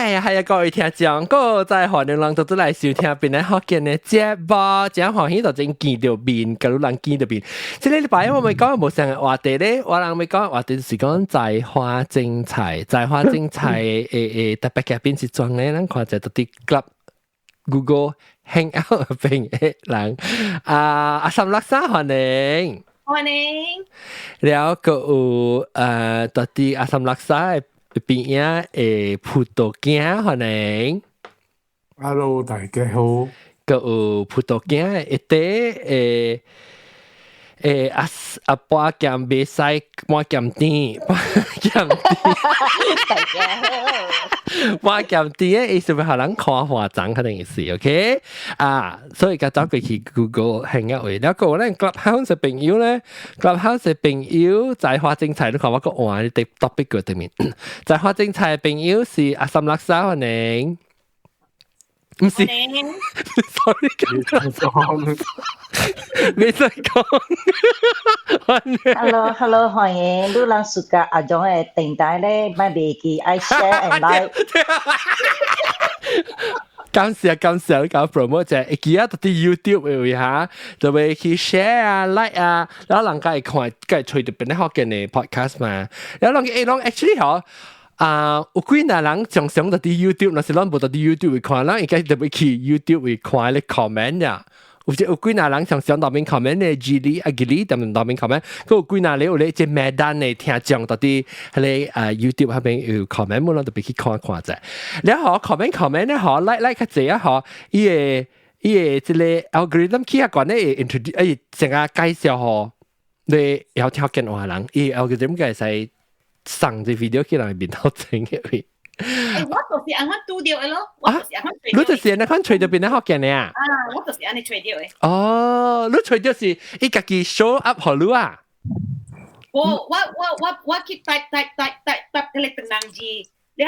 係啊係啊，各位聽眾，閣再歡迎人都來收聽邊個福建的節目，真歡喜就真見著面，佮汝人見著面。這個禮拜我欲講無啥个話題咧，我人欲講話題就是講在花精彩，在花精彩的特別嘉賓是裝咧，咱看者到佇 Club Google Hangout 邊的人，啊阿三六三歡迎。歡迎。了閣有到佇阿三六三的邊仔的葡萄鏡歡迎。 Hello，大家好。閣有葡萄鏡的一塊的阿阿半鹹袂使半鹹甜，半鹹甜。大家好。半鹹甜的意思欲予人看化妝可能是 OK 啊，所以佮走過去 Google Hangout 位，了閣有咱 Clubhouse 的朋友咧，Clubhouse 的朋友在花精彩，你看我閣換佇 topic 個頂面，在花精彩的朋友是阿三六三歡迎，毋是，sorry，你再講。 Hello，Hello，歡迎，汝人 suka 阿種的電台咧，莫袂記愛 share and like。感謝感謝你搞 promote 者，會記得佇 YouTube 的位哈，就會去 share 啊 like 啊，然後人家會看，會揣著邊個福建的 podcast 嘛，然後人會攏 actually 嗬。啊，有幾若人常常佇 YouTube，若是咱無佇 YouTube 會看，咱應該特別去 YouTube 會看咧 comment 呀。有這有幾若人常常內面 comment 咧，吉利啊吉利，踮內面 comment，閣有幾若咧有咧這麥單的聽眾佇彼個啊 YouTube 彼邊有 comment，咱特別去看看者。然後 comment comment 咧，嗬 like like 較濟啊，嗬，伊個這個 algorithm 起較懸咧會 introduce，哎，成個介紹予，你會聽見話人，伊 algorithm 會使送這 video 去人面頭前嘅位。欸，我就是按款拄著的咯，我就是按款你就是按款揣著邊個福建的啊？啊，我就是按呢揣著的。哦，你揣著是伊家己 show up 予你啊？我去 type type type type type 彼個唐人字，了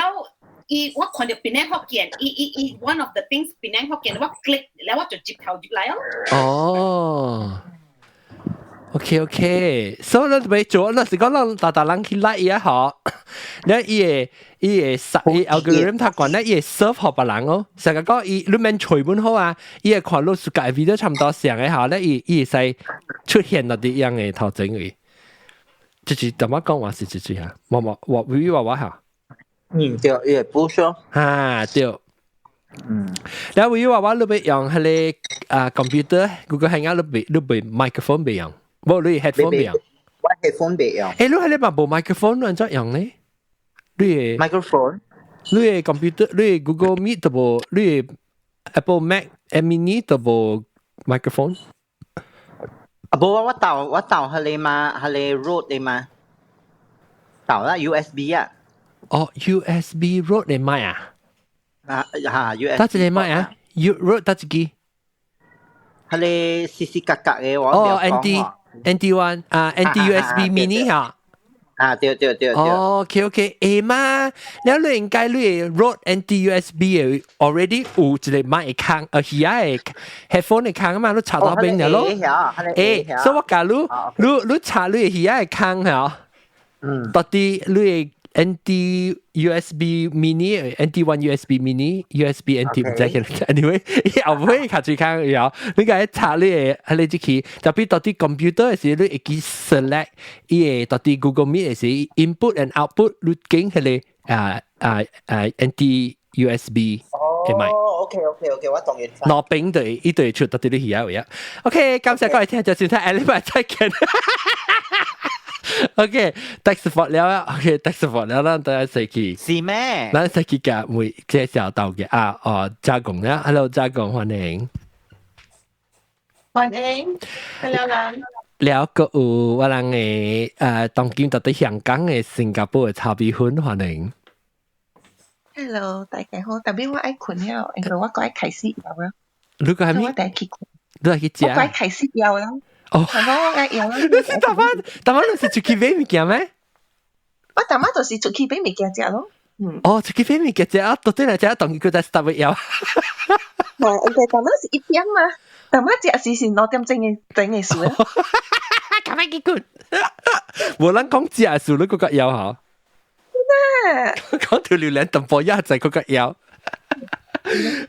伊我看著檳城福建，伊伊伊 one of the things 檳城福建，我 click 了我就接頭入來咯。哦。OK OK，所以你欲做，若是講咱逐逐人去 like 伊啊吼，了伊會殺伊 algorithm 較懸咧，伊會 serve 予別人哦。成日講伊你免揣本好啊，伊會看你 suka video 差毋多像的吼，咧伊伊會使出現佇彼樣的頭前位。就是怎麼講話是這這啊？我我我微話我哈。嗯，對，伊會補償。哈，對。了微話我你欲用彼個啊 computer Google Hangout 你欲 microphone 袂用？無你 headphone 袂用？我 headphone 袂用。欸，你彼個嘛無 microphone，你按怎用咧？你 microphone？你的 computer，你的 Google Meet 都無，你的 Apple Mac Mini 都無 microphone？啊，無啊，我鬥彼個嘛，彼個 Rode 的嘛，鬥啦 USB 啊。哦，USB Rode 的麥啊？啊哈，USB。佗一个麥啊？U Rode 佗一支？彼個細細格格的我。哦，NT NT one 啊，NT USB Mini 哈。啊，對對對對。哦，OK OK，會嘛？了你應該你 Rode NT USB 的 already 有一個麥的孔，耳的 headphone 的孔嘛，你插到邊了咯。欸，所以我共你，你你插你的耳的孔嚇，到底你的 NT USB Mini NT one USB Mini USB NT 毋知叫 anyway，伊後尾較濟孔以後，你共伊插你的彼個這去，特別到底 computer 的時，你會記 select 伊個到底 Google Meet 的時 input and output 你揀彼個啊啊啊 NT USB 的麥。哦，OK OK OK，我懂意思。兩邊對，伊對出到底你耳位啊。OK，感謝各位聽眾收聽，下禮拜再見。OK，thanks for 了，OK，thanks for 了，咱等下洗去。是咩？咱洗去共每介紹到嘅啊，哦，加工啦，Hello，加工歡迎。歡迎，Hello 人。了閣有我人的當今佇香港的新加坡的炒米粉歡迎。 Hello，大家好，但欲我愛睏了，因為我閣愛開始枵了。你閣啥物？我等去睏。你愛去食？我愛開始枵了。哦，我愛枵了。你是逐擺逐擺你是出去買物件咩？我逐擺就是出去買物件食咯。嗯。哦，出去買物件食啊，到底來食，當佢閣再 start 枵。無，因為逐擺是1點嘛，逐擺食是2點鐘的鐘的事啊。咁樣結棍，無人講食的時，你閣較枵吼。啊，講到榴蓮淡薄仔就嗰個腰。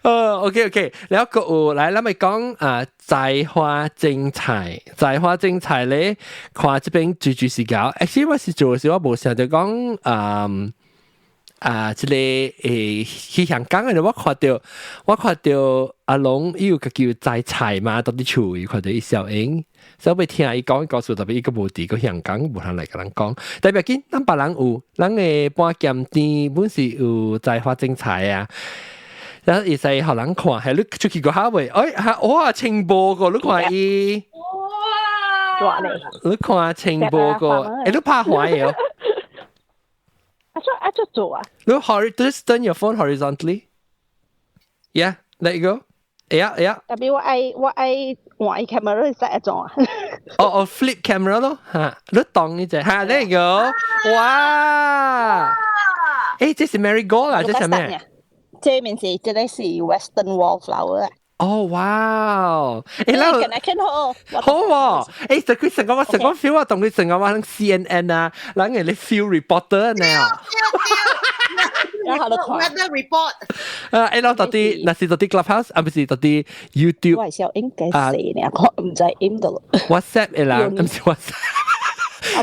哦，OK OK，然後個有來，咱咪講啊，摘花精菜，摘花精菜咧，看這邊最最是搞，actually 我是做時我無想著講啊啊，這個去香港嘅，我看到阿龍伊有個叫摘菜嘛，到佇厝伊看到伊小英，所以欲聽伊講故事，特別伊個無佇個香港，無通來共人講。特別緊，咱別人有，咱的半鹹甜本是有摘花精菜啊。然後會使予人看，係你出去過下未？哎，哇，清波個，你看伊，哇，你看清波個，欸，你拍壞哦。啊做啊做做啊！你 just turn your phone horizontally. Yeah, let it go. Yeah. 特別我愛換 camera 是一種啊。哦哦，flip camera 咯，嚇，你當呢隻嚇，there you go。哇！誒，這是 marigold 啊，這是咩？這面是這個是 Western wallflower 啊。哦，哇！誒，那好，好喎！誒，就佢成個我成個 feel 啊，同佢成個話 CNN 啊，人哋你 field reporter 呢？ Weather report。啊，誒，我到底那是到底 Clubhouse 啊，不是到底 YouTube？我係小應該死呢，我唔知點到。 WhatsApp 嘅人，唔是 WhatsApp。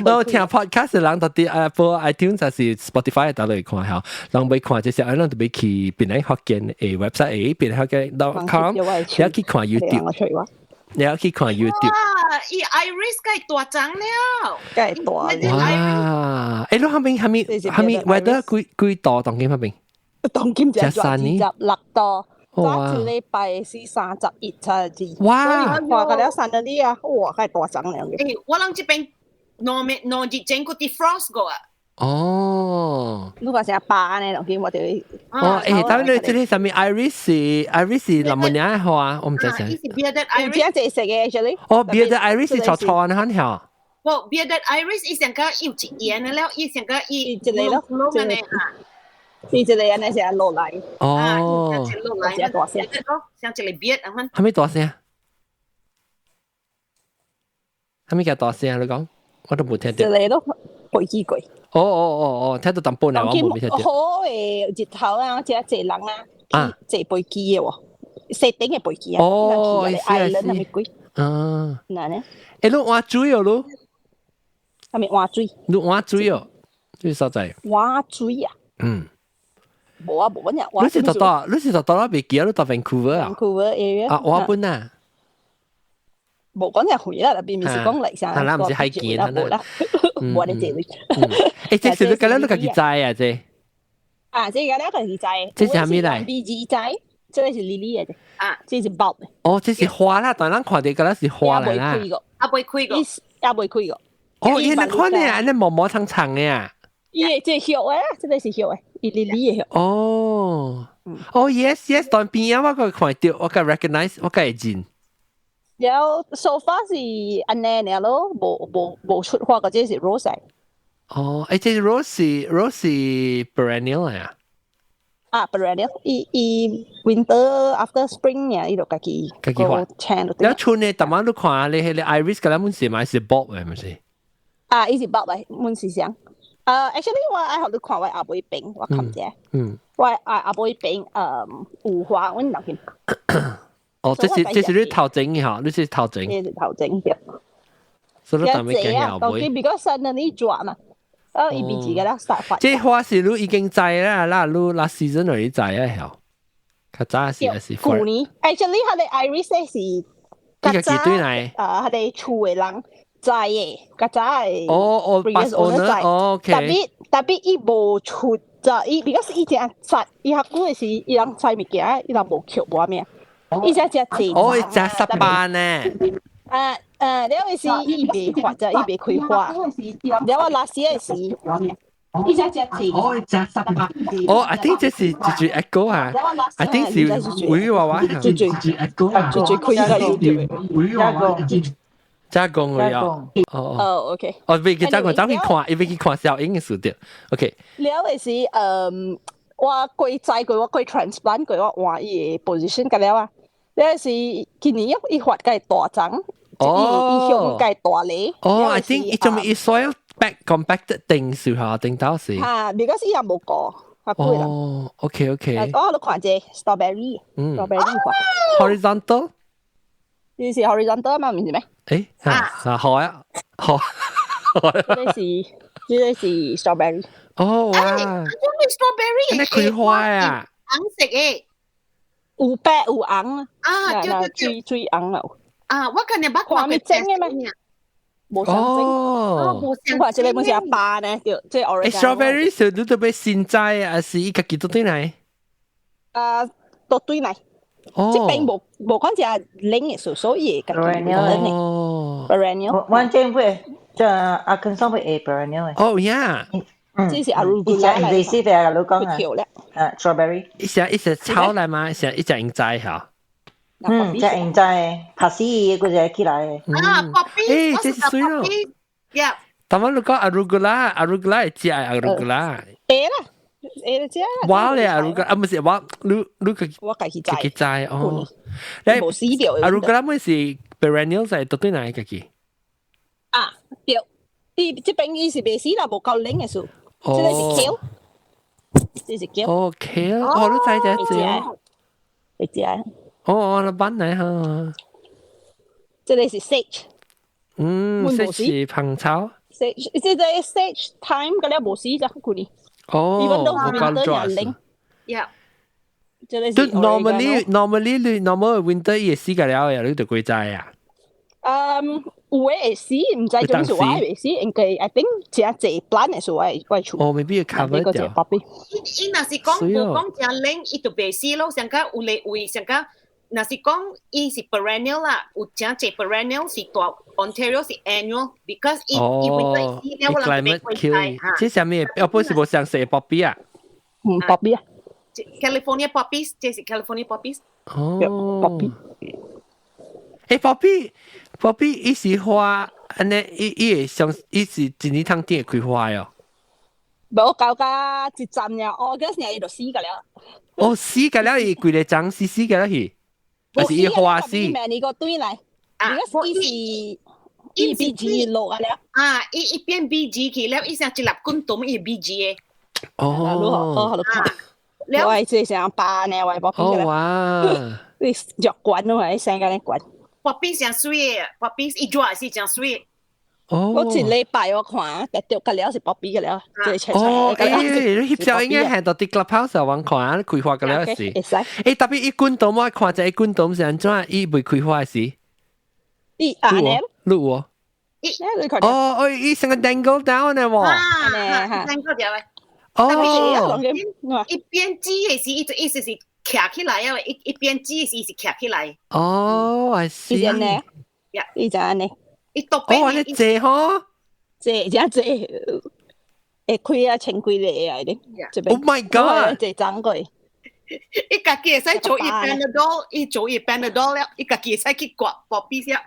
我聽 podcast 嘅人到底 Apple iTunes 還是 Spotify 到嚟看下，人欲看這些，咱就欲去檳城福建的 website，檳城福建 .com，你要去看 YouTube，你要去看 YouTube。哇！伊 iris 該大張了，該大了。哇！欸，你彼邊彼邊彼邊 weather 幾幾度當今彼邊？當今就26度。早一禮拜是31、32。哇！看個了三十二啊，哇，該大張了。欸，我人這邊2日前個啲 frost 過啊。哦，你話成百呢？當今我哋哦，欸，但你這個啥物 iris 是 iris 是林木領花，我毋知啥。伊是 bearded iris。有這色嘅，actually。哦，bearded iris 是粗粗的款曉。無 bearded iris 伊上個有一圓的了，伊上個伊一個咯，一個伊一個按呢是落來。哦。落來，大聲。像一個 beard 咁款。啥物大聲？啥物叫大聲？你講，我都無聽到。一個咯，飛機過。哦哦哦哦，聽到淡薄呢，我無聽到。好的日頭啊，這濟人啊，坐飛機的喎，細頂的飛機啊。哦，是是。啊。哪呢？欸，你換水哦，你？啥物換水？你換水哦，這所在。換水啊？嗯。無啊，無乜嘢。你是到佗？你是到佗未記啊？你到 Vancouver 啊？Vancouver area。啊，我本啊。無講只回啦，特別唔是講嚟啥。係啦，唔是海見啦，無啦，無你這裡。欸，這是你今日你家己摘啊？這？啊，這個你家己摘。這是啥物來？B G 摘，這個是 lily 的。啊，這是 bulb。哦，這是花啦，但咱看著敢若是花來啦。啊，未開過。也未開過。哦，伊那款的啊，那毛毛長長的啊。伊個這葉啊，這個是葉的，伊 lily 的葉。哦，哦，yes yes，當邊啊，我個看著，我個 recognize，我個會認。然後 so far 是按呢爾咯，無出花個，這是 rose。哦，欸，這 rose 是 perennial 啊？啊，perennial，伊伊 winter after spring 爾，伊就家己家己花。然後春呢，逐擺你看你彼個 iris，敢若滿是嘛是 bulb 的，毋是？啊，伊是 bulb 的，滿是啥？啊，actually 我愛予你看我阿妹邊，我看者。我阿阿妹邊，有花，阮人去。哦，這是你頭前的吼，你是頭前。這是頭前對。所以你特別驚後尾。當比較新的你抓嘛，啊，伊比自己啦殺花。這花是你已經摘啦，啦，你 last season 就已摘啊，曉？較早是還是？舊年，actually 彼個 iris 是較早。對來。啊，彼個厝的人摘的，較早的。哦哦，past owner，哦，OK。特別特別伊無出，就伊，because 伊正摘，伊較久的是伊人摘物件，伊人無捡無咩。伊只只濟。哦，伊食十班呢。啊啊，了是伊未發啫，伊未開花。了我 last year 是，伊只只濟。哦，伊食十班。哦，I think 這是住住 echo 啊，I think 是會話話。住住 echo 啊，住住開個 YouTube。會話話。加工嘅啊。哦哦，OK。哦，未去加工，走去看，伊未去看小英嘅事對。OK。了的是，我過摘過，我過 transplant 過，我換伊個 position 個了啊。了是今年伊發個大張，伊伊向個大咧。哦，I think 伊做咩伊 soil compact 定數下定到時。嚇，because 伊也無過，較貴啦。哦，OK OK。我都看者 strawberry，strawberry 花。 Horizontal。呢是 horizontal 嘛，唔是咩？誒，啊，好啊，好。呢個是 strawberry。哦哇！呢 strawberry 你開花啊？紅色嘅。有白有紅啊，對對對，水水紅啊。啊，我今日捌看咪整嘅咩？無相整。哦，你看這個本是阿爸呢，對，這 oregano。 Strawberry 是你都欲新摘，還是伊家己倒轉來？啊，倒轉來。哦。這邊無講只冷嘅數，所以家己冷嘅。哦。 Perennial。我政府這阿根上會 perennial 哦呀。嗯，這是 arugula 來。類似嘅，老講啊。啊，strawberry。一隻一隻炒來嘛，一隻一隻用摘嚇。嗯，隻用摘，拍死嗰隻起來。啊，poppy，誒，這是水咯。 Yeah。但係你講 arugula，arugula 係隻 arugula。會啦，會隻。我咧 arugula 啊，唔是我，你個我家己摘。家己摘哦。你無死掉。 Arugula 咪是 perennial 就係倒轉來家己。啊，對，伊這邊伊是袂死啦，無夠冷嘅數。這個是 kale，這是 kale。哦，kale，哦，你知這隻。會食。哦，我來搬來哈。這個是 sage。嗯，sage 是芳草。 Sage，這個 sage thyme 個了無死咋，舊年。哦，無夠熱冷。 Yeah。這個是 normally 你 normal winter 伊會死個了呀，你就幾知啊？嗯，有的會死，毋知做咩事我會死，因為 I think 真濟 plant 的時候我厝。哦，maybe cover 掉。伊伊若是講無講真冷，伊就袂死咯。上個有咧位，上個若是講伊是 perennial 啦，有真濟 perennial 是大 Ontario 是 annual，because 伊伊會死了，我人就袂 kill。這啥物？哦，不是無相似 poppy 啊？嗯，poppy 啊。 California poppies，這是 California poppies。哦，poppy。誒，poppy，poppy 伊是花，按呢，伊伊會像伊是一年通點會開花喲。無搞到一陣呀，August 爾伊就死個了。哦，死個了，伊規個種死死個了去，還是伊花死？明年個對來，啊，伊是伊 BG 落啊了。啊，伊伊變 BG 去了，伊成一粒滾動伊 BG 的。哦，哦，我係這成爸呢，我係 poppy 哦哇！你藥罐咯，係成間咧罐。 Poppy 誠媠的，poppy 伊熱是誠媠。哦，我一禮拜我看，特著個了是 poppy 個了，這個哦，誒，你翕相應該係到佇 clubhouse 我看，開花個了是。誒，特別伊滾動我看者伊滾動是按怎？伊未開花時。伊啊呢？綠喎。哦哦，伊成個 dangle down 呢喎。啊，dangle 掉的。哦。伊變枝的時，伊就意思是徛起來啊！一一變枝的時是徛起來。哦，I see。伊就呢？伊就按呢。伊特別。哦，你濟吼？濟，真濟，會開啊，千幾個啊，咧。 Oh my god！濟長過。伊家己會使做伊 Panadol，伊做伊 Panadol 了，伊家己會使去割 poppy 先。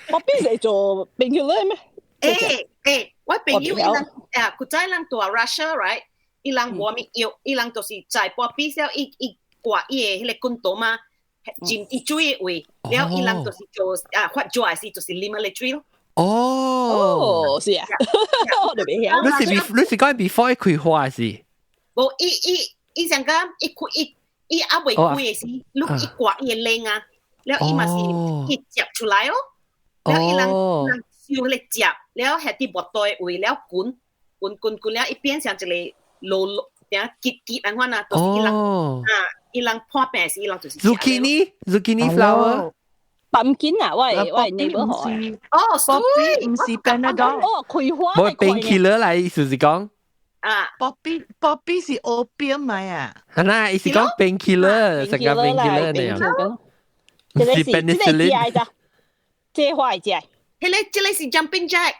Poppy 是做 painkiller 咩？欸欸，我朋友伊人啊，古早人住 Russia right，伊人無物藥，伊人就是摘 poppy 先，伊伊割伊的彼個滾刀嘛，浸伊水的位，了伊人就是做啊發熱的時，就是啉彼個水咯。哦，哦，是啊，我都未曉。你是 你是講 before 伊開花是？無，伊伊伊上講伊開伊伊還未開的時，你伊割伊的輪啊，了伊嘛是伊接出來哦，了伊人人燒彼個接，了下佇木袋位了滾滾滾滾了，伊變成一個螺螺，點結結按款啊，就是伊人啊，伊人破病時，伊人就是 zucchini，zucchini flower。 Pumpkin 啊，我係我係 neighbor 學哦，poppy 毋是 Panadol。哦，開花。無 painkiller 來，意思是講。啊，poppy poppy 是 opium 咪啊？啊，那意思講 painkiller，成個 painkiller 呢樣。這個是這個食的，這花係食。彼個這個是 jumping jack，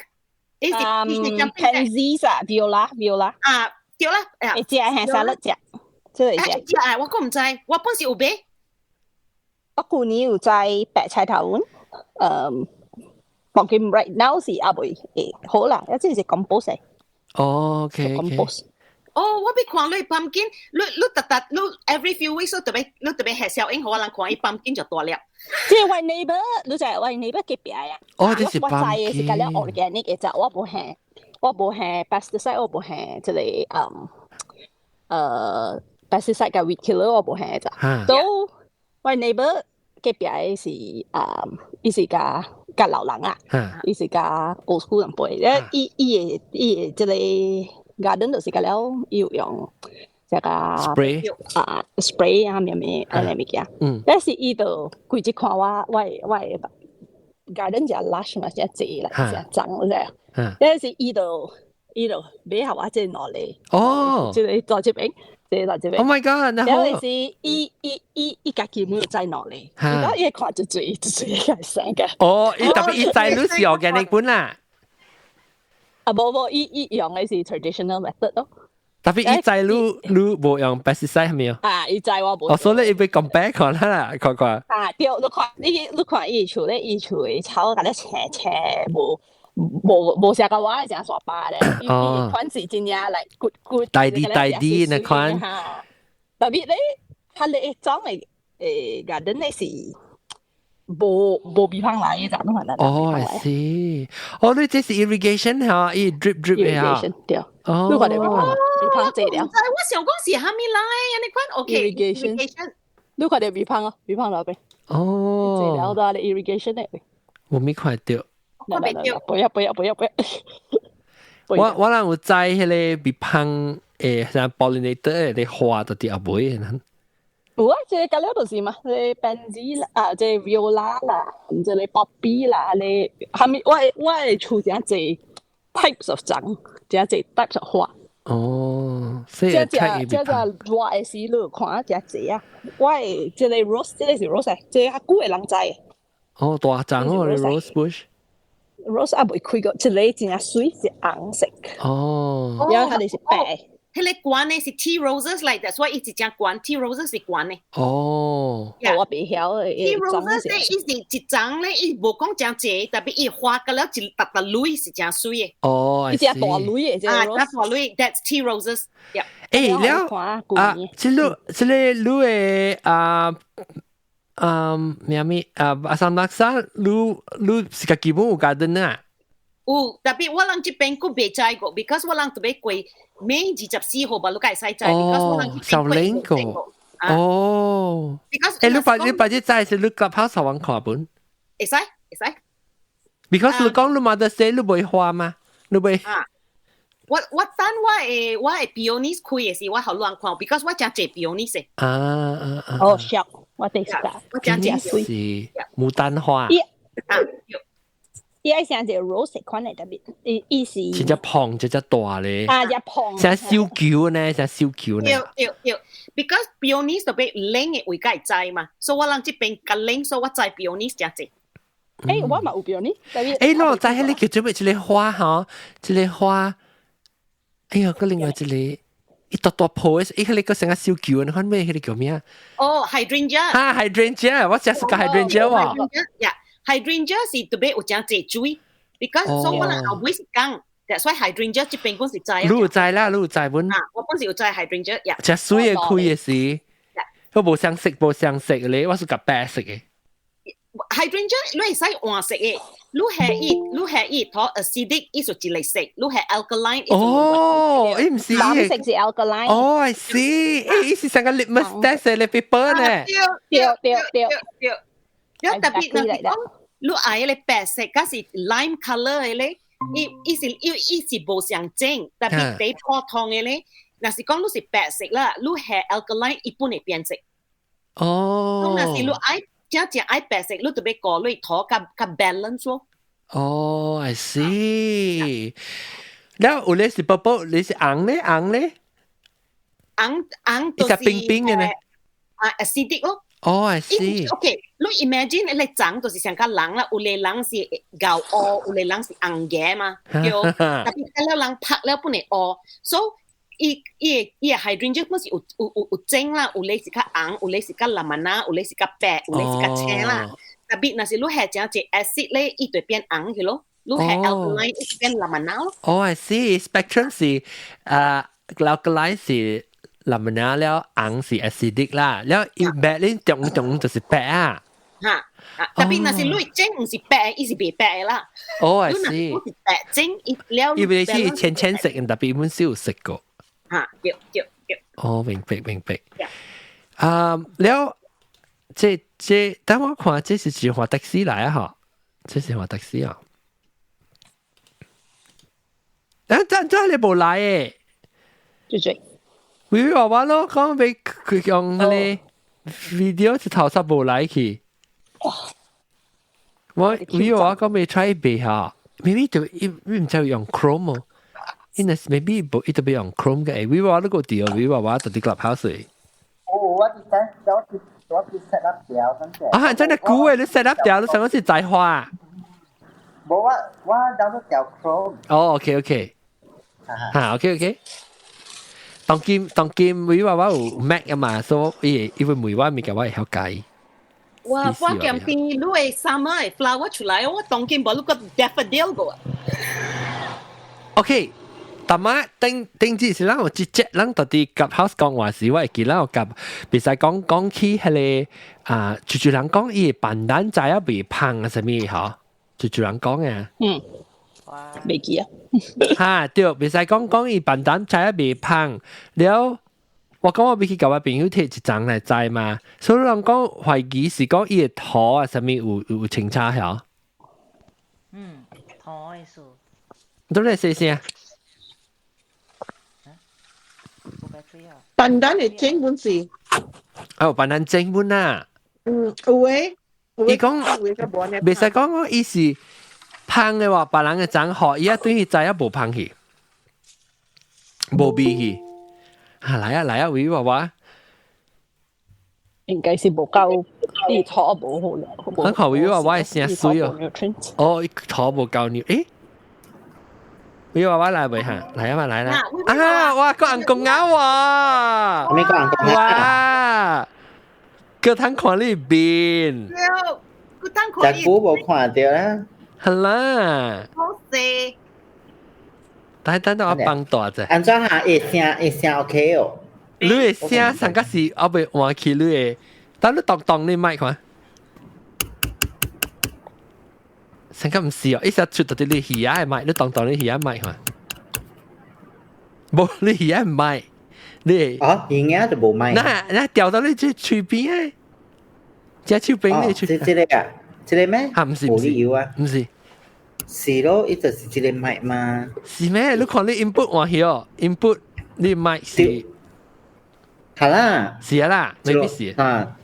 伊是伊是 jumping jack。Pansies 啊，viola viola。啊，對啦，會食係沙律食，這個食。食啊，我閣毋知，我本是有買。我舊年有摘白菜頭，當今 right now 是猶未會好啦，一這是 compost。哦，OK compost。哦，我欲看你 pumpkin，你你逐逐你 every few weeks 你特別你特別下小影，予我人看伊 pumpkin 就大粒。這我 neighbor，你知我 neighbor 隔壁啊。哦，這是我知的是佮了 organic 的，就我無下。我無下 pesticide，我無下這個pesticide 佮 weed killer 我無下咋。都我 neighbor 隔壁的是伊是較較老人啊，伊是較 old school 人輩，咧伊的這個 garden 就是個了，伊有用這個 spray 啊 spray 啊咩咩按呢物件。但是伊就規日看我的 garden 誠 lush 嘛，誠濟啦，誠長咧。但是伊就買予我這兩個。這個在這邊，這個在這邊。 Oh my god！然後是伊家己沒有栽兩個，伊講伊看就水就水個生個。哦，伊特別伊栽你是 organic 本啦。啊，無無，伊用的是 traditional method 咯。特別伊栽你無用 pesticide 係咪啊？啊，伊栽我無。哦，所以伊欲 compare 看啦，看看。啊，對，你看伊厝咧，伊厝的草共你青青無。無啥個我誠煞巴咧，伊款是真正來骨骨大啲大啲那款。特別咧，佢哋種的garden 咧是無比方來的，咋攏可能。哦，I see。哦，你這是 irrigation 嚇，伊 drip drip 的嚇。 irrigation 對。哦。你看著比方比方這了。我想講是蝦米來，按呢款 OK。 irrigation。你看著比方哦，比方那邊。哦。這了都係 irrigation 的。我沒看到。不要不要不要不要！我人有栽彼個蜜蜂像 pollinator 的花都佇後尾的。有啊，這個了就是嘛，這個 pansy 啦，啊，這個 viola 啦，這個 poppy 啦，你蝦米我的厝誠濟 types of 種，誠濟 types of 花。哦，所以這隻這隻熱的時你看誠濟啊！我的這個 rose，這個是 rose，這個較久的人栽。哦，大叢哦，rose bush。 rose 猶未開過，一個真正媠是紅色。然後它就是白。彼個懸的是 tea roses 來的，所以伊一隻懸 tea roses 是懸的。我袂曉。 tea roses 咧，伊是一叢咧，伊無講誠濟，特別伊花個了一沓沓蕊是誠媠的。哦，一隻大蕊的，啊，大蕊，that's tea roses。了啊，這個你的啊。咩咩啊，阿三納沙，你是家己本有 garden 啊？有，特別我人這邊閣未栽過，because 我人特別過 May 24號吧，你會使栽。哦，小靈個。哦。 Because 你把這栽是你 clubhouse 上看本？會使會使。 Because 你講你 Mother's Day 你袂花嗎？你袂？啊。我等我的 peonies 開的時，我予人看，because 我誠濟 peonies 的。啊啊啊！哦，小，我第四個，我誠濟是牡丹花。啊，伊愛像一個 rose 款的特別，伊是。一隻胖，一隻大咧。啊，隻胖。像燒球呢，像燒球呢。對對對，because peonies 特別冷的位才會栽嘛，所以我人這邊較冷，所以我栽 peonies 誠濟。我嘛有 peonies，我知彼個叫做咩？一個花吼，一個花。哎呀，個另外一個，伊大大泡的，伊彼個成個燒球，你看咩？彼個叫咩啊？哦，hydrangea。哈，hydrangea，我誠 suka hydrangea 喎。呀，hydrangea 是特別有誠濟水，because 所以我人後尾是講，所以 hydrangea 這邊本是栽。你有栽啦，你有栽本。啊，我本是有栽 hydrangea，呀。誠媠的開的時，我無相色無相色咧，我是佮白色的。 hydrangea 你會使換色的。你係伊土 acidic，伊就一個色；你係 alkaline，哦，伊毋是藍色是 alkaline。哦，I see，伊是像個 litmus test 的 paper 呢。對對對對對，特別若是講你愛彼個白色，佮是 lime color 的咧，伊是無相正，特別比普通的咧，若是講你是白色啦，你係 alkaline，伊本會變色。若是你愛真正愛白色，你就欲顧慮土較較 balance 咯。哦，I see。了有咧是 purple，你是紅咧紅咧？紅紅就是冰冰的呢。啊，acidic 咯。哦，I see。 OK，你 imagine 你長就是像個人啦，有个人是𠢕烏，有个人是紅嘅嘛，對。特別了人拍了本會烏，所以伊伊伊 hydrangea 本是有種啦，有个是較紅，有个是較藍啊，有个是較白，有个是較青啦。特別若是你係誠濟 acid 咧，伊就變紅去咯。你係 alkaline，伊就變藍啊咯。哦，I see。Spectrum 是alkaline 是藍啊了，紅是 acidic 啦，了伊白咧中中就是白啊。嚇啊！特別若是你整毋是白，伊是袂白啦。哦，係是。你是白整，伊了。因為是淺淺色，特別本少食過。嚇，對對對。哦，明白明白。啊，了，這這，等我看，這是是換的士來啊！嗬，這是換的士啊。啊，真真你無來誒？最最。微微娃娃咯，講俾佢用嗰個 video 一頭煞無來去。我微娃娃講未 try 未嚇，maybe 就伊毋知用 Chrome 哦。伊若是 maybe 無，伊特別用 Chrome 嘅。微娃娃你個掉，微娃娃就佇 Clubhouse。哦，我佇等，我佇 set up 掉，等陣。啊，真係古誒，你 set up 掉，你上個是在花。無我 download 掉 Chrome。哦，OK OK。嚇，OK OK。當今當今微娃娃有 Mac 啊嘛，所以伊會問我物件我會曉解。我我見見你的 summer 的 flower 出來，我當今無你個 daffodil 個。 OK，但馬頂頂之是咱有一節，咱到底 Clubhouse 講話時，我會記咱有夾，袂使講講起彼個啊，就就人講伊板單仔啊袂芳啊啥物吼，就就人講嘅。嗯，未記啊。哈，對，袂使講講伊板單仔啊袂芳，了。我講我欲去共我朋友提一張來摘嘛，所以人講懷疑是講伊的土啊，啥物有有清查曉？嗯，土的數。你來試試啊？板單的整本是。哦，板單整本啊。嗯，有誒。伊講，袂使講講伊是芳的話，別人的種好，伊啊對伊知啊無芳去，無味去。啊來啊來啊，微娃娃，應該是無夠，伊土無好啦。我看微娃娃的聲水哦，哦，土無夠尿，誒，微娃娃來未哈？來啊嘛來啦！啊，哇，個人講啊喎，咩個人講哇，個通看你面，個通看隻股無看到啦，係啦，好勢。等等等我放大者。按怎下會聲會聲 OK 哦？你的聲上個是後尾換去你的，等你動動你麥看。上個毋是哦，一時出到佇你耳仔的麥，你動動你耳仔麥看。無你耳仔麥，你哦耳仔就無麥。那那調到你這喙邊的，這手邊你喙。這這個啊？這個咩？啊，毋是毋是，毋是。是咯，伊就是這個麥嘛。是咩？你看你 input 換去哦，input 你麥是，係啦，是啊啦，未必是。啊，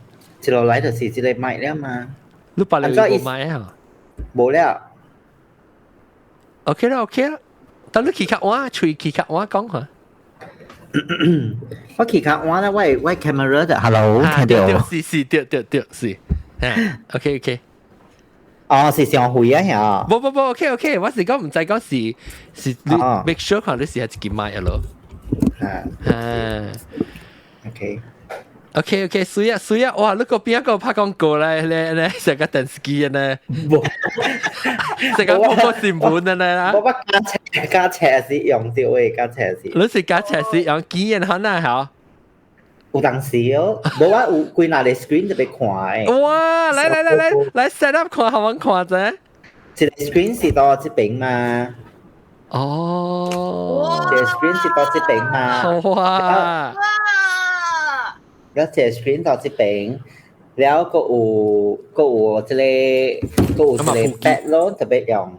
一路來就是這個麥了嘛。你別嚟無麥啊？無了。 OK 啦，OK 啦。等你去較晚，喙去較晚講下。我去較晚啦，我我 camera 就 hello 聽到。是是，對對對是。OK OK。哦，是上回啊，嚇！無無無，OK OK，我是講毋知講是是你 make sure 看你是係一支麥咯。啊啊，OK OK OK，水啊水啊！哇，你個邊一個拍廣告咧？咧咧，成個電視機呢？無，成個報告新聞啊咧。我加斜加斜是用到嘅，加斜是。你是加斜是用幾人可能嚇？有當時哦，無我有規那個 screen 就欲看的。哇！來來來來來 set up 看，好阮看者。一個 screen 是到這邊嘛？哦。一個 screen 是到這邊嘛？哇！了一個 screen 到這邊，了閣有閣有這個閣有這個 pad 咯，特別用。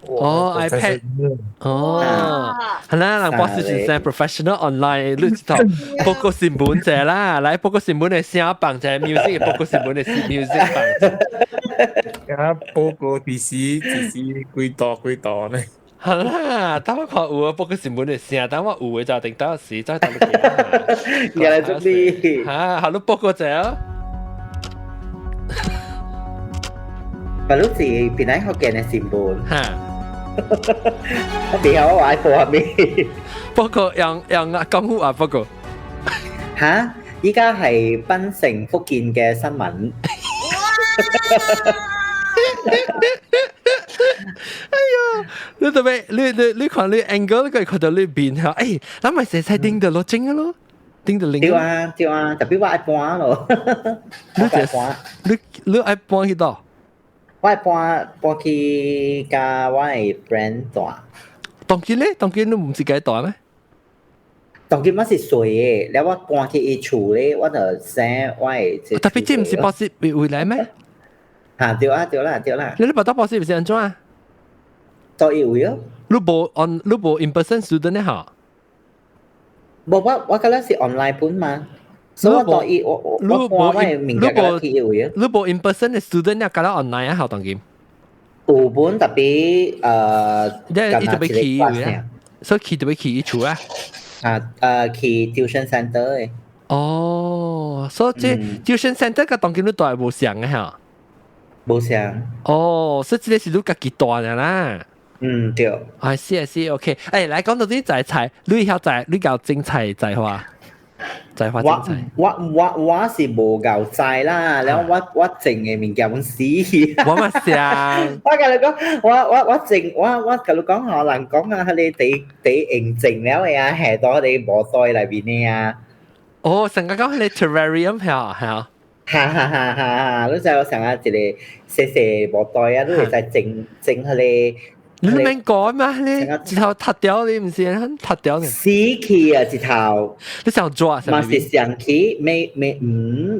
哦，iPad，哦，係啦，人博士先生 professional online，你知道報告新聞者啦，來報告新聞的聲放者 music，報告新聞的 music 放。啊，報告第時第時幾多幾多呢？係啦，等我看有啊，報告新聞的聲，等我有的就定到時再等你。原來做你，嚇，好，你報告者哦。白你是邊個福建的新聞？嚇。我比較我 iPhone 係咩？不過用用啊講好啊，不過嚇，依家係檳城福建嘅新聞。哎呀，你特別你你你看你 angle 你可以看到你面嚇，哎，咱咪成世頂到落整嘅咯，頂叮得鈴。對啊對啊，特別我愛搬咯。你就你愛搬去佗？我愛搬去佮我的 friend 住。當今咧，當今你毋是共伊住咩？當今我是細的，了我搬去伊厝咧，我就生我的。特別這毋是博士回來咩？嚇對啊對啦對啦。你你讀博士是按怎啊？到伊位咯。你無 on 你無 in person student 咧嚇？無我覺得是 online 本嘛，所以我到伊我搬我的物件去伊位啊。你無 in person 的 student 咧，佮 online 啊，學當今。有本特別即係伊就欲去伊位啊，所以去就欲去伊厝啊。啊去 tuition center 的。哦，所以這 tuition center 佮當今你都係無相的嚇？無相。哦，所以這個是你家己蹛的啦。嗯，對。啊，是是，OK。來講到啲摘菜，你曉摘，你𠢕種菜摘花，摘花種菜。我是無𠢕摘啦，了我種的物件攏死去。我嘛想。我共你講，我種我共你講吼，人講啊，彼个地地用種了的啊，下到彼个無袋內面的啊。哦，成個講彼個 terrarium 係啊，係啊。哈哈哈哈！你知我上下一個細細無袋啊，你會使種種彼个。你免講嘛？你一頭踢掉你毋是踢掉呢？死去啊！一頭，你想抓？嘛是上去，沒沒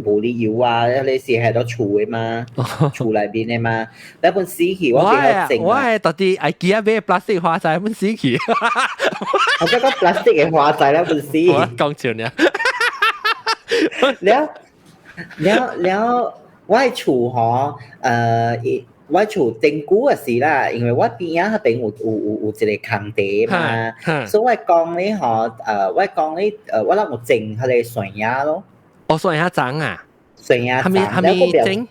無理由啊！你是喺度厝的嘛？厝內面的嘛？那本死去，我比較種。我係到底愛記得買 plastic 花栽本死去。我覺得 plastic 的花栽那本死。我講笑呢。了了了，我的厝吼，我厝頂久的是啦，因為我邊仔彼邊有一個空地嘛，所以我講咧吼，我講咧，我攏有種彼个蒜芽咯。哦，蒜芽種啊？蒜芽種，蝦米種？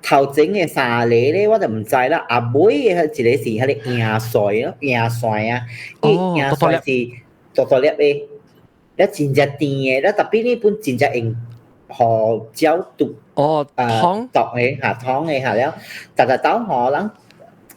頭前的三個咧，我就毋知啦。後尾的一個是彼个椰蒜咯，椰蒜啊，伊椰蒜是大大粒的，了真正甜的，了特別呢本真正用胡椒毒。哦，湯毒的嚇，湯的嚇了，逐逐兜吼，人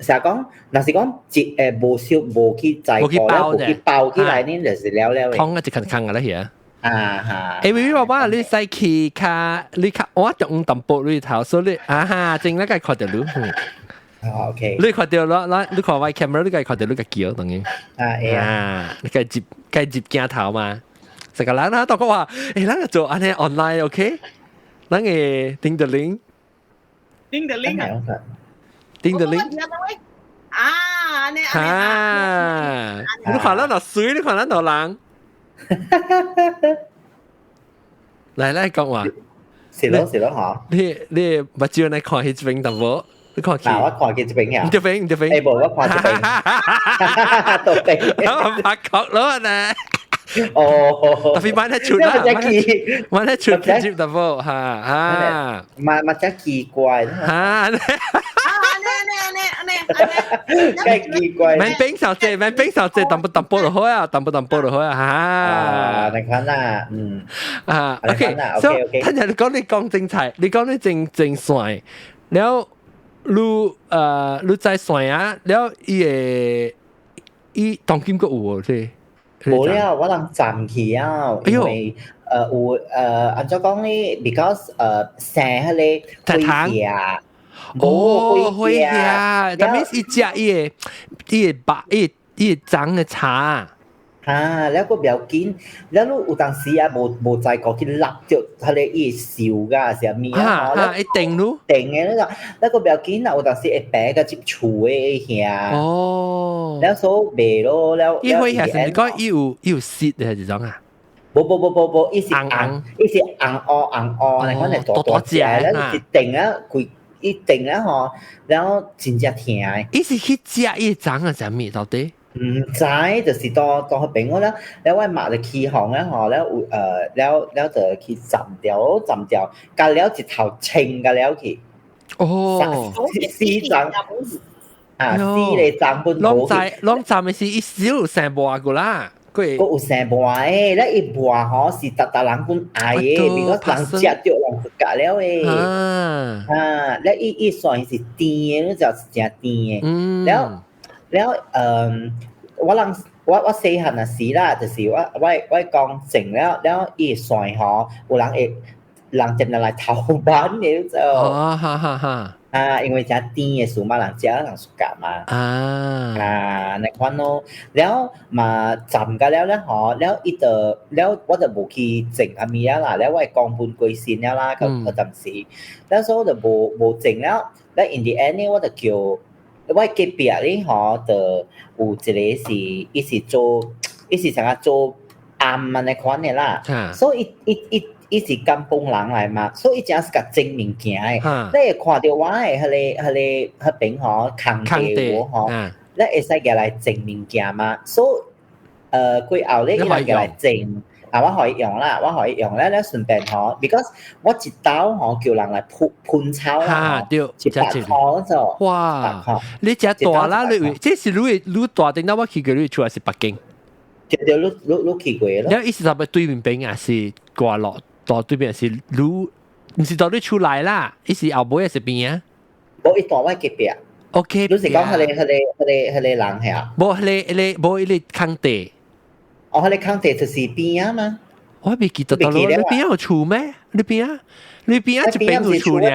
成日講，若是講一無燒無去載過了，無去包起來呢，就是了了的。湯啊，一坑坑個啦，係啊。啊哈！欸，微微爸爸，你使去較，你較我中淡薄你頭，所以你啊哈，正那個看著你。啊，OK。你看著啦，你看我 camera，你該看著你個叫，當然。啊，會啊。你該接該接鏡頭嘛？成個人啊，當講話，欸，咱個做按呢 online，OK？咱個叮得鈴，叮得鈴啊，叮得鈴。啊，按呢啊，你看咱若媠，你看咱老人。來來講話，是咯是咯嗬。你目睭來看彼邊淡薄，你看去。嗱，我看見這邊啊。這邊這邊。欸，無，我看這邊。都邊。我發覺咯呢。哦，特別買得出啦，買得出接淡薄，哈哈。嘛真奇怪。哈。啊，呢呢呢呢呢。真奇怪。免冰小姐，免冰小姐，淡薄淡薄就好啊，淡薄淡薄就好啊，哈。啊，你看啦，嗯。啊，OK，所以聽日你講你講精彩，你講你種種蒜，了你你摘蒜啊，了伊會伊當今閣有無這？無了，我人暫去啊，因為有按怎講呢？because 生彼个火蛇，哦，火蛇，但係伊食伊个伊个白伊伊個長的茶。哈，了閣袂要緊，了你有當時啊無在過去擸著彼个伊樹噶啥物啊？哈，一定咯，定的那個，那個袂要緊啦，有當時會白個接厝的遐。哦，了所以袂咯，了。伊火蛇是毋是講伊有色的還是怎啊？無無無無無，伊是紅，伊是紅烏紅烏，你看會大大隻，了一定啊，規一定啊吼，了真正疼的。伊是去食伊長啊啥物到底？毋知，就是當當彼邊我了，了我媽就起哄了吼，了有了了就去浸掉，浸掉，共了一頭清共了去。哦，死髒啊，死咧髒本攏知攏浸的是伊少生磨過啦，閣有生磨的，了伊磨吼是逐逐人本愛的，比如講人食著人就食了的。啊，了伊伊蒜是甜的，你知是誠甜的。嗯。了了。我人我細漢啊時啦，就是我講種了了伊蒜吼，有人會人進來頭班嘅就。哦，哈哈哈。啊，因為誠甜的樹嘛，人食人 suka 嘛。啊。啊，那款咯，了嘛浸個了咧吼，了伊就了我就無去種阿物啊啦，了我講本歸心了啦，個個陣時，了所以我就無種了，了 in the end 呢，我就叫我隔壁咧吼，就有一個是伊是做伊是啥做頷按呢款的啦，所以伊是甘榜人來嘛，所以伊誠是共種物件的。你會看著我的彼個彼邊吼，空地有吼，你會使舉來種物件嘛？所以過後咧，伊來舉來種，啊，我予伊用啦，我予伊用咧，咧順便吼，because 我一兜吼叫人來噴噴草啦，對，100箍就。哇！你遮大啦，你這是你大頂到我去過你厝還是北京？對對，你去過咯。你意思係咪對面邊還是掛落？大對面是你，毋是到你厝內啦，伊是後尾還是邊啊？無，伊蹛我隔壁。 OK。你是講彼個人係啊？無，彼個無彼個空地。哦，彼個空地就是邊啊嘛。我未記得到咯，你邊有厝咩？你邊啊？你邊啊一邊有厝呢？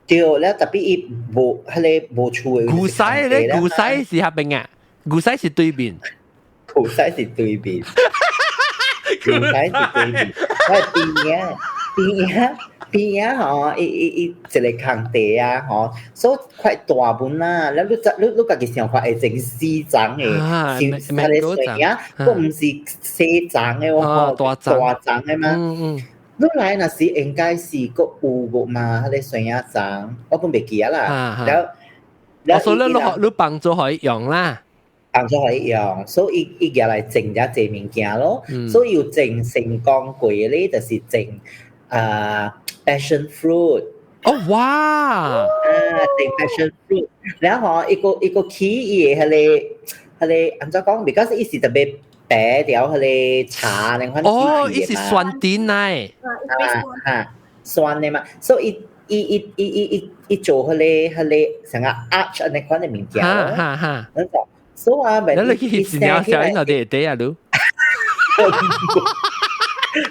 對，了特別伊無彼個無厝的。古西咧，古西是遐邊啊？古西是對面。古西是對面。古西是對面，我係邊啊，邊啊，邊啊吼，伊一個空地啊吼，所以塊大本啦，了你家己想看會種四層的，是彼個水啊，佫毋是細層的喎，大大層的嘛。你來若是應該是閣有無嘛？彼個水仔層，我本袂記啊啦。了，我說你幫助予伊用啦。幫助予伊用，所以伊舉來種遮濟物件咯。所以有種成功過咧，就是種啊 passion fruit。哦哇！啊，種 passion fruit，然後伊個伊個起伊的彼個按怎講？because 伊是特別白條彼個茶那款。哦，伊是酸甜來。啊啊，酸的嘛，所以伊做彼個像個 arch 按呢款的物件咯。哈哈。所以啊，你去翕一條小影就會啊，你。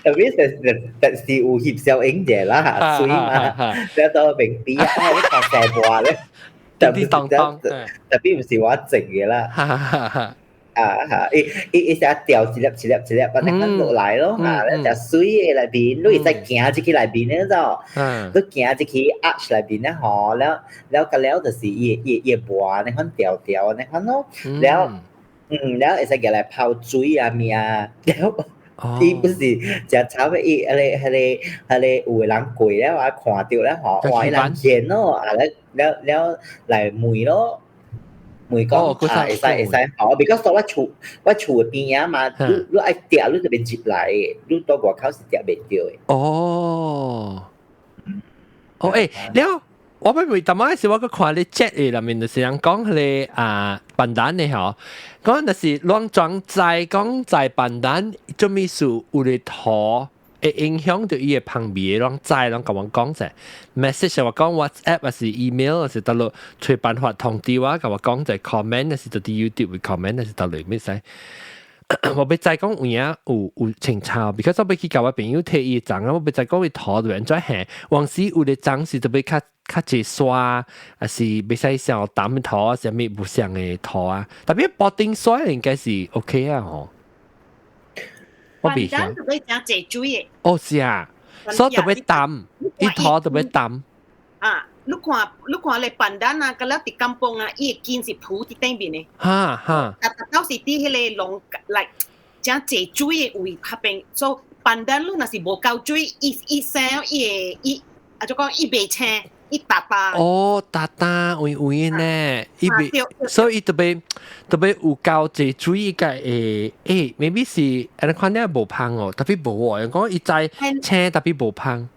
特別是特是有翕小影者啦，水嘛，了到平邊啊，你看成話咧，特別當當，特別毋是我種的啦。啊哈！伊成掉一粒一粒一粒，按呢款落來咯，啊，咧就水的內面，你會使行入去內面咧就，你行入去 arch 內面咧吼，了了個了就是伊會磨按呢款條條按呢款咯，了了會使舉來泡水啊物啊，了。伊不是誠慘的，伊彼個有的人過了啊，看著了吼，哇！伊人見咯，啊了了了來問咯。問講啊，會使吼，because 我厝的邊仔嘛，你愛摘你就免入來，你到外口是摘袂著的。哦，哦，欸，了，我欲問，淡仔時我閣看你 chat 的內面就是人講彼個啊pandan 的吼，講就是攏裝栽講栽 pandan，做物事有個土會影響著伊的芳味，攏知攏共我講者，message 我講 WhatsApp 還是 email 還是佗落揣辦法通知我，共我講者 comment 還是佇 YouTube comment 還是佗落咩使？我欲知講有影有清楚，because 我欲去共我朋友提伊種啊，我欲知講伊土對按怎行，往時有的種是特別較濟沙，還是袂使像淡土啊，啥物無相的土啊，特別 potting soil 應該是 OK 啊吼。我未曉。特別誠濟水的。哦，是啊，所以特別淡，伊土特別淡。啊，你看咧 pandan 啊，佮了佇甘榜啊，伊的根是浮佇頂面的。哈哈。啊，到是佇彼個農來誠濟水的位彼邊，所以 pandan 你若是無夠水，伊生伊會伊啊就講伊袂青，伊焦焦。哦，焦焦黃黃呢，伊袂，所以伊特別特別有夠濟水，伊個會欸，maybe 是按呢款呢無芳哦，特別無哦，講伊知青特別無芳。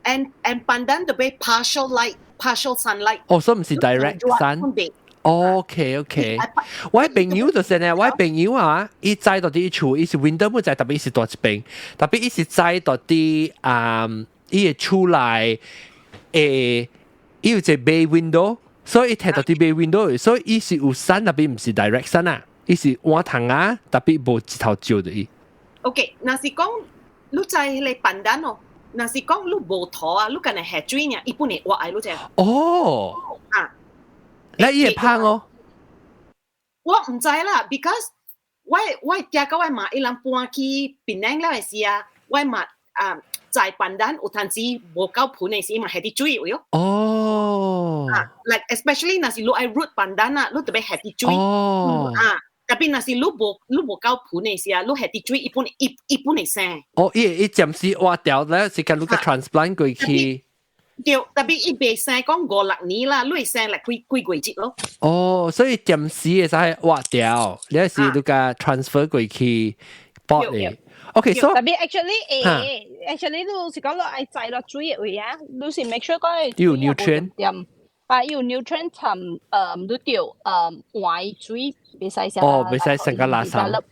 And pandan 特別 partial light, partial sunlight。哦，所以毋是 direct sun。OK OK，我朋友就是呢，我朋友啊，伊栽到佇厝，伊是 window 不栽，特別伊是蹛一邊，特別伊是栽到佇啊，伊的厝內誒，伊有一個 bay window，所以伊摕到佇 bay window，所以伊是有 sun 特別毋是 direct sun 啊。伊是換糖啊，tapi 無日頭照著伊。 OK，若是講你在彼个 pandan 哦，若是講你無土啊，你干焦下水爾，伊本會活的，你知？哦。啊。你伊會芳哦？我毋知啦，because 我驚到我媽伊人搬去檳城了的時啊，我媽啊在 pandan 有陣時無夠盆的時，嘛下佇水有喲。啊，like especially 若是你愛 root pandan 啊，你特別下佇水。啊，tapi 若是你無夠盆的時啊，你下佇水，伊本會生。哦，伊暫時挖掉咧，是間你個 transplant 過去。對，tapi 伊袂生講五六年啦，你會生來幾幾個月咯。哦，所以暫時會使挖掉，你是你個 transfer 過去 pot 的。OK，so tapi actually 你是講你愛栽落水的位啊，你是 make sure 講有 nutrient 啊，有 nutrient 同你著換水袂使成哦，袂使成個垃圾。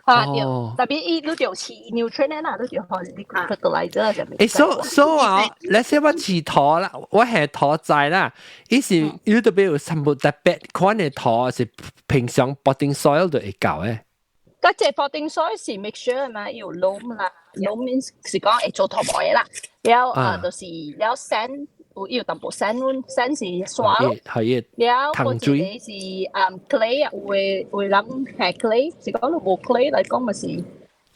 啊對，tapi 伊你著飼 nutrient 啦，你著予 liquid fertilizer 就誒，so 啊，let's say 我飼土啦，我係土栽啦，伊是伊特別有什麼特別款的土，是平常 potting soil 就會夠的？嗰隻 potting soil 是 mixture 嘛，有 loam 啦，loam means 是講會做土木的啦，了後就是了 sand 有淡薄 sand，sand 是沙咯，係了後一個是clay 啊，有的人係 clay，是講你無 clay 來講咪是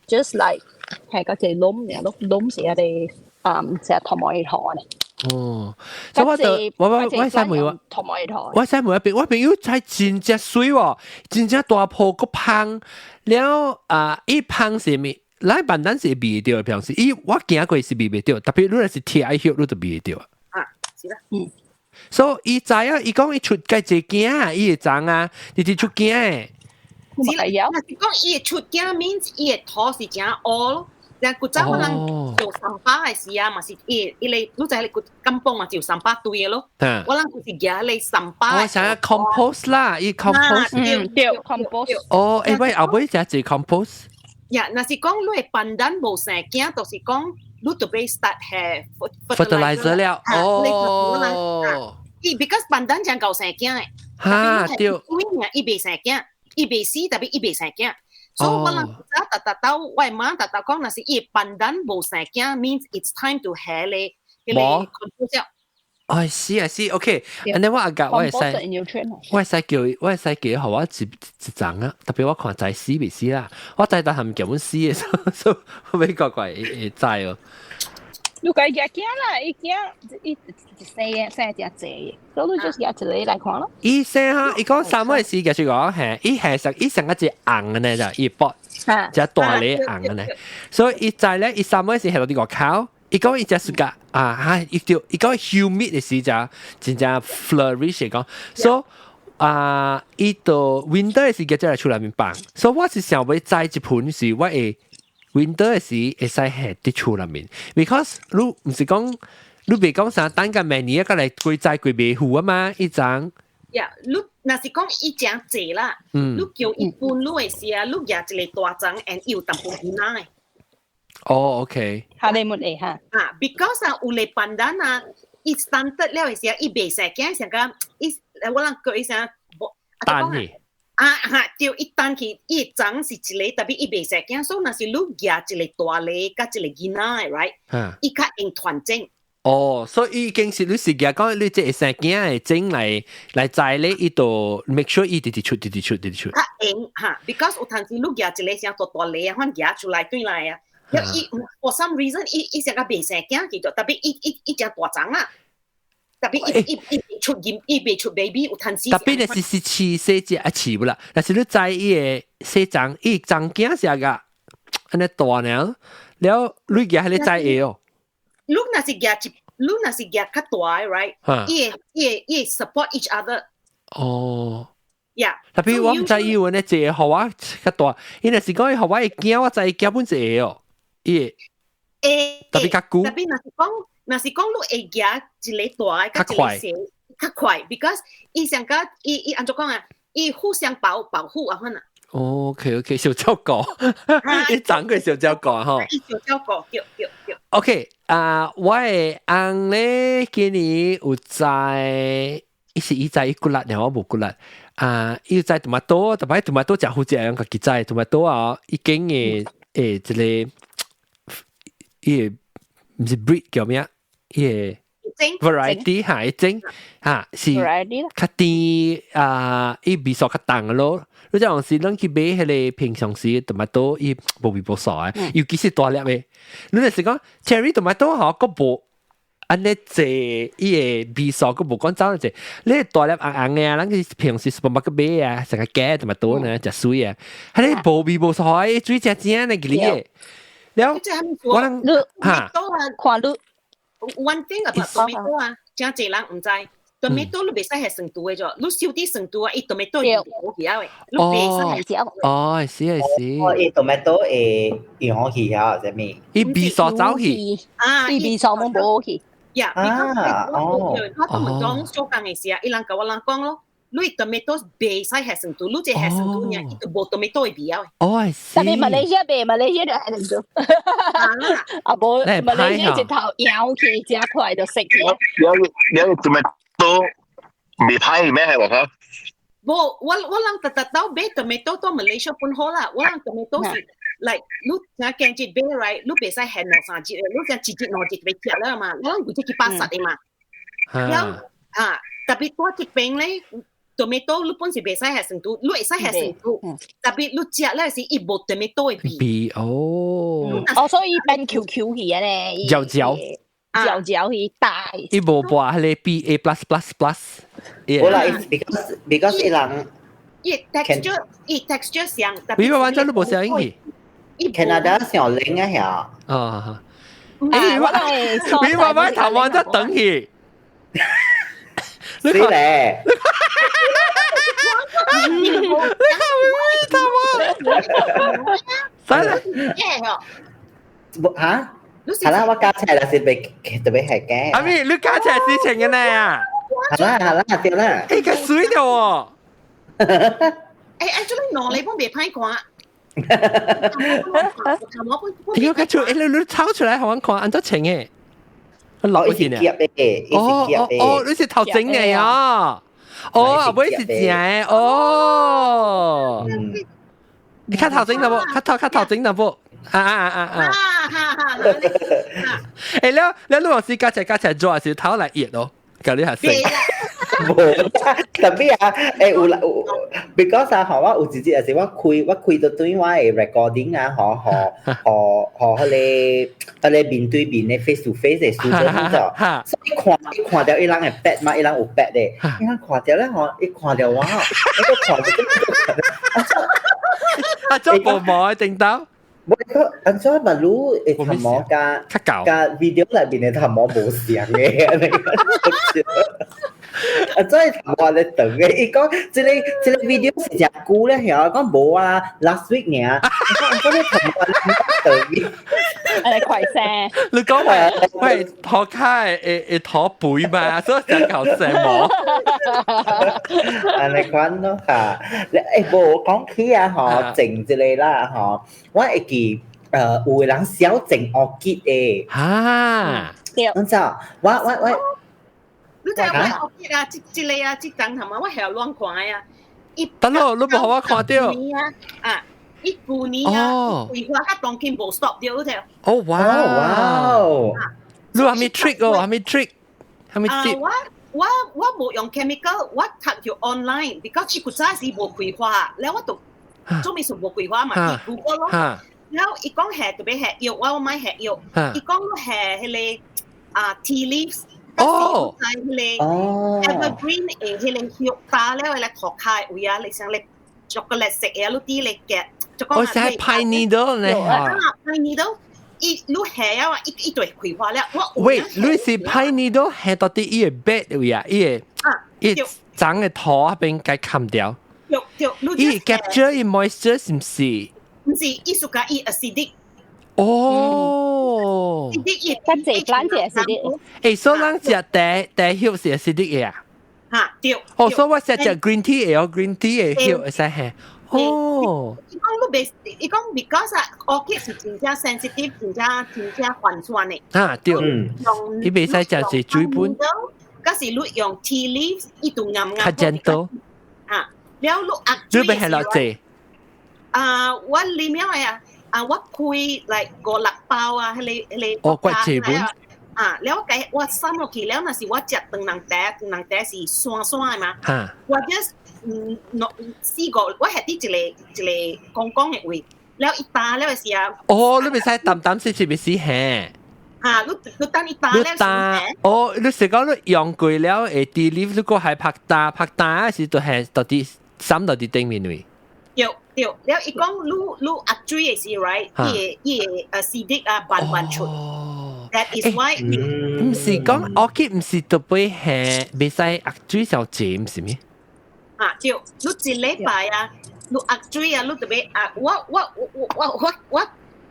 just like 係嗰隻 loam 爾咯，loam 是一個成土木的土呢。哦，所以我就我使問我，土木的土，我使問一邊，我朋友栽真正媠喎，真正大棵閣芳，了啊，伊芳是物？咱 pandan 是味著的，平時伊我行過是味袂著，tapi 你若是拆葉，你就味著。啊，是啦。所以伊知啊，伊講伊出介濟囝，伊會長啊，直直出囝的。是啦，若是講伊會出囝，means 伊的土是誠烏咯。然後古早我人做三巴的時啊，嘛是伊伊個，你知彼個甘榜嘛是有三巴堆的咯。我人就是舉彼三巴。我想要 compost 啦，伊 compost。嗯，對，compost。哦，欸，喂，後尾食一 compost。呀，若是講你的 pandan 無生囝，就是講你就欲 start 下 fertilizer 了。哦。伊 because pandan 真𠢕生囝的。哈，對。伊袂生囝，伊袂死，tapi 伊袂生囝。所以我人早逐逐兜，我媽逐逐講，若是伊 pandan 無生囝，means it's time to 下咧，彼個 compost。哦，是啊，是，OK。按呢我阿甲我會使，我會使叫，予我一一張啊。特別我看知死袂死啦，我知但係毋叫阮死的，所以我欲怪怪會知哦。你家己驚啦，伊驚伊生生誠濟，所以你就是舉一个來看咯。伊生哈，伊講三個時就是講係，伊係實伊成個一紅的呢就伊剝，隻大粒紅的呢，所以伊知咧，伊三個時係到佇外口，伊講伊隻暑假啊哈，伊就伊講 humid 的時陣，真正 flourish 講，所以啊，伊到 winter 的時間才來厝內面放，所以我是想欲栽一盆是我會 winter 的時會使下佇厝內面，because 你毋是講你袂講啥，等個明年一個來規栽規袂赴啊嘛，一張。呀，你若是講伊誠濟啦，你叫伊分你的時啊，你舉一個大欉，and 伊有淡薄囡仔的。哦，OK。下你沒會哈？啊，because 啊，有咧 pandan 啊，伊 started 了的時啊，伊袂使驚，像講伊我人叫伊啥？等去。啊哈，對，伊等去，伊欉是一个，tapi 伊袂使驚，所以若是你舉一個大粒佮一個囡仔的，right？伊較用團整。哦，所以已經是你是舉講你這會生囝的種來栽咧，伊就 make sure 伊直直出，直直出，直直出。較用哈，because 有陣時你舉一個啥大大粒啊，反舉出來對來啊。伊 for some reason 伊伊成個袂生囝去咗，tapi 伊誠大欉啊。tapi 伊出伊伊袂出 baby 有陣時。 tapi 你是飼細隻啊飼無啦？但是你栽伊的細欉，伊欉囝是個按呢大呢，了你舉彼個栽會哦。你若是舉一，你若是舉較大的，right？伊會 support each other。哦。 Yeah。 tapi 我毋知伊有呢一個予我較大，伊若是講伊予我會驚，我知伊驚本一個哦，伊會。會。 tapi 較久。 tapi 若是講你會舉一個大的，較一個細，較快，because 伊上個伊伊按怎講啊？伊互相保護啊，可能。 OK OK，小照顧，伊長過小照顧吼。伊小照顧，對對對。 OK，啊，我的翁咧今年有栽伊是伊知伊骨力，然後我無骨力。啊，伊知 tomato，特別 tomato 誠好食，人家己知 tomato 啊，伊間嘅這個伊個毋是 breed 叫咩？伊個 variety 嚇，伊種嚇是較甜啊，伊味素較重咯。你這樣時，咱去買彼個平常時 tomato，伊無味無素嘅，尤其是大粒嘅。你若是講 cherry tomato 嗬，閣無按呢濟，伊個味素閣無講走濟。你大粒紅紅嘅啊，咱去平時 supermarket 買啊，成個假 tomato 呢，誠媠啊，彼個無味無素嘅，水誠正呢，記哩。了，我人嚇，看你 One thing about tomato 啊，誠濟人毋知。tomato 你袂使下酸度的啫，你燒啲酸度啊，伊 tomato 就無去啊，你袂使。哦，是係是。哦，伊 tomato 會溶去啊，啥物？伊味素走去。啊，伊味素攏無去。呀，我我都問講做工的時啊，伊人共我人講咯，你 tomato 袂使下酸度，你這下酸度爾，伊就無 tomato 的味啊。哦，係。特別馬來西亞袂，馬來西亞就下酸度。啊，無馬來西亞一頭搖去，真快就食去。有有 tomato 未歹咩係話佢？無，我我人特特到買 tomato 到馬來西亞本好啦，我人 tomato 是 like 你聽見這買 right，你袂使下兩三日，你只一日兩日就食了嘛，我人規隻去巴剎的嘛。了啊，特別我這邊咧，tomato 你本是袂使下酸度，你會使下酸度，特別你食咧是伊無 tomato 的味。味哦。哦，所以變 Q Q 去啊咧。嚼嚼。嚼嚼去大。伊無播彼個 B A plus plus plus。無啦，because 伊人。伊 texture 伊 texture 像。你話完全都無聲音去。 Canada 上冷啊遐。啊。欸，你話我頭毛在等去。你咧？你看我頭毛。使啦。無嚇？係啦，我加菜啦，是別特別係嘅。阿咪，你加菜事情嘅呢啊？係啦係啦，對啦。欸，較水了哦。欸，actually 兩禮本袂歹看。你個出，欸，你抄出來，予阮看，按怎穿的？落去呢？哦哦哦，你是頭前的啊？哦，尾是正的哦。你看頭前的無？較頭較頭前的無？啊啊啊啊！欸，了了，你若是加起來加起來做，是頭來熱咯，共你下死。無特別啊，欸有啦有，because 啊，吼，我有一日也是我開到對我的 recording 啊，吼吼吼吼，彼個面對面的 face to face 的 student 就，所以看伊看著伊人的 pad 嘛，伊人有 pad 的，伊人看著咧吼，伊看著我，伊個看著，啊，做無毛的頂頭。我個按怎馬路的頭毛佮佮 video 內面的頭毛無相的，啊，這頭毛咧長的，伊講這個 video 是誠久咧，遐講無啊，last week 爾，講這個頭毛長的，啊，你快聲，你講話喂頭殼會會頭肥嘛，所以才搞生毛。按呢款咯嚇，欸無講起啊吼，種這個啦吼，我會記有的人曉種 orchid 的。哈，對，你知我我我，你知我 orchid 啊，這這個啊，這張係嘛，我曉亂看啊。等咯，你無予我看著。啊，伊舊年啊，開花較當今無 stop 著，你聽。哦哇哇！你係咪 trick 哦？係咪 trick？係咪 tip？我我我無用 chemical，我讀著 online，because 伊古早時無開花，了我就做咩事無開花嘛，去 Google 咯。然後伊講下特別下藥，我買下藥，伊講下彼個啊 tea leaves。哦，彼個 evergreen 的彼個葉打了來塗開位啊，你像咧巧克力色的，你啲咧夾，就講我是係 pine needle 咧，啊 pine needle，伊你下啊，一一對開花了，我喂，你是 pine needle 下到佇伊个 bed 位啊，伊个伊長的土那邊該砍掉，對對，伊 capture 伊 moisture 是毋是？毋是，伊屬甲伊 acidic。哦，較濟咱是 acidic。欸，所以咱食茶茶葉是 acidic 的啊？嚇對。哦，所以我食食 green tea 會哦，green tea 的葉會使下。哦。伊講你袂，伊講 because 啊，orchid 是真正 sensitive，真正真正泛酸的。啊對，伊袂使食濟水分。佮 because 你用 tea leaves，伊就硬硬。較 gentle。啊，了你壓水。你欲下落濟？啊，我裡面啊，啊，我開 like 五六包啊，彼個。哦，怪濟本。啊，了解我捎落去了，若是我食長人茶，長人茶是酸酸的嘛。我 just 四個，我係佇一個公共的位，了伊焦了的時候。哦，你袂使淡淡是是袂死嘿。啊，你等伊焦了是。哦，你是講你用過了會 tea leaf，你閣還拍焦拍焦時就係到底捎到佇頂面位。對對，了伊講你壓水的時，right，伊會 acidic 啊，慢慢出。That is why 毋是講 orchid 毋是特別係袂使壓水小濟，毋是咩？啊，對，你一禮拜啊，你壓水啊，你特別壓，我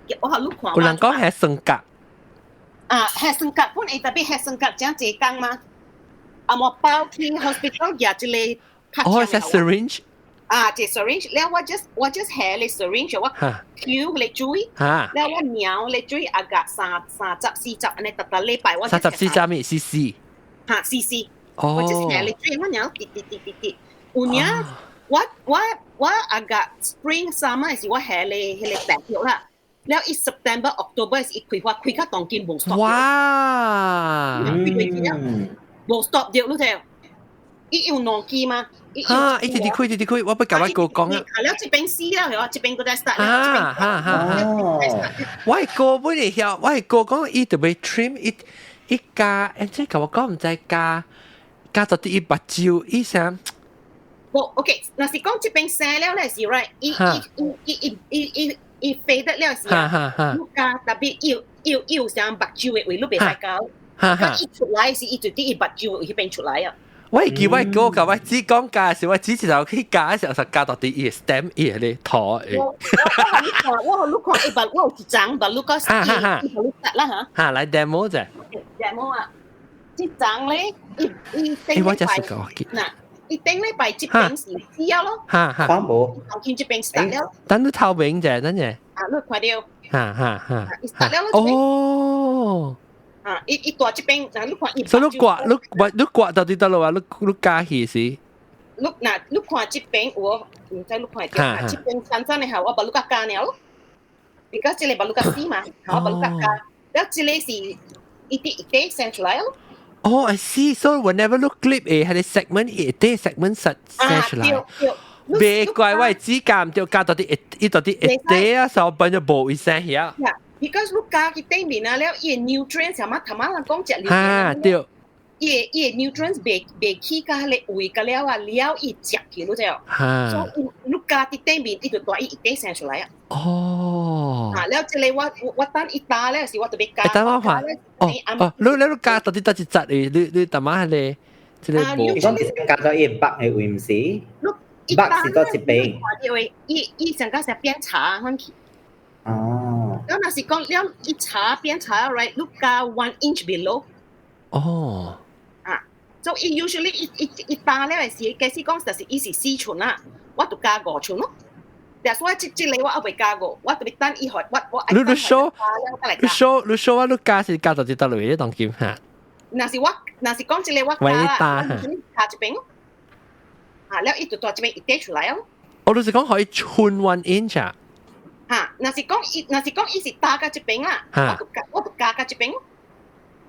予你看。有人講係酸角。啊，係酸角，本會特別係酸角，真濟工嗎？啊，我包去 hospital 舉一個。哦，係 syringe。啊，這 syringe，了我 just 下咧 syringe，我抽咧水，了我瞄咧水啊個30、40，按呢逐逐禮拜我。三十四十咩？CC。哈，CC。哦。我 just 下咧水，我瞄滴滴滴滴滴，有影我啊個 spring summer 時我下咧彼个白藥啦，了伊 September October 時伊開花開較當今無 stop。哇！開過去啊，無 stop 掉，你睇。伊有兩支嗎？啊！一直直開，一直開，我不共我哥講啊。啊！了這邊死了，係這邊閣再 start。哈哈哈！我哥本來曉，我哥講伊特別 trim 伊伊加，這共我講毋知加加到佇伊目睭，伊啥？無，OK，若是講這邊生了咧是 right，伊伊伊伊伊伊伊飛得了是啊，你加特別伊有啥目睭的位，你袂使加。伊出來是伊就佇伊目睭彼邊出來啊。我會記我哥共我姊講加時，我姊一頭去加的時候，就加到佇伊的 stem 伊個頭。我予你看，伊目我有一張目你個伊予你得啦嚇。哈，來 demo 者。 demo 啊，這張咧，伊伊頂禮拜，嗱，伊頂禮拜這邊是死了咯。哈哈。看無。頭見這邊 start 了。等你透明者，等者。啊，你看到。哈哈哈。伊 start 了咯。哦。啊！伊伊大這邊，嗱你看伊。所以你刮你你刮到佇佗落啊？你你加去是？你嗱，你看這邊有，毋知你看會著？這邊長長的下，我把你加了咯。而家這個把你加死嘛，我把你加，了這個是一啲一啲生出來咯。哦，I see. So whenever 你 clip 誒，係 segment 一啲 segment 實生出來。別怪我指甲毋對，加到佇一到佇一啲啊，所以變咗無一聲遐。 Because 你加去頂面啊了，伊的 nutrients 啥物頭仔人講食哈對。伊的 nutrients 袂去甲彼個胃甲了啊，了伊食去，你知無？所以你加佇頂面，伊就大伊一塊生出來啊。哦。啊，了這個我等伊焦了時，我特別加。等我看。哦哦，你加到底佗一節的？你淡仔彼個這個無。你講你加到伊北的位毋是？北是佗一邊。因為伊伊上個是變茶款去。哦。了若是講了伊茶變茶，right？你加 1 inch below。哦。啊，所以伊 usually 伊伊伊焦了的時，假使講就是伊是4寸啦，我就加5寸咯。但所以這這個我猶未加過，我特別等伊我。你 show 你 show 你 show 我你加是加到佇佗落當今嚇。若是講這個我加啦，加這邊，啊，了伊就大這邊一塊出來哦。我就是講可以寸 1 inch 啊。嚇，若是講伊是焦到這邊啦，我就加到這邊。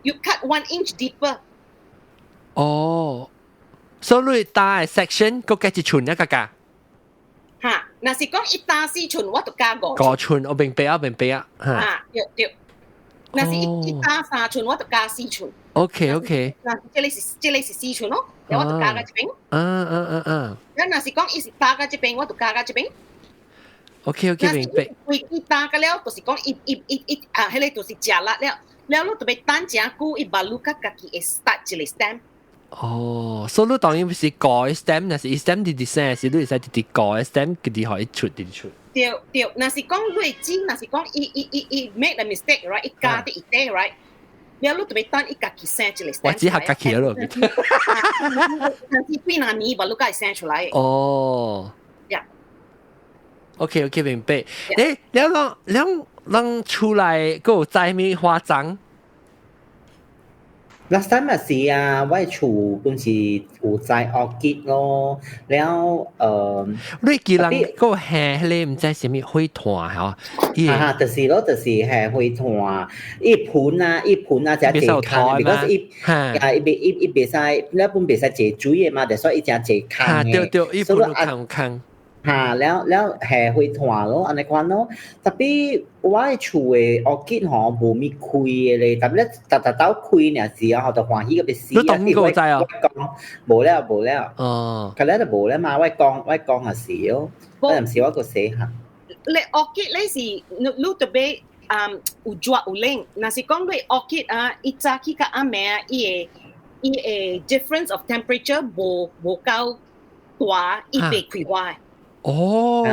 You cut 1 inch deeper。哦，所以你焦的 section 閣加一寸一個加。嚇，若是講伊焦4寸，我就加五。5寸，我明白啊，明白啊。嚇，對對。若是伊焦3寸，我就加4寸。 OK。若這個是4寸咯，然後我就加到這邊。嗯嗯嗯嗯。若是講伊是焦到這邊，我就加到這邊。 OK，明白。規伊焦個了，就是講伊伊伊伊啊，彼個就是食力了，了你特別等誠久，伊目愈較家己會 start 一個 stem。哦，所以你當然是改 stem，若是伊 stem 直直生，是你會使直直改 stem，直直予伊出，直直出。對對，若是講你剪，若是講伊伊伊伊 make a mistake，right？伊加佇伊底，right？了你特別等伊家己生一個 stem。我只係家己咯。但是幾若年，目愈較會生出來。哦。呀。 OK，明白。誒，你講你人出來閣有栽物花欉？ Last time 嘛是啊，我厝本是有栽 orchid 咯，了你記人個係迄個毋知啥物火炭吼，哈哈，就是咯，就是係火炭，伊盆啊，伊盆啊，只濟空，because 伊啊，伊伊伊袂使，你本袂使濟水的嘛，就所以伊誠濟空的。對對，伊盆有空空。哈，了了係火炭咯，按呢款咯。Tapi 我的厝的 orchid 吼無咪開的咧，tapi 咧逐逐斗開爾時啊，就歡喜個欲死啊！你當過知啊？我講無了無了。哦。佢咧就無了嘛，我講我講也是哦，我毋是我個細漢。你 orchid 咧是你你特別有熱有冷，若是講你 orchid 啊，伊早起較暗暝啊，伊會 difference of temperature 無無夠大，伊袂開花。哦，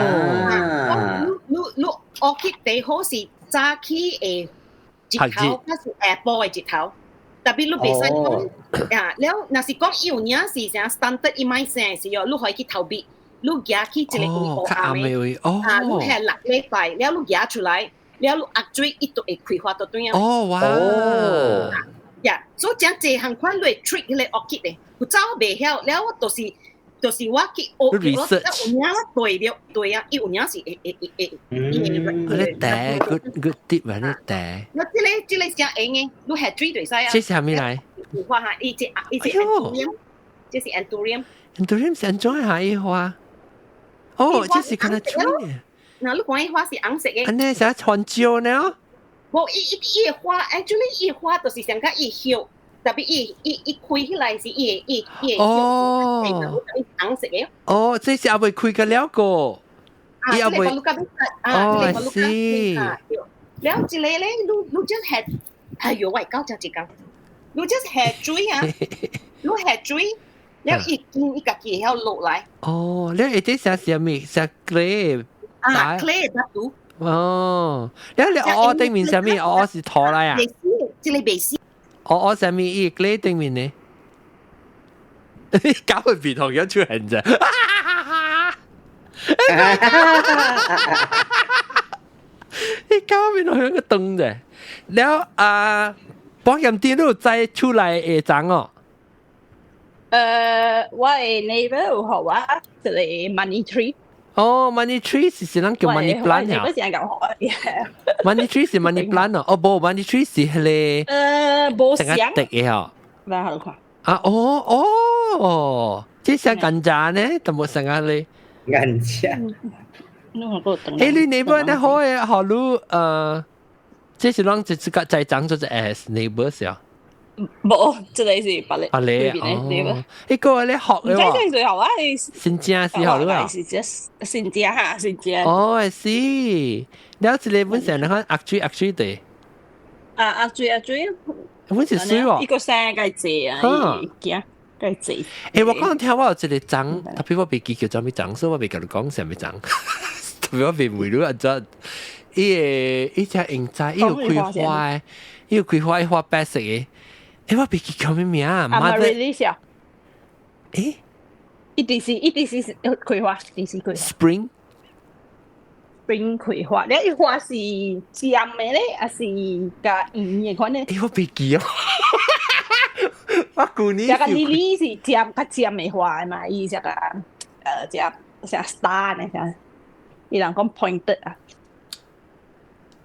你你 orchid 最好是早起的日頭，還是下晡的日頭。Tapi 你袂使講啊，了若是講伊有影是啥 standard 伊莫生的時候，你可以去投幣，你行去一個位烏暗的，啊，你係6禮拜，了你行出來，了你壓水，伊就會開花就對啊。哦，哇！呀，所以真濟項款你 trick 彼個 orchid 的，有走袂曉，了我就是。就是我去學，我有影我對了，對啊，伊有影是會會會會，你第 good good tip 啊，你第。我這個這個真用的，你下水就會使啊。這是啥物來？花哈，伊這伊這 anthurium，這是 anthurium。 anthurium 是按怎下伊花？哦，這是看得出嘅。嗱，你講伊花是紅色的。按呢啥番椒呢？無，伊伊伊花，actually 伊花就是上較伊葉。Tapi 伊伊伊開起來是伊伊伊哦，紅色的。哦，這是猶未開個了個。啊，猶未。哦，是。了，這個咧，你你這下，哎呦，我會搞這一工。你這下水啊，你下水，了伊見伊家己會曉落來。哦，你下底寫啥物？寫 clay。啊，clay 得拄。哦，了你哦頂面啥物？哦是土來啊？袂死，這個袂死。哦哦，啥物？伊 clay 頂面呢？搞會變同樣出現啫。你搞變同樣個燈啫。了啊，保險店都有載出來會長哦。我的 neighbor 有予我一個 money tree。哦，money tree 是是咱叫 money plant 啊。我是講好。 money tree 是 money plant 哦，哦無 money tree 是彼個。無像。滴的吼。來好看。啊哦哦，這是甘蔗呢，都無成個咧。甘蔗。誒，你 neighbor 呢好嘅，好你這是攏一個在長做隻 as neighbor 啊。無，這個是別個。別個哦。彼個咧學嘅喎。唔知最後啊，新正是學你啊。是只新正哈，新正。哦，是。了這個本身你看壓水壓水的。啊，壓水壓水。本是水喎。一個生該濟啊，驚該濟。誒，我剛聽我有一個長，tapi 我袂記叫做啥物長，所以我袂共你講啥物長。Tapi 我袂問你按怎。伊個伊只應在，伊有開花，伊有開花，伊花白色的。誒，我袂記叫咩名啊？ Amaryllis 啊。誒，一定是一定是開花，一定是開花。 Spring。 Spring 開花，你花是尖的咧，還是較圓的款咧？誒，我袂記哦。我舊年。這個 lily 是尖較尖的花嘛，伊這個這像 star 呢，像伊人講 pointed 啊。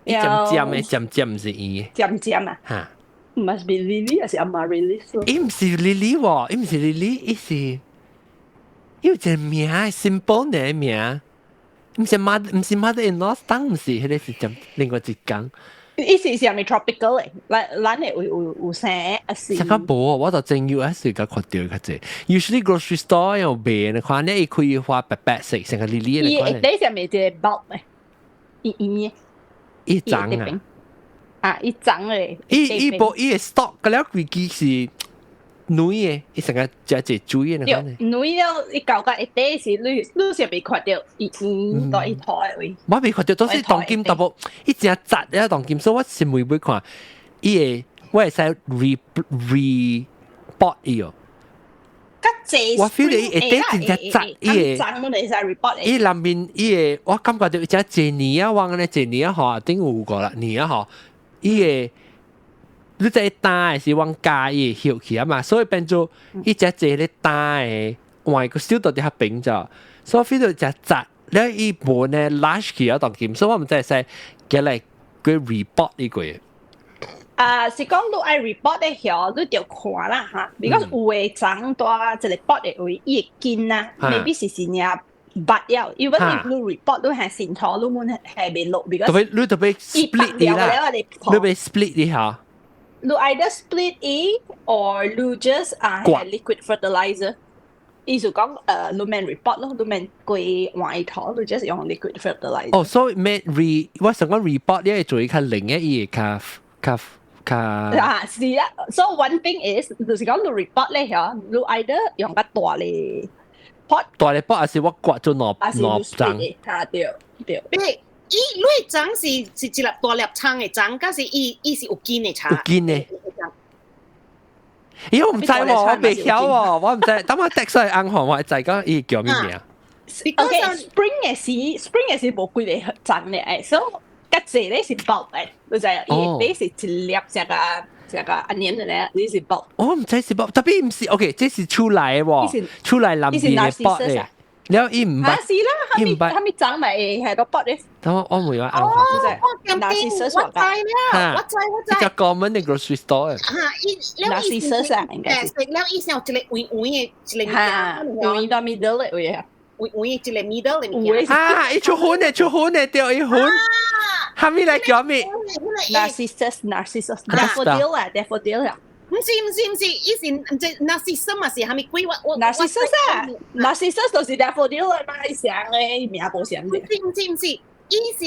尖尖的，尖尖毋是圓的。尖尖啊。嚇。 Must be lily 還是 amaryllis？伊毋是 lily 喎，伊毋是 lily，伊是伊有一個名，simple 的名，毋是 mother，毋是 mother in law，當毋是，彼個是講另外一間。伊是啥物 tropical 的？咱咱的有有有生還是？這個無，我就真 US 時較看到較濟。Usually grocery store 有賣，你看你伊開花白白色，成個 lily 伊下底上面一個 bulb 的，圓圓的。伊長啊！啊，伊長的。伊伊無伊的 stalk 個了規支是軟的，伊成個食隻水的。對，軟了伊搞到下底是你你是未看到伊圓到伊土的位。我未看到，都是當今淡薄，伊真雜了當今，所以我是每每看，伊會我會使 re repot 伊哦。我 feel 到伊下底真正雜，伊個長會使 repot。伊內面伊個，我感覺到伊只一年啊，往呢一年啊吼，頂有過啦，年啊吼，伊個你這單的是往加伊葉去啊嘛，所以變做伊只這個單的換個小到底較平咗，所以 feel 到只雜，了伊無呢 lush 去啊當今，所以我毋知使叫來過 repot 呢個。啊，是講你愛 repot 的曉，你就看啦嚇。because 有的長大一個 pot 的位，伊會緊啊，maybe 是是爾拔了。如果你 repot 你係新土，你滿係未落，because 特別你特別 split 啲啦，你別 split 啲嚇。你 either split 伊，or 你 just 啊 liquid fertilizer。意思講你免 repot 咯，你免規換土，你 just 用 liquid fertilizer。哦，所以免 re，我想講 repot 你會做較靈嘅，伊會較較。較啊，是啊，so one thing is 就是講你 repot 咧嚇，你 either 用較大嘅 pot，大嘅 pot 還是我割做兩兩層？啊，對對。伊你種是是一粒大粒葱的種，還是伊伊是有根的葱？有根的。咦，我毋知喎，我未曉喎，我毋知。等我 text 去翁行，我會知講伊叫咩名。 OK，spring 嘅時，spring 嘅時無幾個種嘅，所以較濟咧是 bulb 嘅，你知啊？伊你是一粒這個這個 onion 嘅咧，你是 bulb。我毋知是 bulb，特別毋是 OK，這是厝內的喎，厝內南邊的 pot 咧。了伊毋捌，是啦，後面後面長咪係個 pot 咧。等我我唔會話啱。哦，我知啦，我知我知。一隻 common 的 grocery store。嚇，伊 Narcissus 啊，應該是。了伊先有一個圓圓的一個物件，圓到 middle 的位啊。圓圓一個 middle 的物件。啊，伊出粉的出粉的對，伊粉。後面來叫咩？Narcissus，Narcissus，daffodil 啊，daffodil 啊。毋是毋是毋是，伊是毋知 Narcissus 嘛是蝦米鬼？我我 Narcissus 啊，Narcissus 就是 daffodil 啊嘛，伊上嘅名無相嘅。毋是毋是毋是，伊是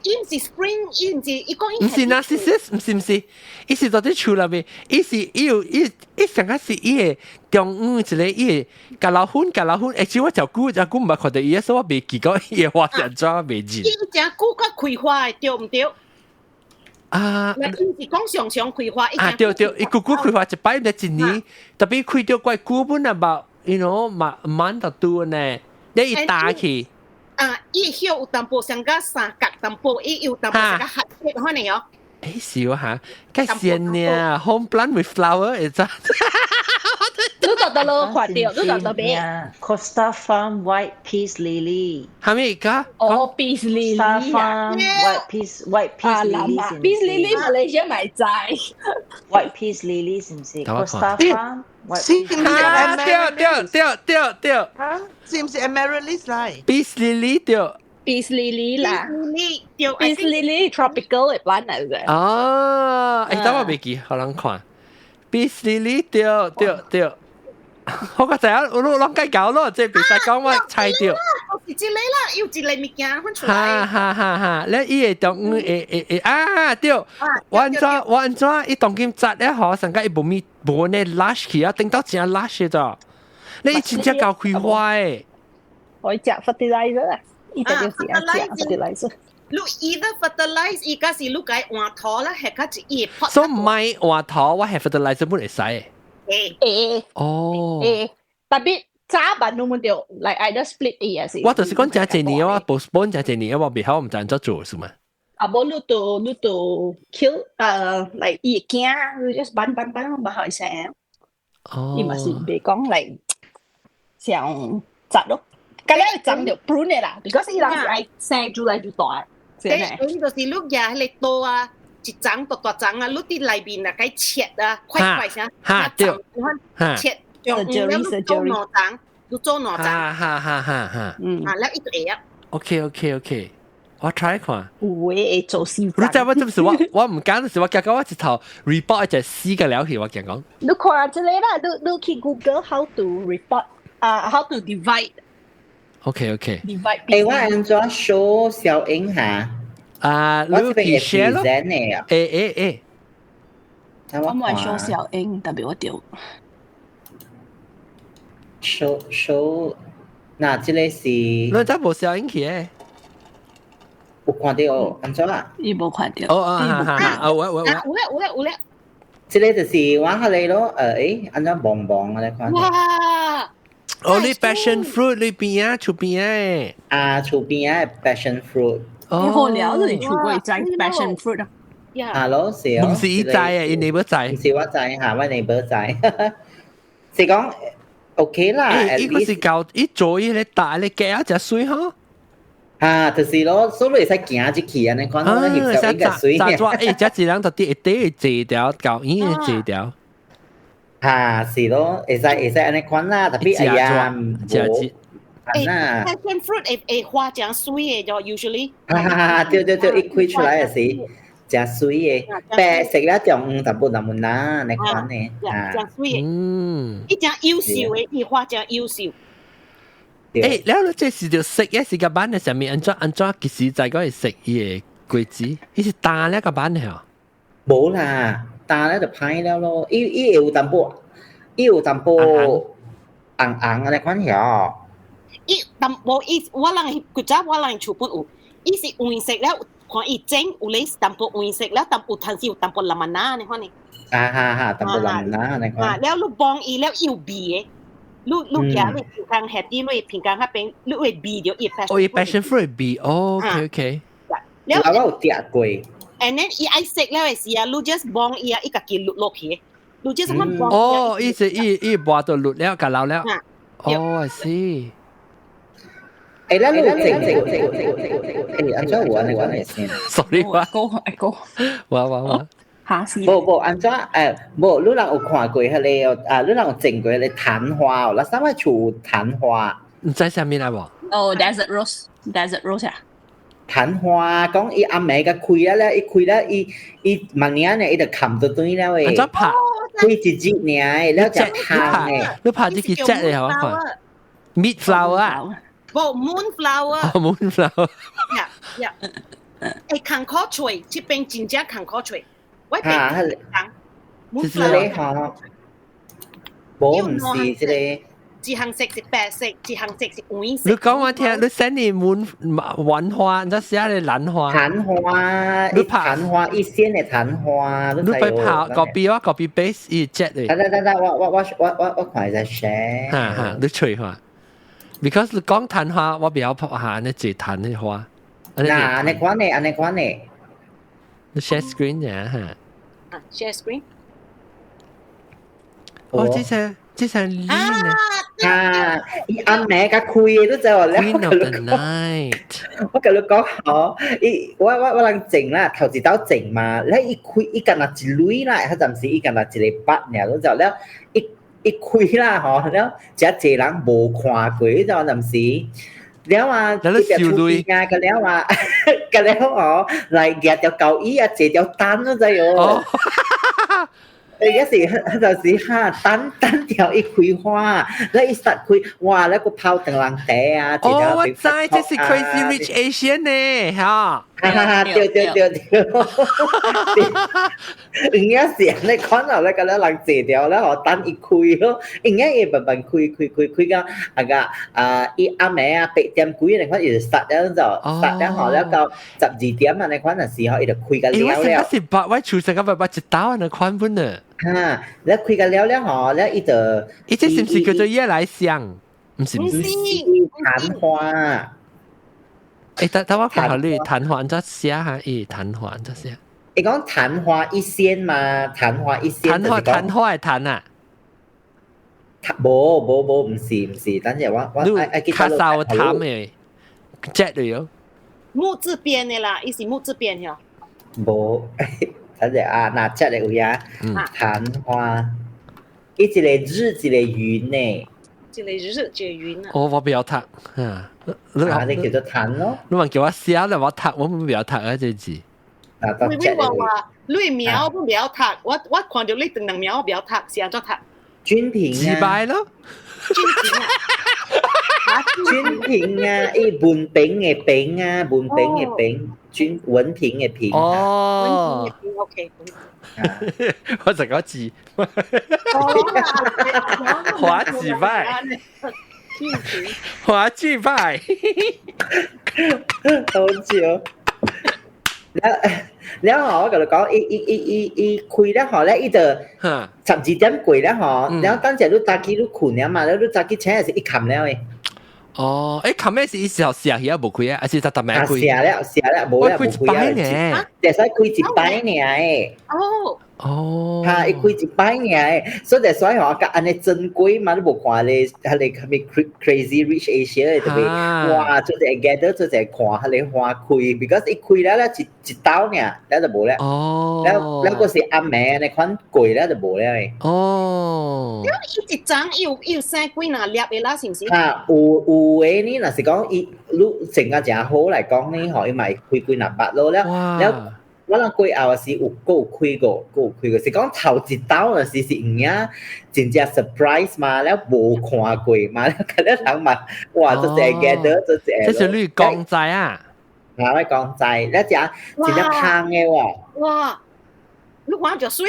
伊毋是 spring，伊毋是伊講伊。毋是 Narcissus，毋是毋是，伊是到底厝內面，伊是伊有伊伊上個是伊個中央一個伊個橄欖粉橄欖粉，而且我真久真久毋捌看到伊，所以我袂記講伊個花是按怎袂認。伊真久較開花的，對毋對？啊！伊是講常常開花，啊對對，伊久久開花一擺，毋知一年，特別開著怪久本啊，無，you know 嘛滿得多呢，你伊打去。啊，伊葉有淡薄像個三角淡薄，伊有淡薄像個黑色可能哦。誒是哈，該鮮呢，home plant with flower 會知。你就得咯，看到，你就得咩？Costa Farm White Peace Lily。係咪㗎？哦，Peace Lily 啊。Farm White Peace Lily。 Peace Lily 馬來西亞咪在。 White Peace Lily 是唔是？Costa Farm。是唔是？對對對對對。啊？是唔是 Amaryllis 嚟？Peace Lily 對。 Peace Lily 啦。 Lily 對。 Peace Lily tropical 嘅 plant 嚟嘅。哦，誒，等我未記，好難看。Peace Lily 對對對。我個知影，我攏該搞咯，這袂使講我猜著。是這個啦，有一個物件分出來。哈哈哈哈！你伊會當會會會啊對，我按怎我按怎伊當今紮咧嗬，上個伊無咪無呢 lush 去啊，頂到真 lush 咋？你伊真正夠開花誒。可以食 fertilizer 啊，伊就是愛食 fertilizer。你 either fertilize 伊個是你該換土啦，係較一伊 pot。所以唔係換土，我係 fertilizer 本會使。會哦，會，特別早晚你們就 like either split 伊也是。我就是講真濟年，我 postpone 真濟年，我未曉，我毋知按怎做是嘛？啊，無你就你就 kill 來伊會驚，你 just 扳扳扳，無好聲。哦。伊嘛是袂講來像紮咯，咁樣長就 prune 啦，because 伊人是愛生出來就大。誒，就是你舉彼個刀啊。一層大大層啊，你佇內面啊，該切啊，塊塊聲，哈對，切，用了你做兩層，你做兩層，哈哈哈哈哈，嗯，啊，了伊就會啊。 OK，我 try 看。有會做死。你知我這是我我毋敢，就是我驚講我一頭 repot 就死個了去，我驚講。你看這個啦，你你去 Google how to repot 啊，how to divide。 OK。 divide。誒，我按怎 show 小英下？啊，你去 share 咯。誒誒誒，我冇 show 小英，特別我掉。 show show，嗱，這個是。你真無小英去誒？有看到哦，按怎啊？伊無看到。哦啊哈哈，啊有有有。有咧有咧有咧。這個就是我彼個咯，誒，按怎蒙蒙啊？你看。哇！哦，你 passion fruit 你邊啊？厝邊誒？啊，厝邊啊，passion fruit。你好了，你厝過摘 passion fruit 啊？啊咯，是哦。毋是伊知嘅，伊 neighbor 知。毋是我知嚇，我 neighbor 知。是講 OK 啦。伊個是舊，伊做伊咧大咧夾啊，隻水吼。啊，就是咯，所以會使行入去按呢款，我翕相應該水。炸抓，這一人就啲一啲坐條，舊伊坐條。嚇，是咯，會使會使按呢款啦，tapi 哎呀，食欸，passion fruit 會會花誠媠的就 usually。哈哈哈！對對對，一開出來的時，誠媠的，白色了中黃淡薄淡薄啦，按呢款的。誠媠的。伊誠優秀的，伊花誠優秀。欸，了你這是著食的是個版的啥物？按怎按怎幾時知講會食伊的果子？伊是焦了個版的吼？無啦，焦了就歹了咯。伊伊會有淡薄，伊有淡薄紅紅按呢款曉。伊但無伊，我人古早我人厝本有，伊是黃色了，看伊整有咧淡薄黃色了，但有陣時有淡薄藍藍按呢款呢。啊哈哈，淡薄藍藍按呢款。啊，了你幫伊了有味的，你你行你平常下啲你平常彼邊，你會味著伊 passion。哦，伊 passion fruit 味，OK OK。了我有食過。 And then 伊愛食了的時啊，你 just 摸伊啊，伊家己落落去，你 just 咁摸。哦，伊是伊伊磨到落了，共流了。哦，I see。欸，咱有整整整欸，按怎有按呢款的先？Sorry，我講講，我我我嚇死！無無按怎欸，無你人有看過彼個啊？你人有種過彼個曇花哦？咱啥物厝有曇花？毋知啥物來無？哦，desert rose，desert rose 啊！曇花講伊暗暝共開了，伊開了，伊伊萬年呢，伊就冚到轉了誒。按怎拍？開一日爾，了就香的。你拍這個隻的好看？Meat flower 啊？無 moonflower。哦，moonflower。 Yeah yeah，會艱苦揣，這邊真正艱苦揣。我邊講 moonflower 吼，無毋是這個。一項色是白色，一項色是黃色。你講我聽，你 send 你 moon 蘭花，你寫你蘭花。曇花，你拍曇花一線的曇花。你ไป拍 copy 我 copy paste 伊隻的。得得得，我我我我我我看下 share。哈哈，你揣看。because 你講曇花，我比較拍下你這曇的花。嗱，按呢款的，按呢款的。你 share screen 呀哈。啊，share screen。哦，這隻這隻綠呢？啊！伊暗暝共開的，你知無？ Queen of the night。我共你講吼，伊我我我人種啦，頭一道種嘛，咧伊開伊干焦一蕊啦，彼陣時伊干焦一個筆爾，你知了，伊伊開啦吼，了誠濟人無看過，你知無？陣時。了啊，這邊厝邊啊，個了啊，個了哦，來舉條交椅啊，坐條凳，你知哦。伊嗰時，就是哈，等等條伊開花，你一實開，哇！那個泡長人茶啊，哦，我知，這是 Crazy Rich Asian 呢，嚇！哈哈哈，對對對對，有影是按呢款哦，你個了人坐條了，吼等伊開咯，有影伊慢慢開開開開到啊個啊，伊暗暝啊8點幾那款伊就殺了就殺了吼，了到12點啊那款的時候，伊就開個了了。我是捌我厝上個捌捌一道按呢款本呢。哈，了開個了了吼，了伊就，伊這是毋是叫做夜來香？毋是毋是，曇花。欸，等等我看下你曇花按怎寫哈？伊曇花按怎寫？伊講曇花一現嘛，曇花一現。曇花曇花的曇啊？無無無，毋是毋是，等下我我愛較少淡的，隻嚟喲。木字邊的啦，伊是木字邊喲。無。等下啊，哪隻的位啊？曇花，伊一個日一個雲呢。一個日一個雲啊。哦，我不曉讀，啊，你啊，你叫做曇咯。你問叫我寫咧，我讀，我毋曉讀啊，這字。你你話話你名我毋曉讀，我我看著你兩兩名我毋曉讀，是按怎讀？君平啊。自敗咯。君平啊。君平啊，伊文憑的憑啊，文憑的憑。君文憑的憑哦，文憑的憑，OK。我就講字，華字派，華字派，好笑。了了後，我共你講，伊伊伊伊伊開了後咧，伊就12點過了吼，了等陣你早起你睏了嘛，了你早起醒的時伊冚了的。哦，琴日是伊時候食起啊無開啊，還是特特名開？食了食了，無了無開啊呢。會使開一擺爾。哦。哦。嚇，伊開一擺爾，所以所以話佮按呢珍貴嘛，你無看咧，彼个啥物 Crazy Rich Asia 特別，哇，做一個 gather 做一個看彼个花開，because 伊開了了一一兜爾，了就無了。哦。了了閣是暗暝按呢款過了就無了的。哦。了伊一叢伊有生幾若粒的啦，是毋是？嚇，有有的呢，若是講伊你成個誠好來講呢，吼，伊嘛會開幾若百咯，了了。我人過後是有閣有開過，閣有開過，是講頭一兜若是是有影真正 surprise 嘛，了無看過嘛，了佮了人嘛，哇，做一個 gather 做一個。這是你講在啊？啊，我講在，了食真正香的喎。哇！你看就媠。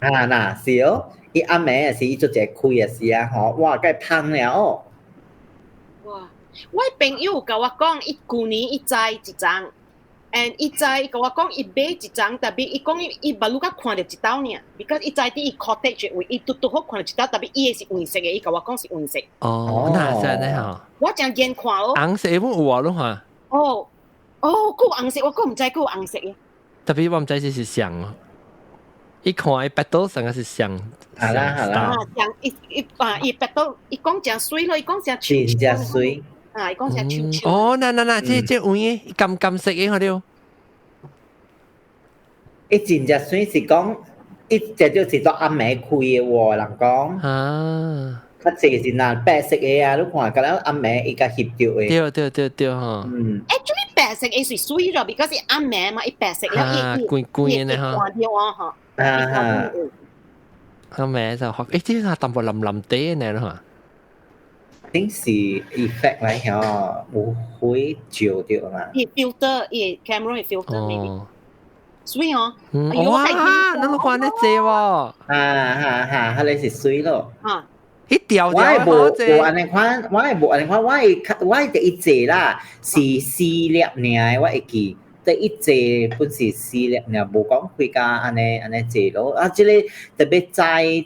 啊，若是哦，伊暗暝是伊做一個開的時啊，吼，哇，該芳了哦。哇！我朋友共我講，伊舊年伊栽一叢。and 伊栽共我講，伊買一叢，tapi 伊講伊伊目睭較看著一兜爾，because 伊栽佇伊 cottage 位，伊拄拄好看著一兜，tapi 伊的是黃色的，伊共我講是黃色。哦，那是按呢吼。我誠見看咯。紅色本有啊，你看。哦，哦，閣有紅色，我閣毋知閣有紅色的。 tapi 我毋知這是啥哦。伊看伊 petal 成個是像。係啦係啦。啊，像伊伊啊，伊 petal，伊講誠媠咯，伊講誠真正媠。啊，伊講誠秋秋。哦，那那那，這這有影金金色的，看著。伊真正媠是講，伊這就是做暗暝開的喎，人講。啊。較濟是若白色的啊，你看，佮了暗暝伊共翕著的。對對對對吼。嗯。 Actually 白色的是媠咯，because 伊暗暝嘛，伊白色了，伊光光的吼。看著啊吼。啊哈。暗暝就學，這係淡薄腍腍地呢咯。頂是 effect 來吼，有火照著嘛。伊 filter，伊 camera filter maybe。媠哦。哇！你都看得濟喎。啊哈哈，彼个是媠咯。啊。伊掉我會無無按呢款，我會無按呢款，我會我會第一隻啦，是四粒爾，我會記。第一隻本是四粒爾，無講開甲按呢按呢濟咯。啊，這個特別栽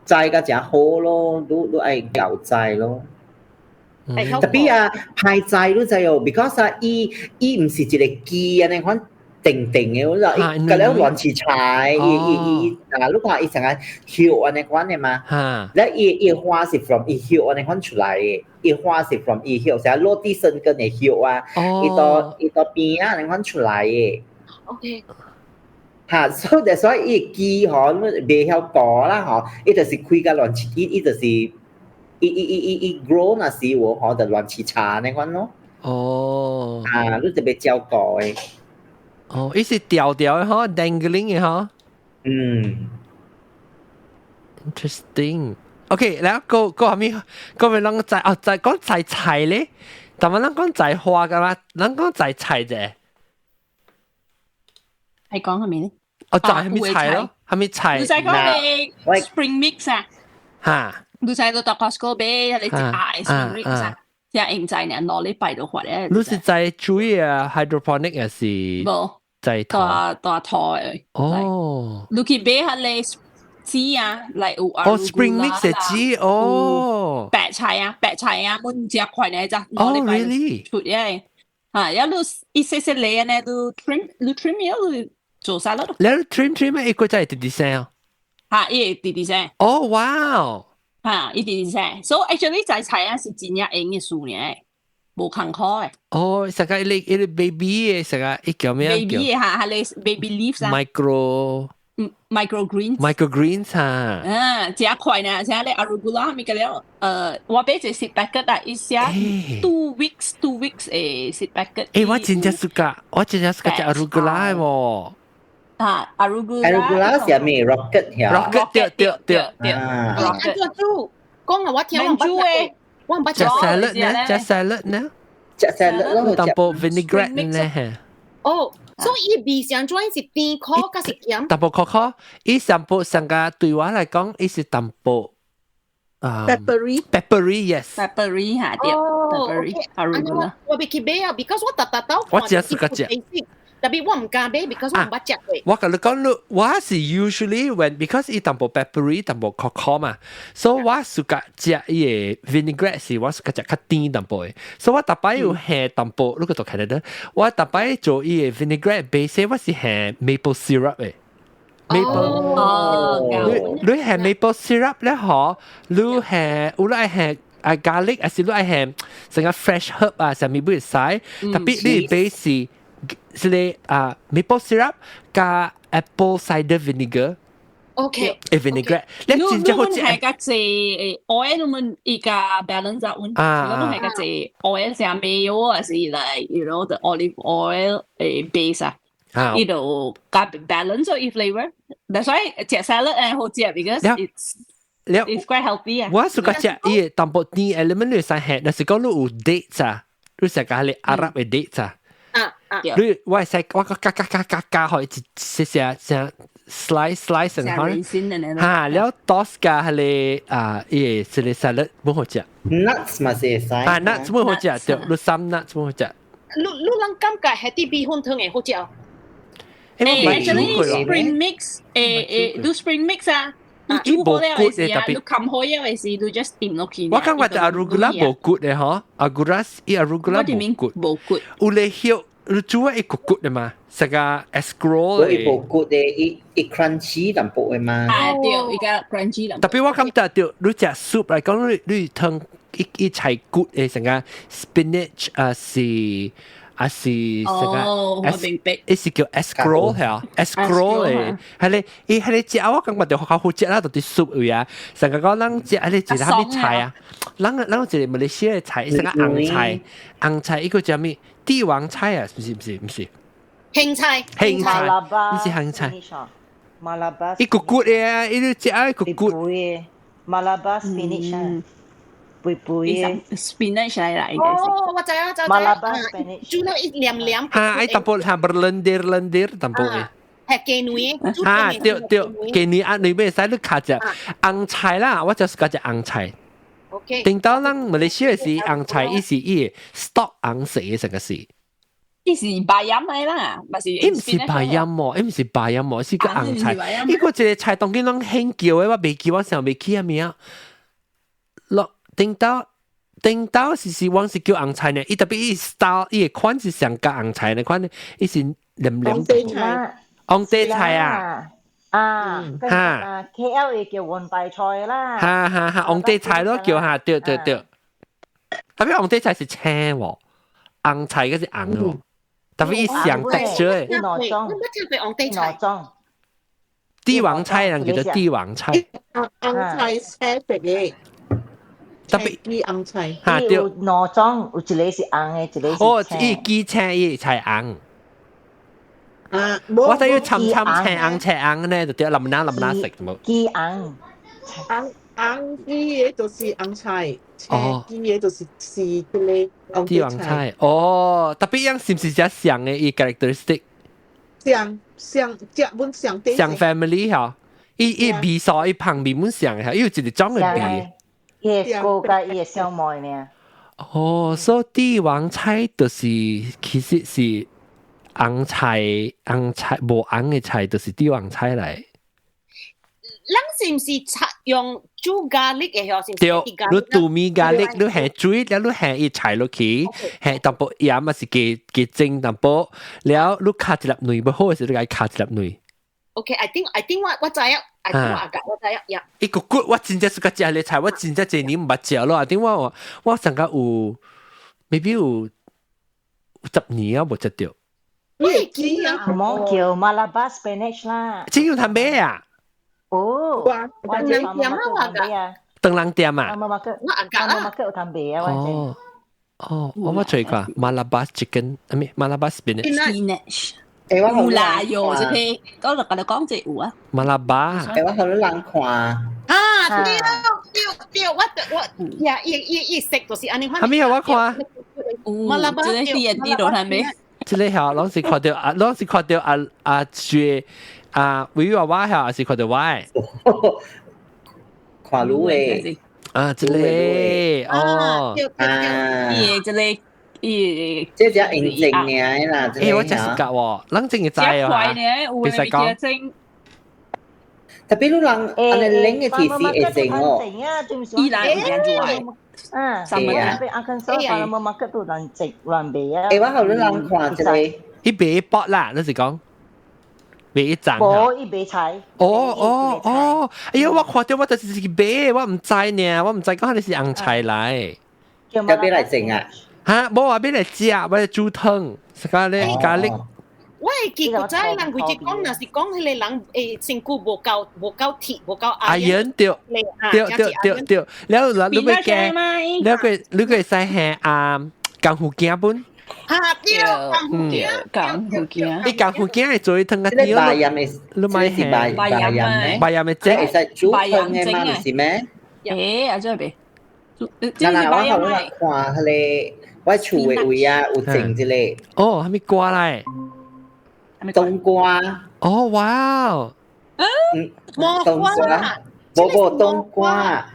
栽甲誠好咯，你你愛𠢕栽咯。特別啊，歹栽你知哦，because 啊，伊伊毋是一個枝按呢款定定的，我就伊佮了亂起菜，伊伊伊啊，你看伊成個葉按呢款的嘛，了伊伊花是 from 伊葉按呢款出來的，伊花是 from 伊葉，成落地生根的葉啊，伊到伊到邊仔按呢款出來的。 OK。嚇，所以所以伊枝吼，袂曉高啦吼，伊就是開甲亂七，伊伊就是伊伊伊伊伊 grow 若是有吼，就亂七叉按呢款咯。哦。啊，你特別照顧的。哦，伊是吊吊的吼，dangling 的吼。嗯。 Interesting。OK，然後個個後面個咪啷個栽哦，栽講栽菜咧，但係咱講栽花噶嘛，咱講栽菜啫。係講係咪咧？哦，栽係咪菜咯？係咪菜？你使講你 spring mix 啊？嚇！你使到 Costco 買你一大 spring mix 啊？即係唔知呢，攞你擺到發咧。你是栽水啊，hydroponic 還是？無。栽大大土的。哦。你去買彼个籽啊，來有哦，spring mix 的籽哦。白菜啊，白菜啊，每隻塊呢只。哦，really？出嘅，啊，一路一些些嚟呢，都 trim，你 trim 咗，你做晒咯。你 trim trim 一個真係直直生啊？嚇，伊會直直生。哦，哇！嚇，伊直直生。所以 actually 栽菜啊是真正閒的事呢，無艱苦的。哦，成個一個一個 baby 的，成個伊叫咩？baby 的嚇，彼個 baby leaves 啊。 micro。 microgreens。 microgreens 嚇。啊，誠快呢，像你 arugula 咪個了，我買一個 seed packet 啊，伊寫 2 weeks 2 weeks 的 seed packet。我真正 suka，我真正 suka 食 arugula 喎。啊，arugula。 arugula 是咩？rocket 呀？rocket 對對對對。啊。按怎煮？講啊，我聽我毋捌。我毋捌食 salad 呢？食 salad 呢？食 salad 咯。淡薄 vinaigrette 呢？哦。所以伊味上怎是甜苦，抑是鹹？淡薄苦苦，伊上薄上個對我來講，伊是淡薄啊，peppery peppery yes peppery 嚇對，peppery arugula。我欲去買啊，because 我逐逐兜我只是個食。特別我毋敢買，because 我毋捌食過。我共你講，你我是 usually when because 伊淡薄 peppery 淡薄苦苦嘛，所以我 suka 食伊个 vinaigrette 是我 suka 食較甜淡薄的，所以我逐擺有下淡薄，你個都看得到，我逐擺做伊个 vinaigrette base 我是下 maple syrup 的。maple 你下 maple syrup 咧嗬，你下有你愛下啊 garlic，還是你愛下成個 fresh herb 啊，啥物會使，特別你 base 是咧啊 maple syrup 加 apple cider vinegar。 誒 vinaigrette，你真正好食。係較濟 oil 你們伊個 balance 啊，阮，你係較濟 oil 像 mayo 還是 like the olive oil 誒 base 啊，伊就加 balance 咗伊 flavor。That's why 食 salad 誒好食，because it's quite healthy 啊。我 suka 食伊淡薄甜 element 你使食，若是講你有 dates 啊，你食個係阿拉伯 dates 啊。你我係使我個加加加加加開一些些像 slice slice 然後嚇，了 toss 加係個啊，伊個是個 salad 本好食。 nuts 嘛是會使。啊，nuts 本好食，對，你 some nuts 本好食。你你人感覺係啲米粉湯會好食哦？誒，actually spring mix 誒誒，你 spring mix 啊，你煮好了嘅時啊，你冚好了嘅時，你 just 掂落去。我感覺 arugula 無骨的嗬，arugula 伊 arugula 無骨，無骨。有咧葉。你煮啊，伊骨骨的嘛，成個 escarole 伊無骨的，伊伊 crunchy 淡薄的嘛。啊對，伊個 crunchy 淡薄。特別我感覺到，你食 soup 來講，你你湯伊伊菜骨的成個 spinach 啊是啊是成個，哦，我明白。伊是叫 escarole 係啊，escarole 的，係咧，伊係咧食我感覺就較好食啦，就啲 soup 位啊，成個講咱食係咧一個啥物菜啊，咱咱有一個馬來西亞的菜，成個紅菜，紅菜伊個叫咩？帝王菜啊，唔是唔是唔是，興菜，興菜，唔是興菜。 Malabar 伊骨骨的啊，伊食啊骨骨。 Malabar spinach 啊，肥肥的。 spinach 嚟啦，應該是。哦，我知啊，知知。 Malabar spinach。煮了一黏黏。哈，愛淡薄哈，berlendir-lendir 淡薄的。係雞卵。哈，對對，雞卵啊，你咩使你卡隻紅菜啦，我就是加隻紅菜。 頂到咱馬來西亞是紅菜，伊是伊 stalk 紅色的成個是。伊是 bayam 來啦，毋是。伊毋是 bayam 哦，伊毋是 bayam 哦，是個紅菜。伊個一個菜當今攏興叫的，我袂記，我想袂起啊名。落頂到頂到是是往是叫紅菜呢，伊特別伊 style 伊的款是上加紅菜的款，伊是黏黏。紅地菜。紅地菜啊！啊，哈，KL 會叫雲白菜啦。哈哈哈，紅地菜咯叫哈，對對對。特別紅地菜是青喎，紅菜嗰是紅喎。特別伊上 texture 的。我冇聽過紅地菜。帝王菜人叫做帝王菜。紅菜青白的。特別啲紅菜。哈對。有兩種，有一個是紅的，一個是哦，伊雞青，伊菜紅。啊！我睇要沉沉青紅青紅呢，就對，淋拿淋拿食冇。雞紅。紅紅啲嘅就是紅菜，青啲嘅就是是嗰個紅帝王菜。哦，特別樣是唔是只像嘅伊 characteristic？像像食本像像 family 嚇，伊伊味素伊旁邊本像嘅，伊有一個種嘅味。伊的哥佮伊的小妹呢？哦，所以帝王菜就是其實是紅菜，紅菜無紅的菜就是帝王菜來。咱是毋是菜用煮 garlic 的嗬？是毋是？對，你拄米 garlic，你下水，了你下伊菜落去，下淡薄鹽啊是加加蒸淡薄，了你敲一粒卵，欲好的時你共敲一粒卵。 OK，I think I think 我我知影，I think 我阿我知影呀。伊個骨我真正是個食个菜，我真正這年毋捌食咯。I think 我我上個有 maybe 有10年啊無食著。你會記啊？莫叫 Malabar spinach 啦。這有通買啊？哦，我人店啊，我個。當人店啊？我阿家啦。我有通賣啊，我哦哦，我捌揣過 Malabar chicken，啊咩 Malabar spinach。 spinach。欸，我有啦，喲，這個我就共你講這有啊。 Malabar。欸，我予你人看。啊，對對對，我我呀，伊伊伊色就是按呢款。啥物啊？我看。有，這個是人啲路係咪？這個嚇，攏是看著啊，攏是看著啊啊雪啊，維娃娃嚇，還是看著我的？看你的。啊，這個哦。伊的這個。伊這只用整爾啦，欸，我真是夾喎，咱真會知哦，嚇，別使講。特別你人按呢冷的天時會整哦。伊人有人做的。嗯，係啊。阿肯色法冇 market 都人整亂賣啊。欸，我予你人看一個。伊賣薄啦，你是講賣一張。無，伊賣菜。哦哦哦！哎呀，我看著我就是去買，我毋知呢，我毋知講彼是紅菜來。要買來整啊？哈，無啊，買來食，買來煮湯，是咖喱咖喱。我會記古早人規日講，若是講彼个人身軀無夠無夠鐵，無夠阿英對對對對對，了後你欲加，了個你個會使下啊功夫鏡本。哈對，功夫鏡，功夫鏡。你功夫鏡會做湯啊對。白鹽的，你買是白白鹽的，白鹽的這會使煮湯的嘛，毋是咩？欸，啊這邊。嗱嗱，我予你看彼个我厝的位啊，有種這个。哦，啥物瓜來？冬瓜。哦，哇！嗯，冬瓜，無無冬瓜，啊，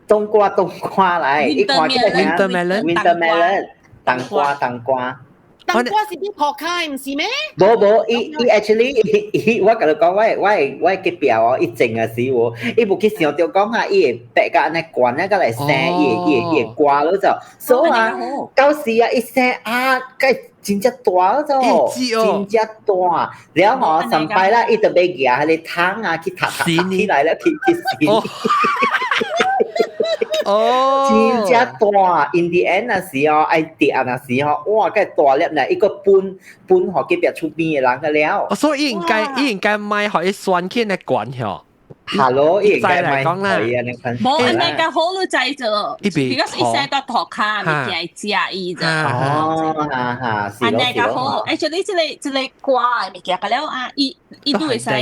冬瓜冬瓜來，你看這個 winter melon， winter melon，冬瓜冬瓜。冬瓜是佇塗跤的，毋是咩？無無，伊伊 actually 伊我共你講，我我我隔壁哦，伊種的時喎，伊無去想著講啊，伊會白甲按呢懸啊，佮來生，伊會伊會伊會瓜囉就，所以啊，到時啊，伊生啊，該真正大囉就，真正大，了後上擺啦，伊就欲舉彼個桶啊去讀讀讀起來了，去去死。哦，真正大，in the end 若是哦，愛跌啊若是吼，哇，該大粒呢，伊閣分分予隔壁厝邊的人個了。哦，所以伊應該伊應該莫予伊酸起來懸吼。 Hello，伊應該來講啦。無按呢較好你知做，because 伊生佇塗跤物件會食伊咋。哦，哈哈，按呢較好。Actually，這个這个瓜的物件，了啊，伊伊都會使啊，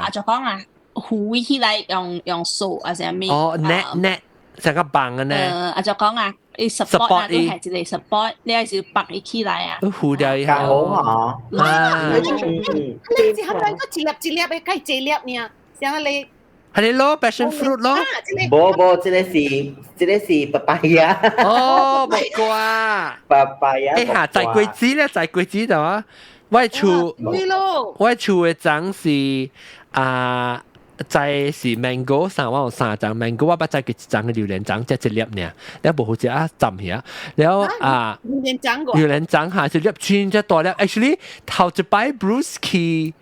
啊就講啊，糊起來用用掃啊，啥物？哦，net net 成個棒嘅呢。啊就講啊，伊 support 啊，都係一個 support，你還是綁伊起來啊。糊掉伊好啊。啊。你是合來個一粒一粒的，該一粒爾，像你。係你咯，passion fruit 咯。無無，這个是這个是 papaya。哦，木瓜。 papaya。欸哈，摘果子咧，摘果子就啊，我厝，我厝的種是啊。摘是 mango 三，我有三種 mango，我捌摘過一種的榴蓮種，才一粒爾，了無好食啊，浸起啊，了啊，榴蓮種個，榴蓮種哈是粒真正大粒，actually 頭一擺 Bruce 去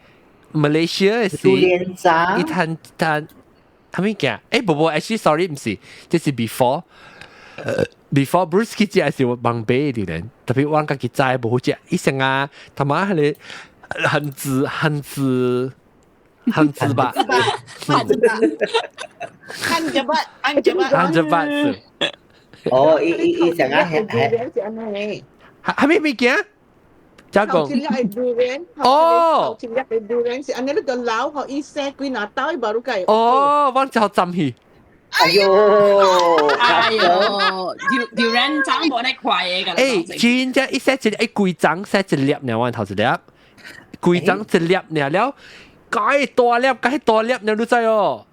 Malaysia 的時，榴蓮種，伊趁趁啥物件？欸，無無，actually sorry 毋是，這是 before。before Bruce 去食是我網買的榴蓮，特別我家己摘無好食，伊成啊他媽彼个杏子杏子。杏子吧，杏子杏子吧，杏子吧，杏子吧是。哦，伊伊伊成啊係係係咩物件？加講。頭一粒係 durian，哦，頭一粒係 durian 是按呢你就老，予伊生幾若刀，伊無愈計。哦，我就浸去。哎喲，哎喲，durian 種無咧快的㗎。欸，真正一生一粒，規欉生一粒爾，我頭一粒，規欉一粒爾了。該大粒，該大粒，你都知哦。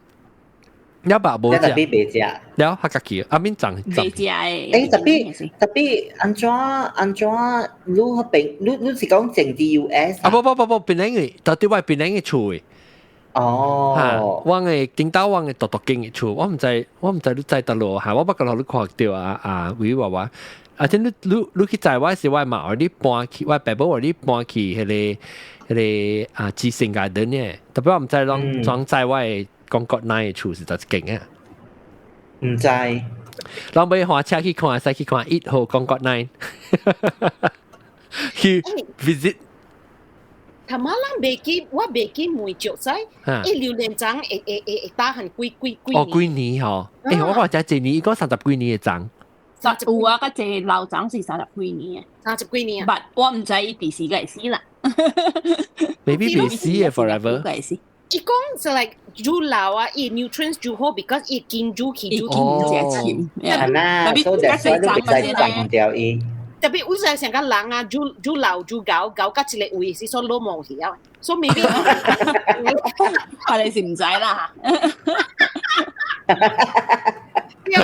了爸無食，特別袂食。了較家己，阿免長袂食的。欸，特別特別按怎按怎，你彼邊你你是講種佇 US 啊？無無無無，檳榔的，到底我檳榔的厝的。哦，我的頂兜我的獨獨間的厝，我毋知我毋知你知佗落哈，我捌共予你看著啊啊，維娃娃。啊，這你你你去載我時，我嘛予你搬去，我爸母予你搬去彼个彼个啊，知性garden 呢。特別我毋知攏裝載我的廣國內的厝是佗一間啊？毋知。攏欲駛車去看，使去看1號廣國內去 visit。頭仔咱袂記，我袂記問石知，欸榴蓮種會會會會打很幾幾幾哦，幾年吼？欸，我看才一年，伊講三十幾年的種。有啊，較濟老種是三十幾年三十幾年啊。But 我毋知伊佇時個會死啦。 Maybe 袂死的 forever。伊講是 like 愈老啊，伊 nutrients 愈好，because 伊根愈去愈去愈深。係啦，所以所以你袂使斬掉伊。特別有時成個人啊，愈愈老愈𠢕，𠢕到一個位是說老毛去啊，所以 maybe 我哋是毋知啦。對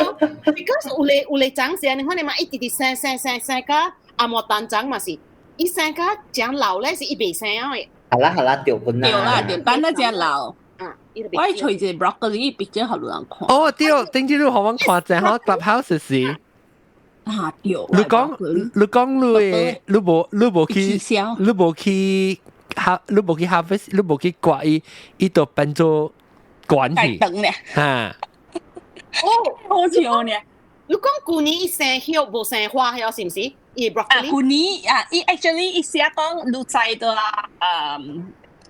，because 有个有个長時，你看你嘛一直直生生生生到阿莫單張嘛是，伊生甲真老咧，是伊袂生的。好啦好啦，對本對啦，對，等得真老。我揣一個 broccoli 比較好人看。哦，對，頂次你予阮看者吼，Clubhouse 時。啊對。你講你講你的，你無你無去，你無去哈，你無去 harvest，你無去割伊，伊就變做管去。長咧。哈。哦，好笑呢。你講舊年伊生葉無生花，係是毋是？伊 broccoli。啊，舊年啊，伊 actually 伊寫講你知道啊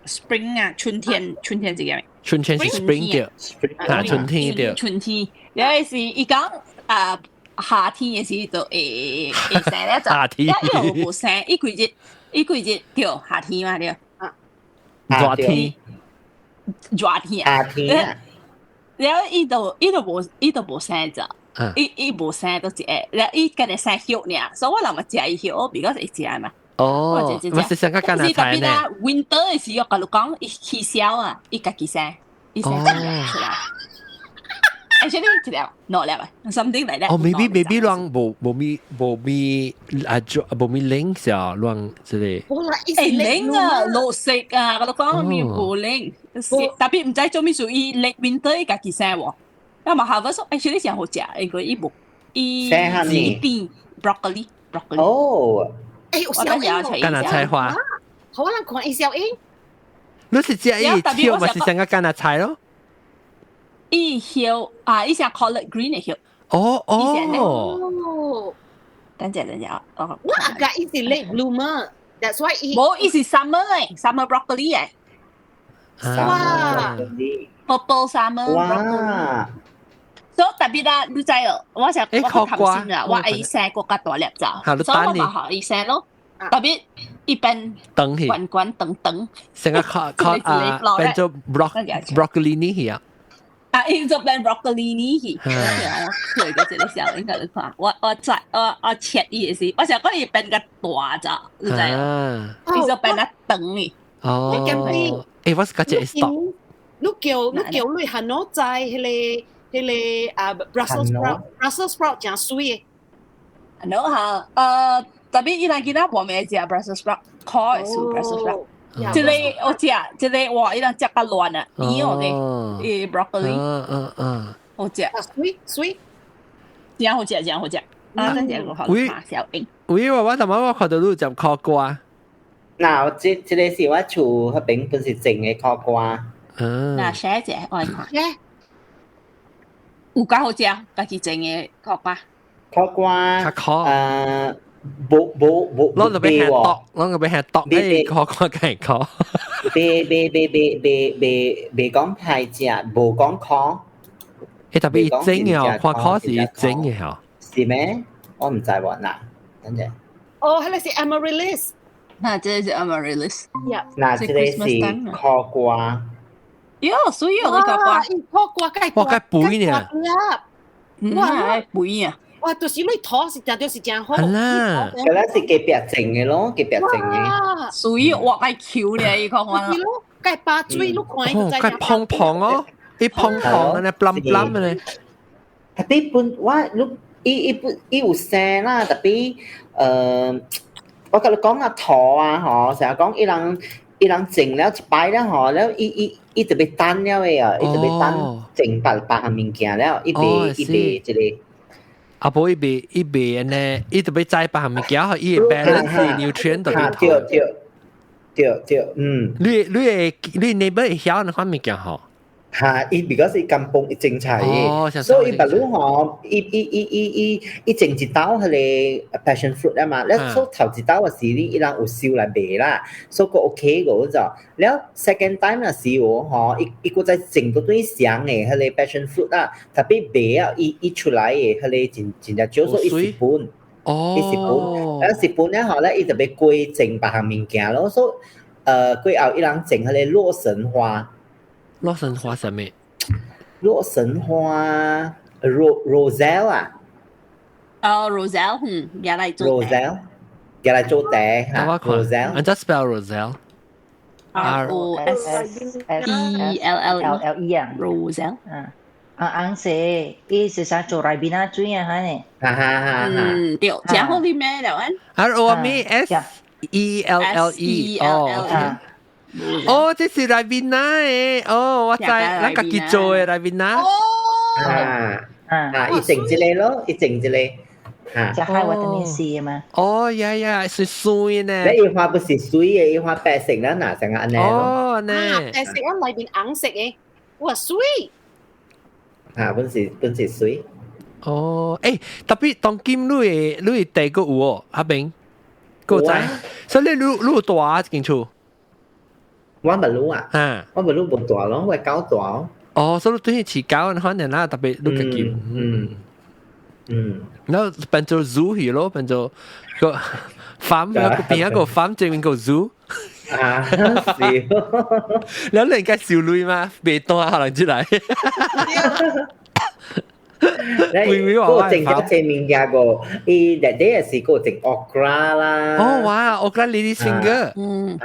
，spring 啊，春天，春天這個。春天是 spring 對，啊，春天對。春天，了是伊講啊，夏天嘅時就會會生咧，夏天，伊又無生，伊季節，伊季節對夏天嘛對。啊，熱天。熱天。夏天。了伊就伊就無伊就無生咋。伊伊無生都一個，了伊家己生葉爾，所以我人嘛食伊葉，比較會食嘛。哦，我是想講橄欖菜呢。 Winter 嘅時候，佮你講伊起痟啊，伊家己生，伊生出來。Actually 一粒兩粒啊，something like that。哦，maybe 攏無無咪無咪啊，無咪冷啥，攏這個。無啦，會冷啊，落雪啊，我都講咪無冷，特別毋知做咩事，伊冷 winter 伊家己生喎。啊嘛，harvest actually 真好食，因為伊無伊伊變 broccoli broccoli。哦。欸，有小英橄欖菜花。好，我人看伊小英。你是食伊葉，嘛是像個橄欖菜咯？伊葉啊，伊是 collard green 的葉。哦哦。等陣等陣，我阿家伊是 late bloomer，that's why 伊。無，伊是 summer 誒，summer broccoli 誒。哇！Purple summer。哇！所以特別啦，你知哦，我成我貪心啦，我愛生閣較大粒咋，所以我嘛予伊生咯。特別一邊長去，滾滾長長，成個靠靠啊，變做 broccolini 去啊。啊，伊就變 broccolini 去，我開個這個小應該你看，我我切我我切伊的時，我想講伊變較大咋，你知哦？伊就變較長去。哦，欸，我是較這 stop。你叫你韓諾在彼個彼個啊 Brussels sprout，Brussels sprout 誠媠的。喏哈，特別伊人囡仔無咩食 Brussels sprout，可會是 Brussels sprout。這個我食，這個哇，伊人食較亂啊，甜哦的，伊 broccoli，嗯嗯嗯，好食，媠媠，真好食，真好食。啊，真正好小英。喂，我我頭先我看到你食苦瓜。嗱，這這個是我厝彼邊本是種的苦瓜。嗱，寫者我看。有夠好食，家己種的苦瓜。苦瓜，較苦。無無無，攏就欲下毒，攏就欲下毒，你苦瓜梗係苦。袂袂袂袂袂袂袂講歹食，無講苦。欸，特別整嘅哦，看苦是整嘅吼。是咩？我毋知喎，嗱，等陣。哦，彼個是 amaryllis。嗱，這個是 amaryllis。嗱，這個是苦瓜。喲，所以我苦瓜，苦瓜蓋哇，蓋肥呢。哇，肥啊！哇，就是你土是真就是真好。係啦，嗰個是隔壁種的咯，隔壁種的。所以我愛 Q 咧，伊講我。是咯，蓋把水，你看伊就知。蓋胖胖哦，伊胖胖的呢，澹澹的呢。特別本我你伊伊不伊有生啦，特別我共你講啊土啊，吼，成日講伊人伊人種了一擺了吼，了伊伊伊就欲等了的啊，伊就欲等種別別項物件了，伊袂伊袂這個。啊，無伊袂伊袂按呢，伊就欲栽別項物件，伊會 balance nutrient 就對對對對，嗯。你你會你 neighbor 會曉那款物件吼？嚇！伊 because 伊甘榜伊種菜的，所以伊捌汝吼，伊伊伊伊伊伊種一兜彼個 passion fruit 啊嘛，了所頭一兜的時呢，伊人有收來賣啦，所以閣 OK 個就，了 second time 的時候吼，伊伊閣再種倒轉雙的彼個 passion fruit 啊，特別賣啊，伊伊出來的彼個真真正少，所以伊蝕本，伊蝕本，了蝕本了後咧，伊就欲過種別項物件咯，所以過後伊人種彼個洛神花。洛神花啥物？洛神花，roselle 啊？哦，roselle，嗯，也來做。 roselle，也來做茶哈。roselle，按怎 spell roselle？ R O S E L L L E 啊，roselle，嗯啊，紅色，伊是啥做 Ribena 水啊，哈呢？哈哈哈！嗯，對，真好啉咩了？ R O M S E L L E 哦，哦，這是 Ribena 的，哦，我知，咱家己做的 Ribena。哦，啊啊，伊整一個咯，伊整一個。嚇，就係維他命 C 嘛。哦，呀呀，是酸呢。你伊花不是水的，伊花白色啦，哪成按呢？哦，呢。白色啊，裏邊紅色的，哇，水。啊，本是水。哦，欸，特別當今你的地閣有哦，阿明，閣知，所以你有蹛啊這間厝？我毋擼啊，啊，我毋擼無蹛咯，我狗蹛。哦，所以你對飼狗可能啦，特別你家己，然後變做 zoo 去咯，變做個 farm 個邊一個 farm 正面個 zoo。啊，是。然後你應該收鐳嘛，袂單可能出來。你嗰個種咗這物件個，伊內底也是個種 okra 啦。哦哇，okra ladies finger。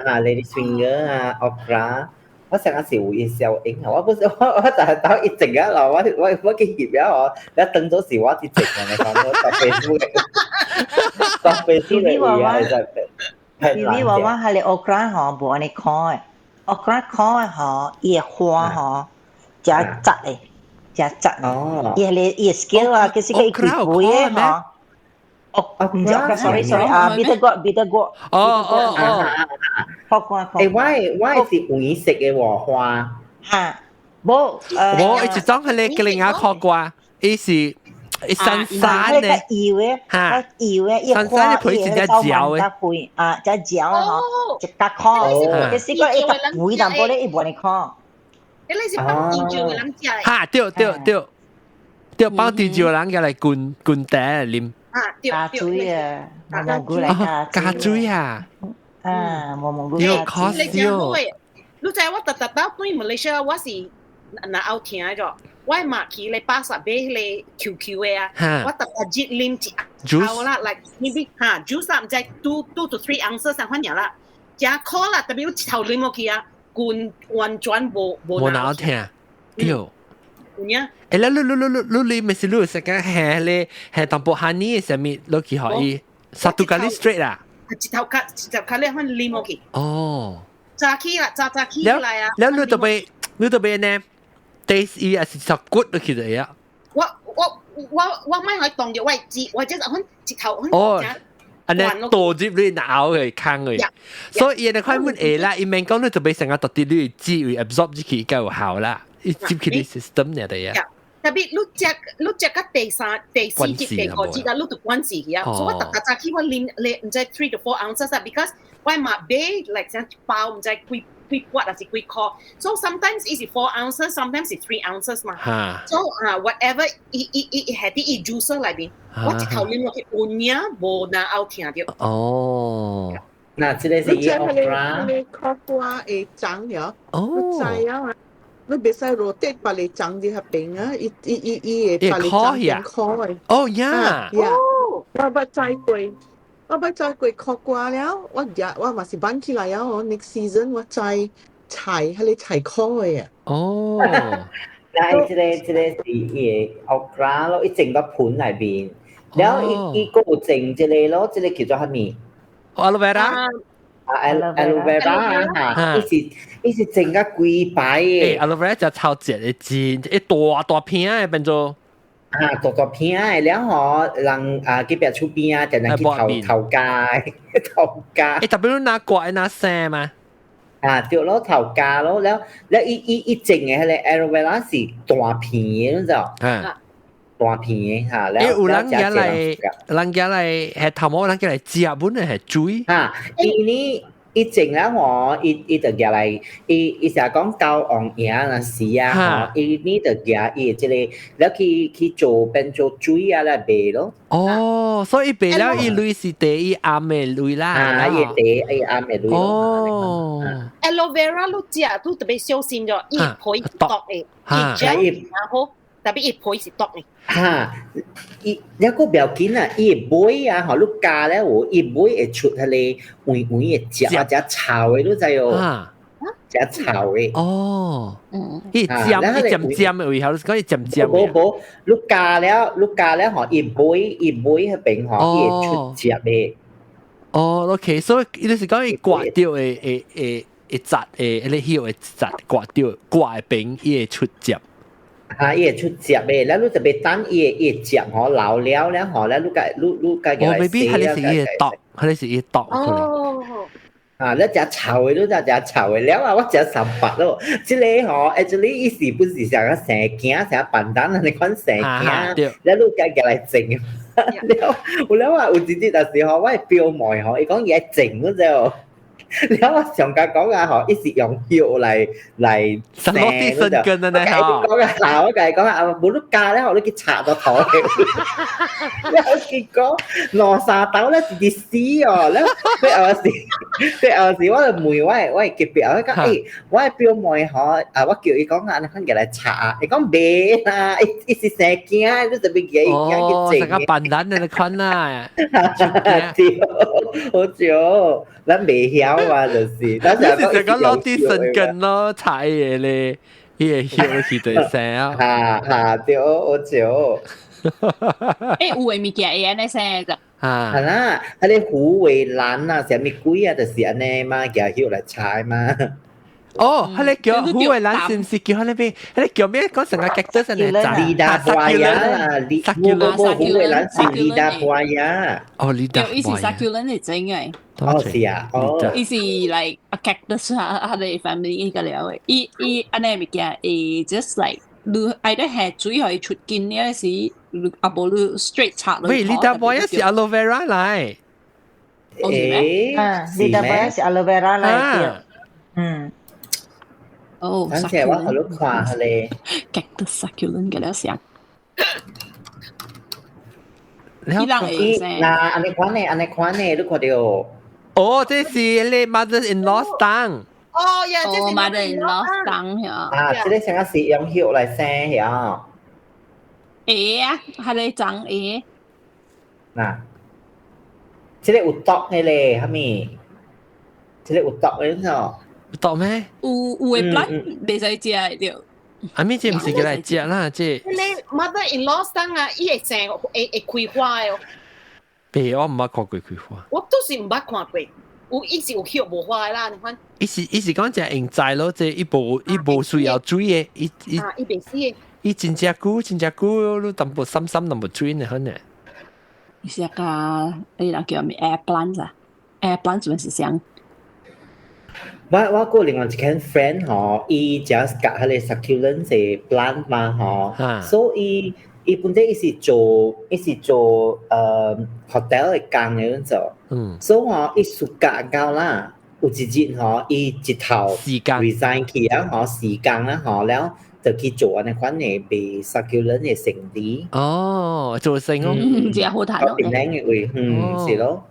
啊，ladies finger 啊，okra。我上個是有伊效應啊，我不是我就係到一整啊，我去翕了哦，你當做是我佇種啊，你講我到 Facebook，到 Facebook 嘅位啊，其實我話係你 okra 嗬，無按呢看的，okra 看的嗬，伊的花嗬，誠窄的，誠窄。哦。伊係伊的 scale 啊，其實佢佢肥的嗬。哦，毋是 okra，sorry sorry 啊，bitter gourd bitter gourd。哦哦哦。苦瓜欸，我的是黃色的喎花。哈，無。無，伊一種彼個吉林亞苦瓜，伊是伊散散的。油的，哈，油的，伊散散的皮真正嚼的。肥啊，真嚼嗬，一甲苦，其實個伊較肥淡薄咧，伊無按呢苦。你是放甜椒的人食的。哈，對對對，對，放甜椒人家來滾滾茶來啉。啊，對加水啊，毛毛菇來加加水啊！啊，毛毛菇加水。你真好誒！你知我特特到對馬來西亞，我是若後聽咗，我嘛去咧巴剎買彼個 QQ 的啊，我特特熱啉一口啦，like maybe 哈 juice 啊，毋知 2 to 3 ounces 上款爾啦，誠苦啦，特別有一頭啉落去啊，完完全無無無腦疼，對。有影？欸，你你你你你你咪是你有時間下咧下淡薄 honey 啥物落去予伊，satu kali straight 啦。一頭卡一頭卡咧款啉落去。哦。早起啦，早早起來啊！了你特別呢，taste 伊也是頭骨落去就會啊。我莫來當著我知，我只係款一頭款。哦。按呢倒入你腦去空去，所以伊那塊阮會啦，伊免講你特別成個特啲你脂會 absorb 入去較有效啦，伊入去你 system 呢啲啊。特別你食到第三、第四節、第五節啊，你就關事去啊。所以我逐日早起我啉咧，毋知 3 to 4 ounces 啊，because 我嘛買 like 像一包毋知幾幾罐還是幾箍。So sometimes 伊是 4 ounces，sometimes 是 3 ounces 嘛。So 啊，whatever 伊伊伊伊係佇伊 juicer 內面，我一頭啉落去有影無若後疼著。哦。嗱，這個是伊 okra。你苦瓜會長了。哦。你知啊？你袂使 rotate 別個長佇彼邊啊！伊伊伊伊會別個長變苦的。哦呀！呀！我捌摘過，我捌摘過苦瓜了。我日我嘛是挽起來啊！我 next season 我摘菜，彼個菜苦的啊。哦。嗱，這個是伊个 okra 咯，伊種到盆內面，然後伊伊閣有種這個咯，這個叫做啥物？Aloe vera。啊，aloe vera 啊，伊是種甲規排的。 aloe vera 就超級的真，一大大片的變做。啊，大大片的，了吼人啊，隔壁厝邊啊，定定去頭頭家頭家。欸，特別你拿割拿生嘛？啊，對咯，頭家咯，了了伊伊伊種的彼個 aloe vera 是大片的，你知道？啊。大片的嚇，了有人家來，人家來係頭毛，人家來食本來係水。嚇，伊呢？伊種了吼，伊伊就舉來，伊伊成日講交王爺若時啊，吼，伊呢就舉伊這個，了去去做變做水啊來賣咯。哦，所以賣了伊鐳是第一暗的鐳啦。啊，伊第一暗的鐳。哦。 Aloe vera 你食都特別小心咗，伊皮毒的，伊 gel 然後特別伊皮是毒的。哈，伊一個不要緊啊，伊尾啊，吼，你加咧有，伊尾會出彼個黃黃的汁啊，只臭的，你知哦？真臭嘅。哦，伊尖伊尖尖嘅位，頭講伊尖尖。無無，你加了，你加了吼，伊尾伊尾彼邊吼，伊會出汁嘅。哦，OK，所以伊就是講伊刮掉會會會會扎會，彼個葉會扎刮掉刮的邊，伊會出汁。啊，伊會出汁嘅，了你特別等伊會伊會汁吼老了了吼，了你共你你共起來洗。哦，maybe 彼個是伊的毒，彼個是伊的毒可能。哦。啊，你食臭的，你食食臭的了啊！我食三百咯。這个吼，actually 伊是本是像個生羹，像板凳按呢款生羹，了你共起來種。了，有了啊，有一日就是吼，我的表妹吼，伊講伊愛種嗰隻。了我上家講啊吼，伊是用葉來來生落啲生根啊呢吼。我講啊，我共伊講啊，無你加咧，你去插到頭。了結果兩三兜咧直直死哦，了佢後時佢後時我就問我的隔壁，我講欸，我的表妹吼，啊，我叫伊講啊，你看起來插，伊講袂啦，伊伊是生羹，你特別叫伊哦，成個笨蛋你款啦，對，好笑，咱袂曉嘛，就是，但是成個攞啲生根咯，採嘢咧，伊會葉去對生啊，哈哈，對，好笑。欸，有的物件會按呢生的。啊，係啦，彼个虎尾蘭啊，啥物鬼啊，就是按呢嘛，舉葉來採嘛。哦，彼个叫虎尾蘭，是毋是叫彼个咩？彼个叫咩？講成個 cactus 呢？ Lida buaya 啦，無無無，虎尾蘭是 Lidah buaya。哦，Lidah。伊是 succulent 嚟整嘅。哦，是啊，哦。伊是 like a cactus 啊，啊，個 family 個了嘅。伊伊按呢物件，伊 just like 你愛得下水予伊出根了時，你啊無你 straight 插落。喂，Lidah buaya 是 aloe vera 來。欸，啊，Lidah buaya 是 aloe vera 來的。嗯。哦，等下我予你看下咧。 Cactus succulent 嘅了想。伊人會生。嗱，按呢款呢，按呢款呢，你看著。哦，這是你 mother-in-law 檔。哦呀，這是 mother-in-law 檔呀。啊，這个啥個是用葉來生呀？會啊，彼个長會。嗱，這个有毒的咧，啥物？這个有毒的喏。有毒咩？有有的 plant 袂使食的著。啊，咪這毋是叫來食啦，這。你 mother-in-law 檔啊，伊會生會會開花的哦。別，我毋捌看過開花。我都是毋捌看過，有伊是有葉無花的啦，你看。伊是伊是講食用栽咯，這伊無伊無需要水的，伊伊。啊，伊袂死的。伊真正久，真正久，你淡薄深深淡薄水呢，可能。是個，伊人叫咩 air plant 啊？air plant 做是啥？我我另外一間 friend 吼，伊 just 共彼个 succulent 是 plant 嘛吼，所以伊本身伊是做伊是做hotel 的工的嗰種，所以吼伊暑假到啦，有一日吼伊一頭時間 resign 去啊吼時間啦吼，了就去做按呢款的賣 succulent 的生意。哦，做生哦，真好睇咯。檳榔的位，嗯，是咯。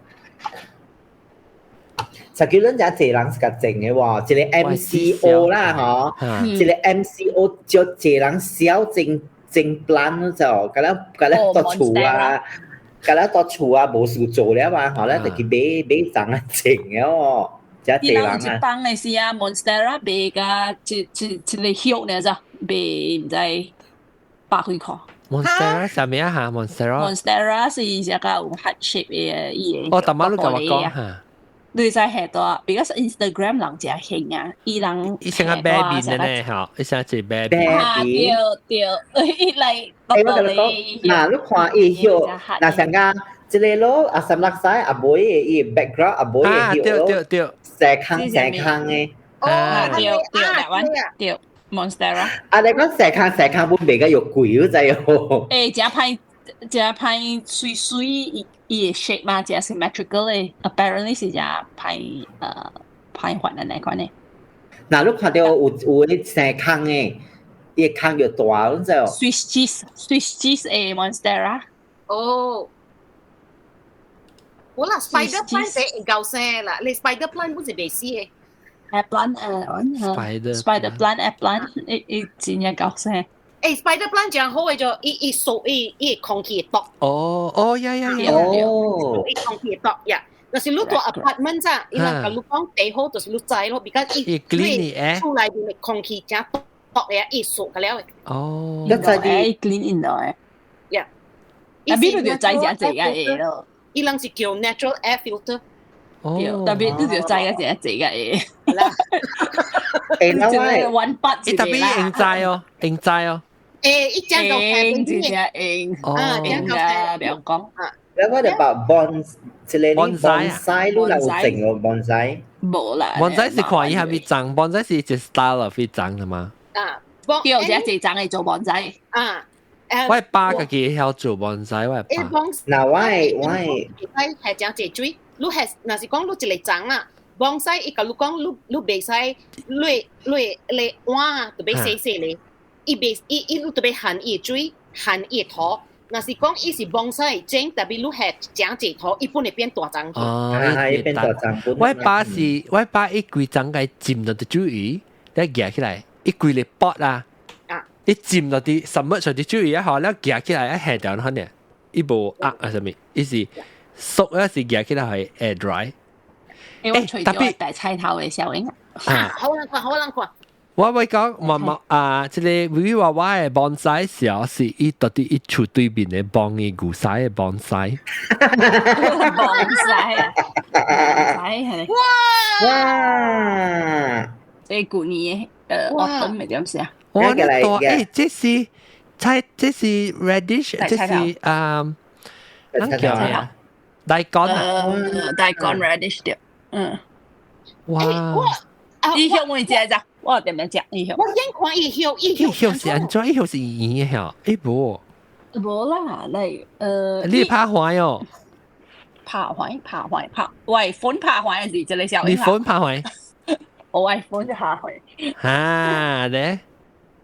succulent 真濟人是共種的喎，一个 MCO 啦吼，一个 MCO 足濟人痟種種 plant 就，共了共了蹛厝啊，共了蹛厝啊，無事做了嘛，吼，咧就去買買種來種的哦，真濟人啊。一幫的是啊，Monstera 賣甲一一一个葉爾咋，賣毋知百幾箍。 Monstera 啥物啊嚇？Monstera。 Monstera 是一個有 heart shape 的伊個。哦，逐擺你共我講嚇。你知下多，because Instagram 人誠興啊，伊人伊像個 baby 呢呢，吼，伊像一個 baby。啊，對對，伊來欸，我共你講，嗱，你看伊葉，嗱上個這个咯，阿三六西阿妹的伊 background 阿妹的葉對對對，成空成空的。哦，對對，台灣對 Monstera。啊，你講成空成空本賣個又貴，你知哦？欸，誠歹，誠歹，媠媠伊伊的 shape 嘛，誠 symmetrical 的，apparently 是誠歹歹發的那款的。嗱，你看著有有彼生空的，伊的空就大，你知哦？Swiss cheese，Swiss cheese 的 Monstera。哦。好啦，spider plant 會夠生啦，你 spider plant 本是袂死的。 Air plant ，spider spider plant air plant 伊伊真正夠生。欸，spider plant 真好的就伊伊掃伊伊空氣會毒。哦哦呀呀呀！哦，伊空氣會毒呀，若是你住 apartment 咋，伊人共你講地好就是你知咯，because 伊 clean 嘅厝內面的空氣誠毒嘅，伊掃個了。哦，你知啲 clean in 嘅。 Yeah，啊，邊度就知誠濟個嘢咯。伊人是叫 natural air filter。哦，特別你就知個誠濟個嘢。誒，那我揾筆伊特別用知哦，用知哦。誒，伊誠夠用，真正用。啊，誠夠不要講。你我哋把 bons 這個 bonsai 你有種哦 bonsai？無啦。 bonsai 是看伊係咪長，bonsai 是一 style of 伊長的嘛？啊，叫這濟長會做 bonsai。啊。我爸家己曉做 bonsai，我爸。嗱，我係誠濟水，你係若是講你一個長啊，bonsai 伊共你講你袂使，你碗特別細細咧，伊袂伊伊你特別含伊水，含伊土。若是講伊是 bonsai 種，特別你係誠濟土，伊本會變大欉。哦，伊變大欉。我爸伊規欉共浸落佇水，咧夾起來，伊規個pot 啊。伊浸落佇 submerge 佇水啊，吼，了夾起來啊，下掉可能，伊無壓啊啥物，伊是縮啊是夾起來係 air dry。欸，特別白菜頭的效應啊！好難看，好難看。我會講，媽媽啊，這個維維娃娃的 bonsai 時是伊到底伊厝對面的幫伊牛屎的 bonsai。 bonsai，係。哇！哇！這舊年的我都未點寫。哇！那大欸，這是菜，這是 radish，這是啊，咱叫咩啊？daikon 啊，daikon radish 對，嗯。哇！伊葉會食咋？我點樣食伊葉？我眼看伊葉，伊葉是按怎？伊葉是圓的吼？欸無？無啦，嚟你拍壞哦？拍壞，拍壞，拍，我 phone 拍壞是這個小。你 phone 拍壞？我 phone 就拍壞。哈咧？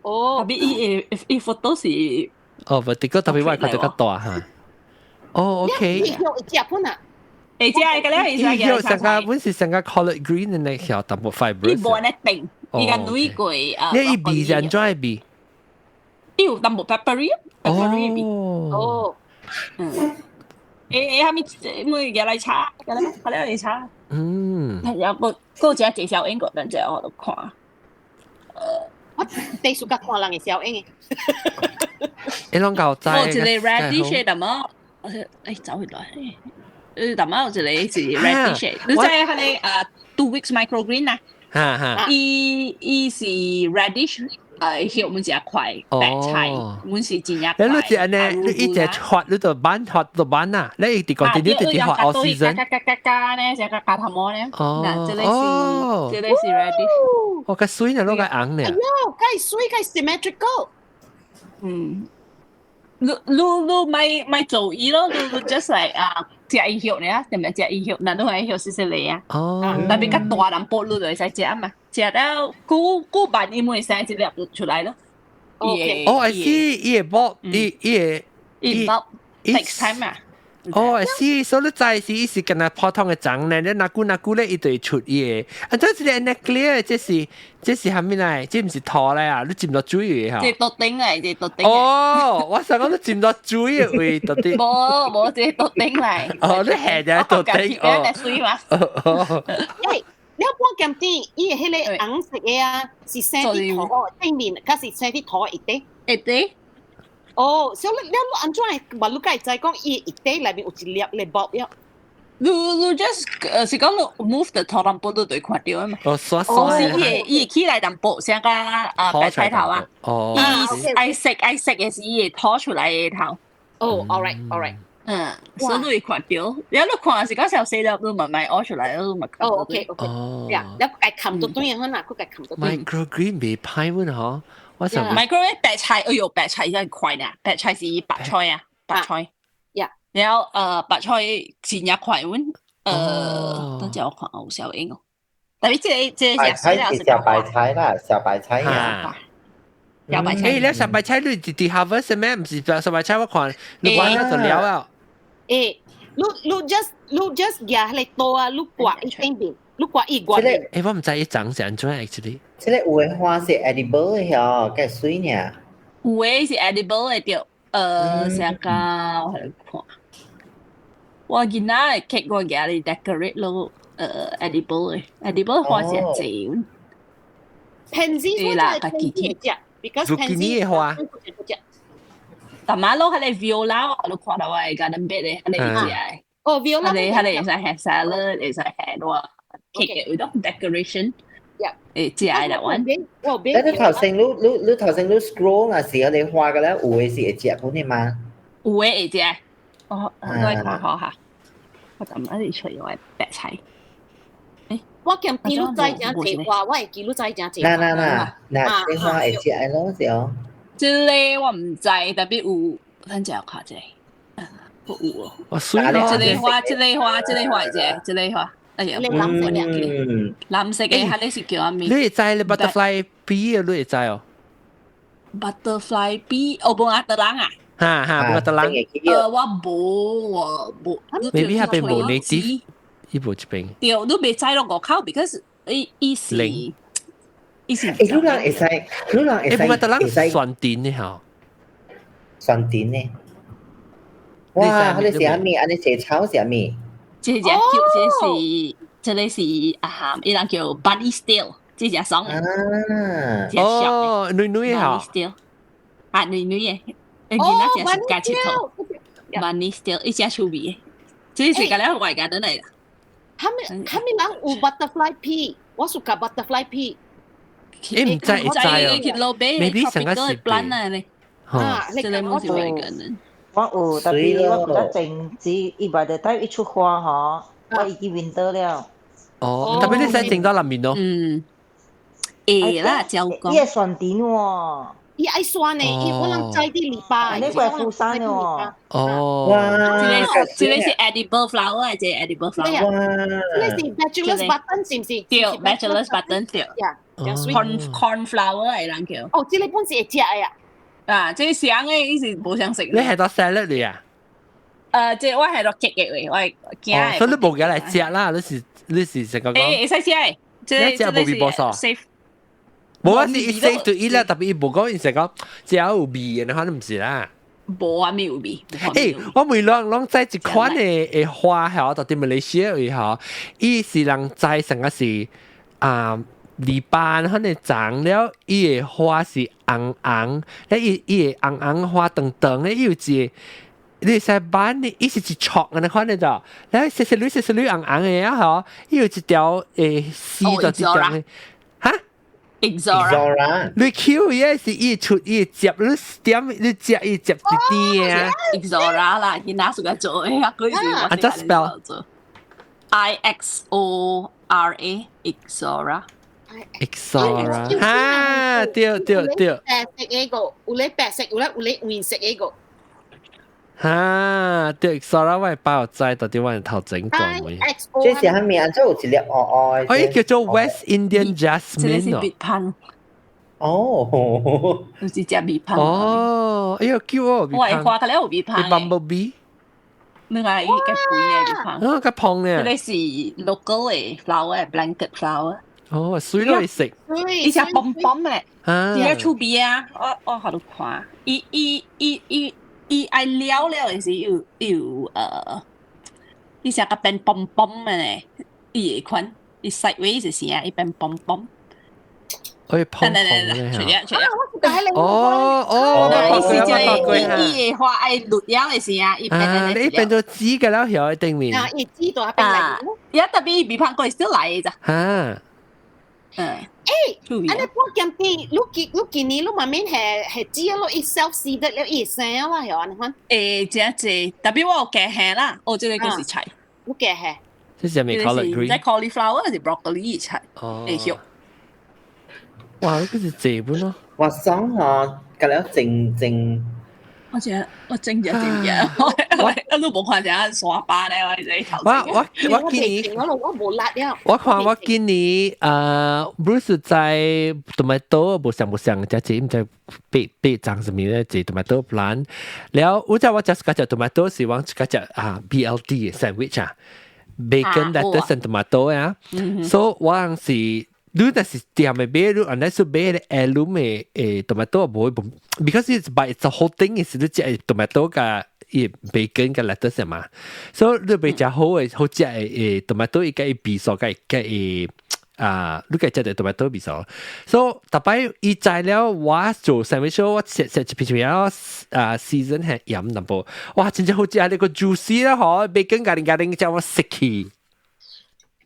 哦，特別伊伊 photo 是哦，不，這個特別我看得較大哈。哦，OK。伊葉會食本啊？會食個咧，伊葉上個本是上個 collard green 的那條淡薄 fibrous。伊無按呢定，伊個女過啊。你伊味是按怎的味？伊有淡薄 peppery，peppery 味。哦。嗯。欸欸，啥物每日來炒，個咧個咧來炒。嗯。然後閣閣誠濟小英國，等陣我都看。我第數甲看人的小英的。你攏夠知？我一個 radish 的麼？欸，走回來。淡仔有一個是 radish，你知彼個啊 2 weeks microgreen 啊？哈哈。伊伊是 radish，葉阮誠快，白菜阮是真正快。你是按呢？你一直發，你就慢發就慢啊！你一直講，你直直發 all season。加加加加呢，成個加頭毛呢。哦，這個是這個是 radish。哦，較媠呢，攏較紅呢。哎喲，較媠，較 symmetrical。嗯。你你你莫莫做伊咯，你你 just like 啊，食伊葉呢，定咪食伊葉？若你話葉細細粒啊。哦。特別較大淡薄，你就會使食嘛。食了久久慢，伊會生一粒出來咯。哦，I see，伊會剝，伊伊會伊剝，takes time 啊。哦，I see，所以你知是伊是敢若普通的欉呢，你若久若久咧，伊就會出伊的。啊，這是個 clear，這是啥物來？這毋是土來啊？你浸落水的哈？這桌頂來，這桌頂。哦，我想講你浸落水的位到底。無無，這桌頂來。哦，你下只桌頂哦。水嘛。哦。欸，你半鹹甜，伊的彼个紅色的啊，是生佇土頂面，還是生佇土下底？下底。哦，所以你你按怎會？無你敢會知講伊下底內面有一粒咧剝了？你你 just 是講你 move 的土淡薄，你就會看著嘛。哦，刷刷。是伊會伊會起來淡薄，像個啊白菜頭啊。哦。伊愛食愛食的是伊會吐出來的頭。哦，all right，all right。嗯，所以你會看著，然後你看是講小細粒，你慢慢挖出來，你嘛看。哦，OK，OK。哦。呀，你共冚到對啊，嗱，佢共冚到對。 Microgreen 袂歹阮嗬，我想。 Microgreen 白菜，哎喲，白菜真快呢，白菜是白菜啊，白菜。呀。然後白菜真正快阮，等陣我看有小英哦。特別這個這個白菜是小白菜啦，小白菜啊。小白菜。欸，你小白菜你直直 harvest 咩？毋是小白菜，我看你玩了就了啊。欸，你你 just 你 just 舉彼個刀啊，你割伊頂面，你割伊外面。欸，我毋知伊長是按怎 actually。這個有的花是 edible 的嗬，較媠呢。有的是 edible 的對，成個我來看。我見仔 cake 我夾嚟 decorate 咯，edible 嘅，edible 花是濟。 Pansy 對啦，家己去食，because zucchini 嘅花。但馬路係你 viola，我都看到我嘅 garden bed 咧，係你食。哦，viola 係你係會使下 salad，會使下我 cake 嘅，有得 decoration。 食啦，我。我你頭先你頭先你 scroll 那時，你畫嘅咧，有嘅是會食本的嗎？有嘅會食，我來看看下。我怎麼一直出我白菜？我見記錄在真濟花，我會記錄在真濟。嗱嗱嗱嗱，這花會食的咯，是哦。這個我唔知，特別有，等陣我看這個，有哦。我水咯。這個花，這個花，這個花會食，這個花。哎呀，藍色嘅，藍色嘅，佢哋是叫啥物？你會知你 butterfly pea 你會知哦？butterfly pea，哦，無阿德蘭啊？哈哈，無阿德蘭。我無，我無。 maybe 係邊無 native，伊無這邊。對，你袂知落外口，because 伊伊是伊是。欸，你人會使，你人會使，欸，無阿德蘭酸甜的吼，酸甜的。哇，佢哋是啥物？按呢是草是啥物？這隻叫這是這個是啊，伊人叫 Bunny Steel，這隻爽啊，哦，女女的吼，Bunny Steel，啊，女女的，囡仔只是加佚佗，Bunny Steel，伊只趣味的，這是個了外家轉來啦。哈咪人有 butterfly pea，我屬個 butterfly pea。欸，毋知會知哦，maybe 上個是 plant 啊咧，啊，這個冇是外家的。我有，特別我比較靜止，伊 by the time 一出花吼，我已經 winter 了。哦，特別你使種到南面咯。嗯，會啦，照講。伊會酸甜喎。伊愛酸呢，伊我人摘啲籬笆。你怪富山喎。哦。哇！這個這個是 edible flower，這個 edible flower。哇！這個是 bachelor's button 是唔是？對，bachelor's button 對。 corn flower 的人叫。哦，這個本是會食的啊。啊，這個香的，伊是無相食。你係做 salad 嚟啊？這我係落 cake 嘅話，我係驚。所以你無夾來食啦，你是成個講。欸，會使食的。你食無味無素。 safe。無啊，是 safe to eat 啦，特別伊無講伊成講食有味的，你可能毋是啦。無啊，沒有味。欸，我問攏攏知一款的花吼，到佇馬來西亞位吼，伊是人栽成個是啊。籬笆可能長了，伊的花是紅紅，咧伊伊的紅紅花長長的，伊有一個，你使挽的，伊是一撮按呢款的咋？咧細細縷細細縷紅紅的啊吼，伊有一條絲就一條的，哈？Ixora，你 Q 伊是伊出伊接你點你接伊接一啲啊？Ixora 啦，伊哪屬個做的啊？佢是啊，just spell I X O R A Ixora。 Ixora，哈，對對對。白色嗰個，有咧白色，有咧黃色嗰個。哈，對，Ixora 我包知，到底我頭整講未？這是啥物啊？這有一粒烏烏的。哦，伊叫做 West Indian Jasmine 哦。這是蜜香。哦。就是食蜜香。哦，哎呦，叫哦，我會花個了有蜜香。 Bumblebee。你看伊個肥的蜜香。啊，較胖呢。這個是 local 的 flower，blanket flower。哦，水落去食。伊只蓬蓬的，伊個趣味啊！我予你看，伊伊伊伊伊愛了了的時有有伊成個變蓬蓬的咧，伊會款，伊 sideways 就是啊，伊變蓬蓬。可以蓬蓬的嚇。出了出了。哦哦，意思就係伊伊的花愛綠了的時啊，伊變啊，你變做紫嘅了，曉喺頂面。啊，伊紫到變來。一特別未拍過，still 來的咋。嚇。嗯。欸，按呢半兼啲，你今年你慢慢係係知咯，伊 self seeded 了，伊生啦，係按呢款。欸，真濟，特別我有加下啦，哦，這個就是菜。我加下。這是咩 collard green？在 cauliflower 還是 broccoli 菜？哦。會曉。哇！呢個是這本咯。我爽吼，隔了靜靜。我真我整只整只，我一路無看只沙巴咧，我這我我我今年我我無辣了。我看我今年Bruce 在 tomato 無像無像，只只毋知八八張什麼咧，這 tomato plant。了，我知我食個隻 tomato 是往一個隻啊 BLT sandwich 啊，bacon lettuce and tomato 啊。所以我是你若是店的買，你 unless 買咧 heirloom 的tomato 無會，because it's by it's a whole thing 是你食 tomato 佮伊 bacon 佮 lettuce 嘛，所以你欲食好的好食的 tomato 伊佮伊味素佮佮伊啊，你佮食著 tomato 味素，所以逐擺伊知了我做 sandwich 我食食一片片啊 season 係鹽淡薄，哇，真正好食，你個 juicy 啦嗬，bacon 咖喱咖喱叫我食去。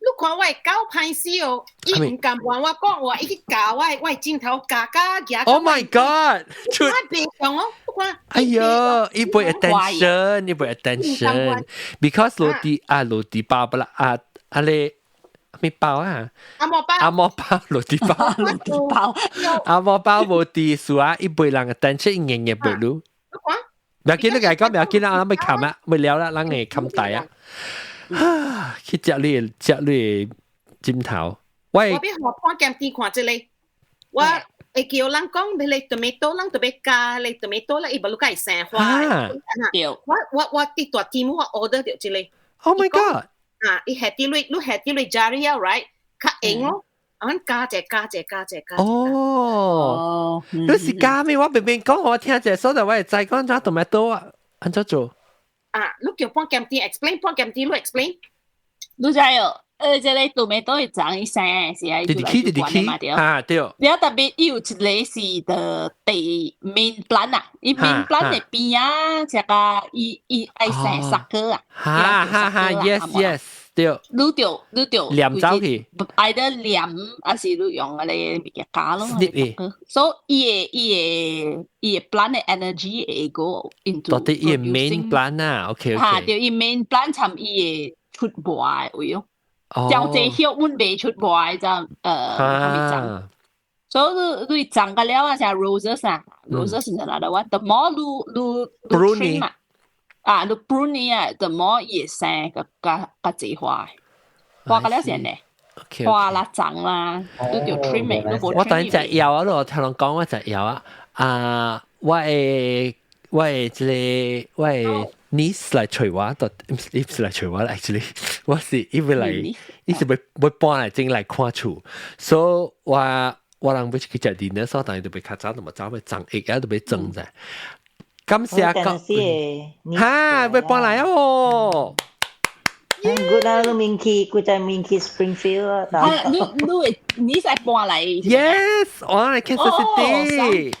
你看我的狗歹勢哦，伊毋甘願我講話，伊去咬我的鏡頭，咬咬夾。 Oh my god！我袂用哦，你看。哎喲，伊愛 attention，伊愛 attention，because 落地啊落地包不啦啊啊咧咩包啊？阿毛包。阿毛包落地包。落地包。阿毛包無地數啊，伊愛人 attention 硬硬愛嚕。你看。不要緊，你共講不要緊啦，咱欲冚啊，欲了啦，咱會冚大啊。啊！去食你食你枕頭，喂！我欲予半點甜看這個，我會叫人講，彼个 tomato，人特別加彼个 tomato 咧，伊無你會生花。對。我佇大店我 order 著這個。 Oh my god！啊，伊下啲類，你下啲類 jari 啊，right？較硬咯，啊，加者加者加者加。哦，你是加咩？我明明講我聽者，所以我會知講怎 tomato 啊，按怎做？啊，你叫半點甜 explain，半點甜你 explain。你知哦？這個 tomato 會長伊生是愛直直起直直起嘛對。啊對。了特別伊有一個是的地 main plant 啊，伊 main plant 的邊啊，這個伊伊愛生 sucker 啊。哈哈哈，yes，對。你著黏走去。愛得黏，還是你用嗰個物件加咯。所以伊的 plant 的 energy 會 go into 到底伊的 main plant 啊，OK OK。哈，對，伊 main plant 參伊會出芽的位咯。就這葉阮袂出芽就啥物長。所以你你長個了啊，像 roses 啊，roses 是 another one。The more 你 trim 啊，啊，你 prune 啊，the more 伊會生個較較濟花。花個了先呢，花啦長啦，你就 trim 的，你無我等陣枵啊，我聽人講我就枵啊。啊，我的這個我的 niece 來揣我，都伊毋是來揣我啦，actually，我是伊欲來，伊是欲欲搬來整來看厝，所以我人欲去食 dinner，所以當伊就欲較早，就嘛走欲裝液啊，就欲裝者。感謝講，哈，欲搬來哦。 Good 啊，你明去，佢在明去 Springfield 啊。你你會你使搬來？Yes，我來 Kansas City。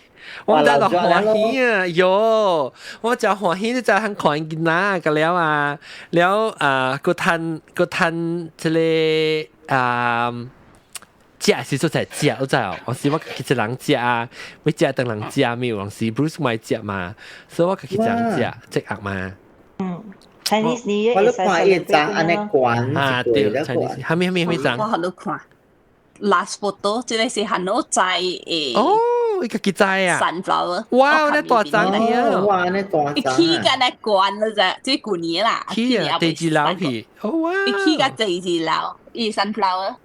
我真係歡喜啊！喲，我真歡喜，你就肯看囡仔個了啊，了啊，閣趁閣趁這個啊，食是做在食，我知哦。我是我家己一人食啊，欲食當人食沒有，人是 Bruce 買食嘛，所以我家己一人食，這壓嘛。嗯，Chinese New Year 我都看伊長按呢懸啊，對，Chinese，蝦米蝦米蝦米長？我喺度看 last photo，這個是很好在誒。哦。伊家己知啊！ Sunflower。哇！那大張啊！哇！那大張。伊起甲那懸了啫，這舊年啦。起啊！第二樓去。哦哇！伊起甲第二樓，伊 sunflower。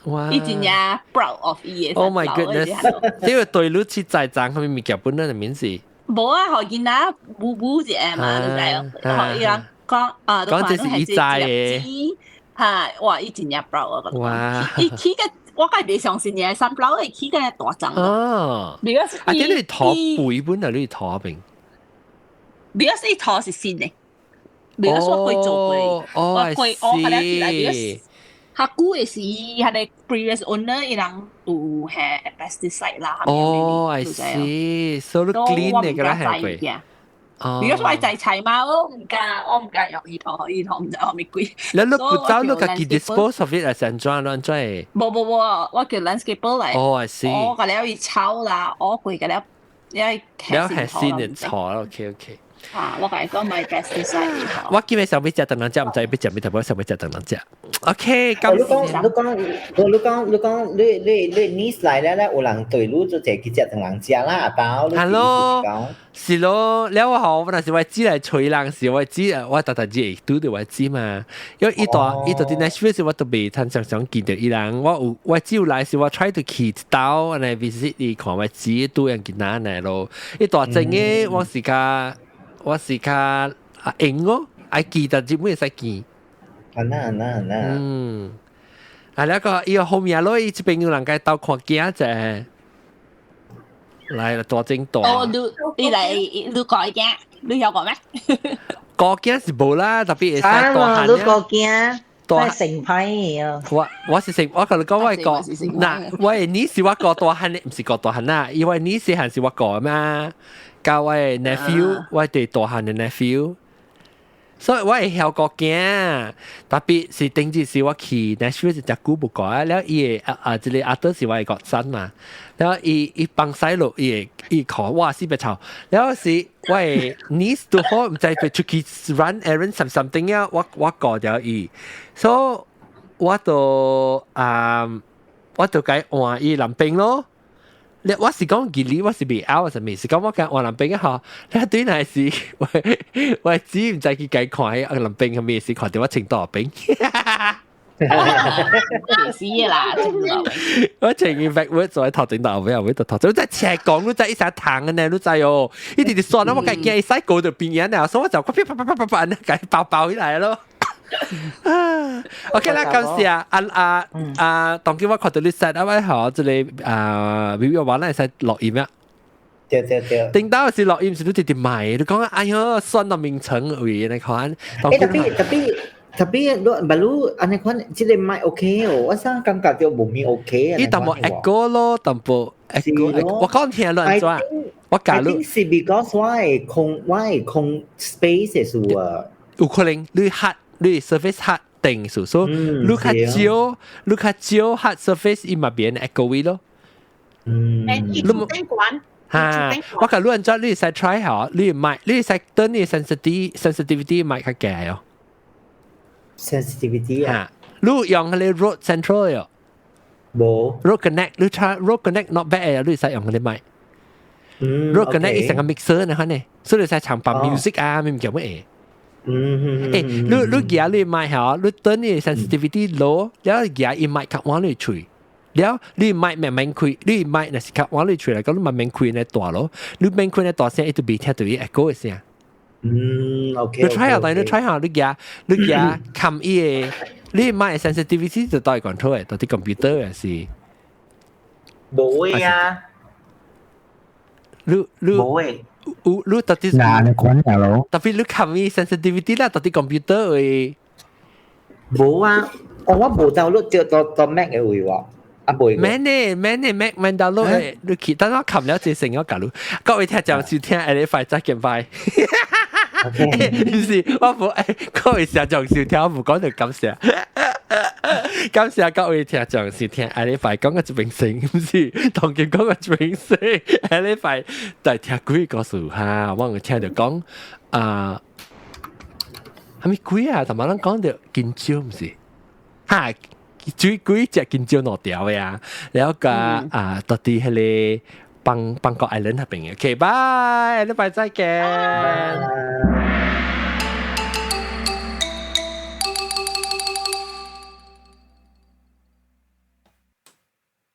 哇！伊真正 proud of 伊的 Oh my goodness！這個對你去栽種，啥物物件本來的名字？無啊，予囡仔舞舞一下嘛，你知哦。予伊人講啊，講這是伊栽的。哈！哇！伊真正 proud 啊！哇！伊起個。我梗係袂相信嘅，sunflower 會起個大張。哦，啊，這你土肥本啊，你土邊？ because 伊土是新的，because 我過做過，我過我可能起來，because 較久的時，彼个 previous owner 伊人有下 pesticide 啦。哦，I see，所以你 clean 的個啦係過。哦，如果我係菜嘛，我毋敢用伊土，伊土毋知啥物鬼。你你不走，你家己 dispose of it 還是按怎按怎？無無無，我叫 landscaper 來。哦，I see。我個了伊草啦，我過個了，了了係新的草，OK OK。啊！我共伊講買 pesticide。我今日想欲食當人食，毋知欲食欲淡薄想欲食當人食。OK，咁你講你講你講你講你你你 niece 來了咧，有人對你做這去食當人食啦，阿包。 Hello，是咯，了我好，若是我姊來揣人，是我姊，我逐逐日會拄著我姊嘛。因為伊蹛伊蹛佇 Nashville 時，我都袂通常常見著伊人。我有我只有來時，我 try to 去一兜來 visit 伊，看我姊拄樣囡仔來咯。伊大陣嘅我是較啊閒哦，愛記得日本會使見。啊那那那。嗯。啊，那個伊個後面咯，伊這邊有人共鬥看鏡者。來啦，大正大。哦，你你來你講一鏡。你有過咩？顧囝是無啦，特別會使啊，大漢。你顧囝，大成批啊！我是成，我共你講我係顧，嗱，我的 niece 是我顧大漢的，毋是顧大漢啦，因為 niece 細漢是我顧嘛，佮我的 nephew，我的大漢的 nephew，所以我會曉顧囝，特別是頂一時我去 Nashville 是誠久無顧啊，了伊的啊啊，這个阿德是我的godson 嘛，了伊伊放屎落，伊會伊看哇死別臭，了是我的 niece 拄好毋知欲出去 run errand something 啊，我顧著伊，所以我就啊我就共換伊男朋咯。你我是講義理，我是未拗，是未是講我共換男朋吼。你對那是我我只毋知去共看彼個男朋係咩事，看著我穿大兵。死啦！我穿伊 backward 坐喺頭頂頭尾後尾就頭，就在斜講，你知一聲彈嘅呢，你知哦。一直直算啦，我共驚伊使過就邊緣啦，所以我就啪啪啪啪啪啪，共包包起來咯。啊，OK 啦，感謝啊啊啊！當今我看到你 set 啊，我吼這个啊，微微話咱會使錄音啊。對對對。頂到是錄音是你直直賣，你講哎喲，算到名稱位你看。欸，特別特別特別，你不如按呢款，這个麥 OK 哦，我啥感覺著無咪 OK 啊。伊淡薄 echo 咯，淡薄 echo。我講聽亂轉，我假如是 because 我的空 space 的事啊。有可能你 hard 你 surface hard 定數，所以你較少，你較少 hard surface 伊嘛變 echo 位咯。嗯。伊主頂管。哈，我共你按怎，你會使 try 下，你麥，你會使等你 sensitivity 麥較低哦。 sensitivity 啊？你用彼个 Rode Central 喲？無。 Rode Connect，你 try Rode Connect not bad 啊，你會使用彼個麥。Rode Connect 伊成個 mixer 呢，款呢，所以你使唱放 music 啊，咩物件乜嘢。欸，你舉你麥嚇，你等你 sensitivity low，了舉伊麥較往你喙，了你麥慢慢開，你麥若是較往你喙來講，你慢慢開呢大咯，你慢開呢大聲，伊就袂聽著伊 echo 的聲。OK。你 try 下，但你 try 下，你舉你舉冚伊的，你麥 sensitivity 就到 control 的，到底 computer 也是。無啊。你無的。有你到底嗱，你管下咯。特別你冚伊 sensitivity 啦，到底 computer 會。無啊，我無 download 著到到 Mac 的位喎，啊袂。免呢，免呢，Mac 免 download 的，你去等我冚了就成我共你。各位聽眾收聽，下禮拜再見拜。唔是，我無各位聽眾收聽，我無講著感謝。感謝各位聽眾收聽，下禮拜講個一邊先，毋是，當今講個一邊先，下禮拜再聽幾個故事哈，我有聽著講啊，啥物鬼啊？同埋咱講著金蕉毋是？哈，最幾隻金蕉兩條的啊，了佮啊，到底彼个邦邦國 island 彼邊的，OK，拜，下禮拜再見。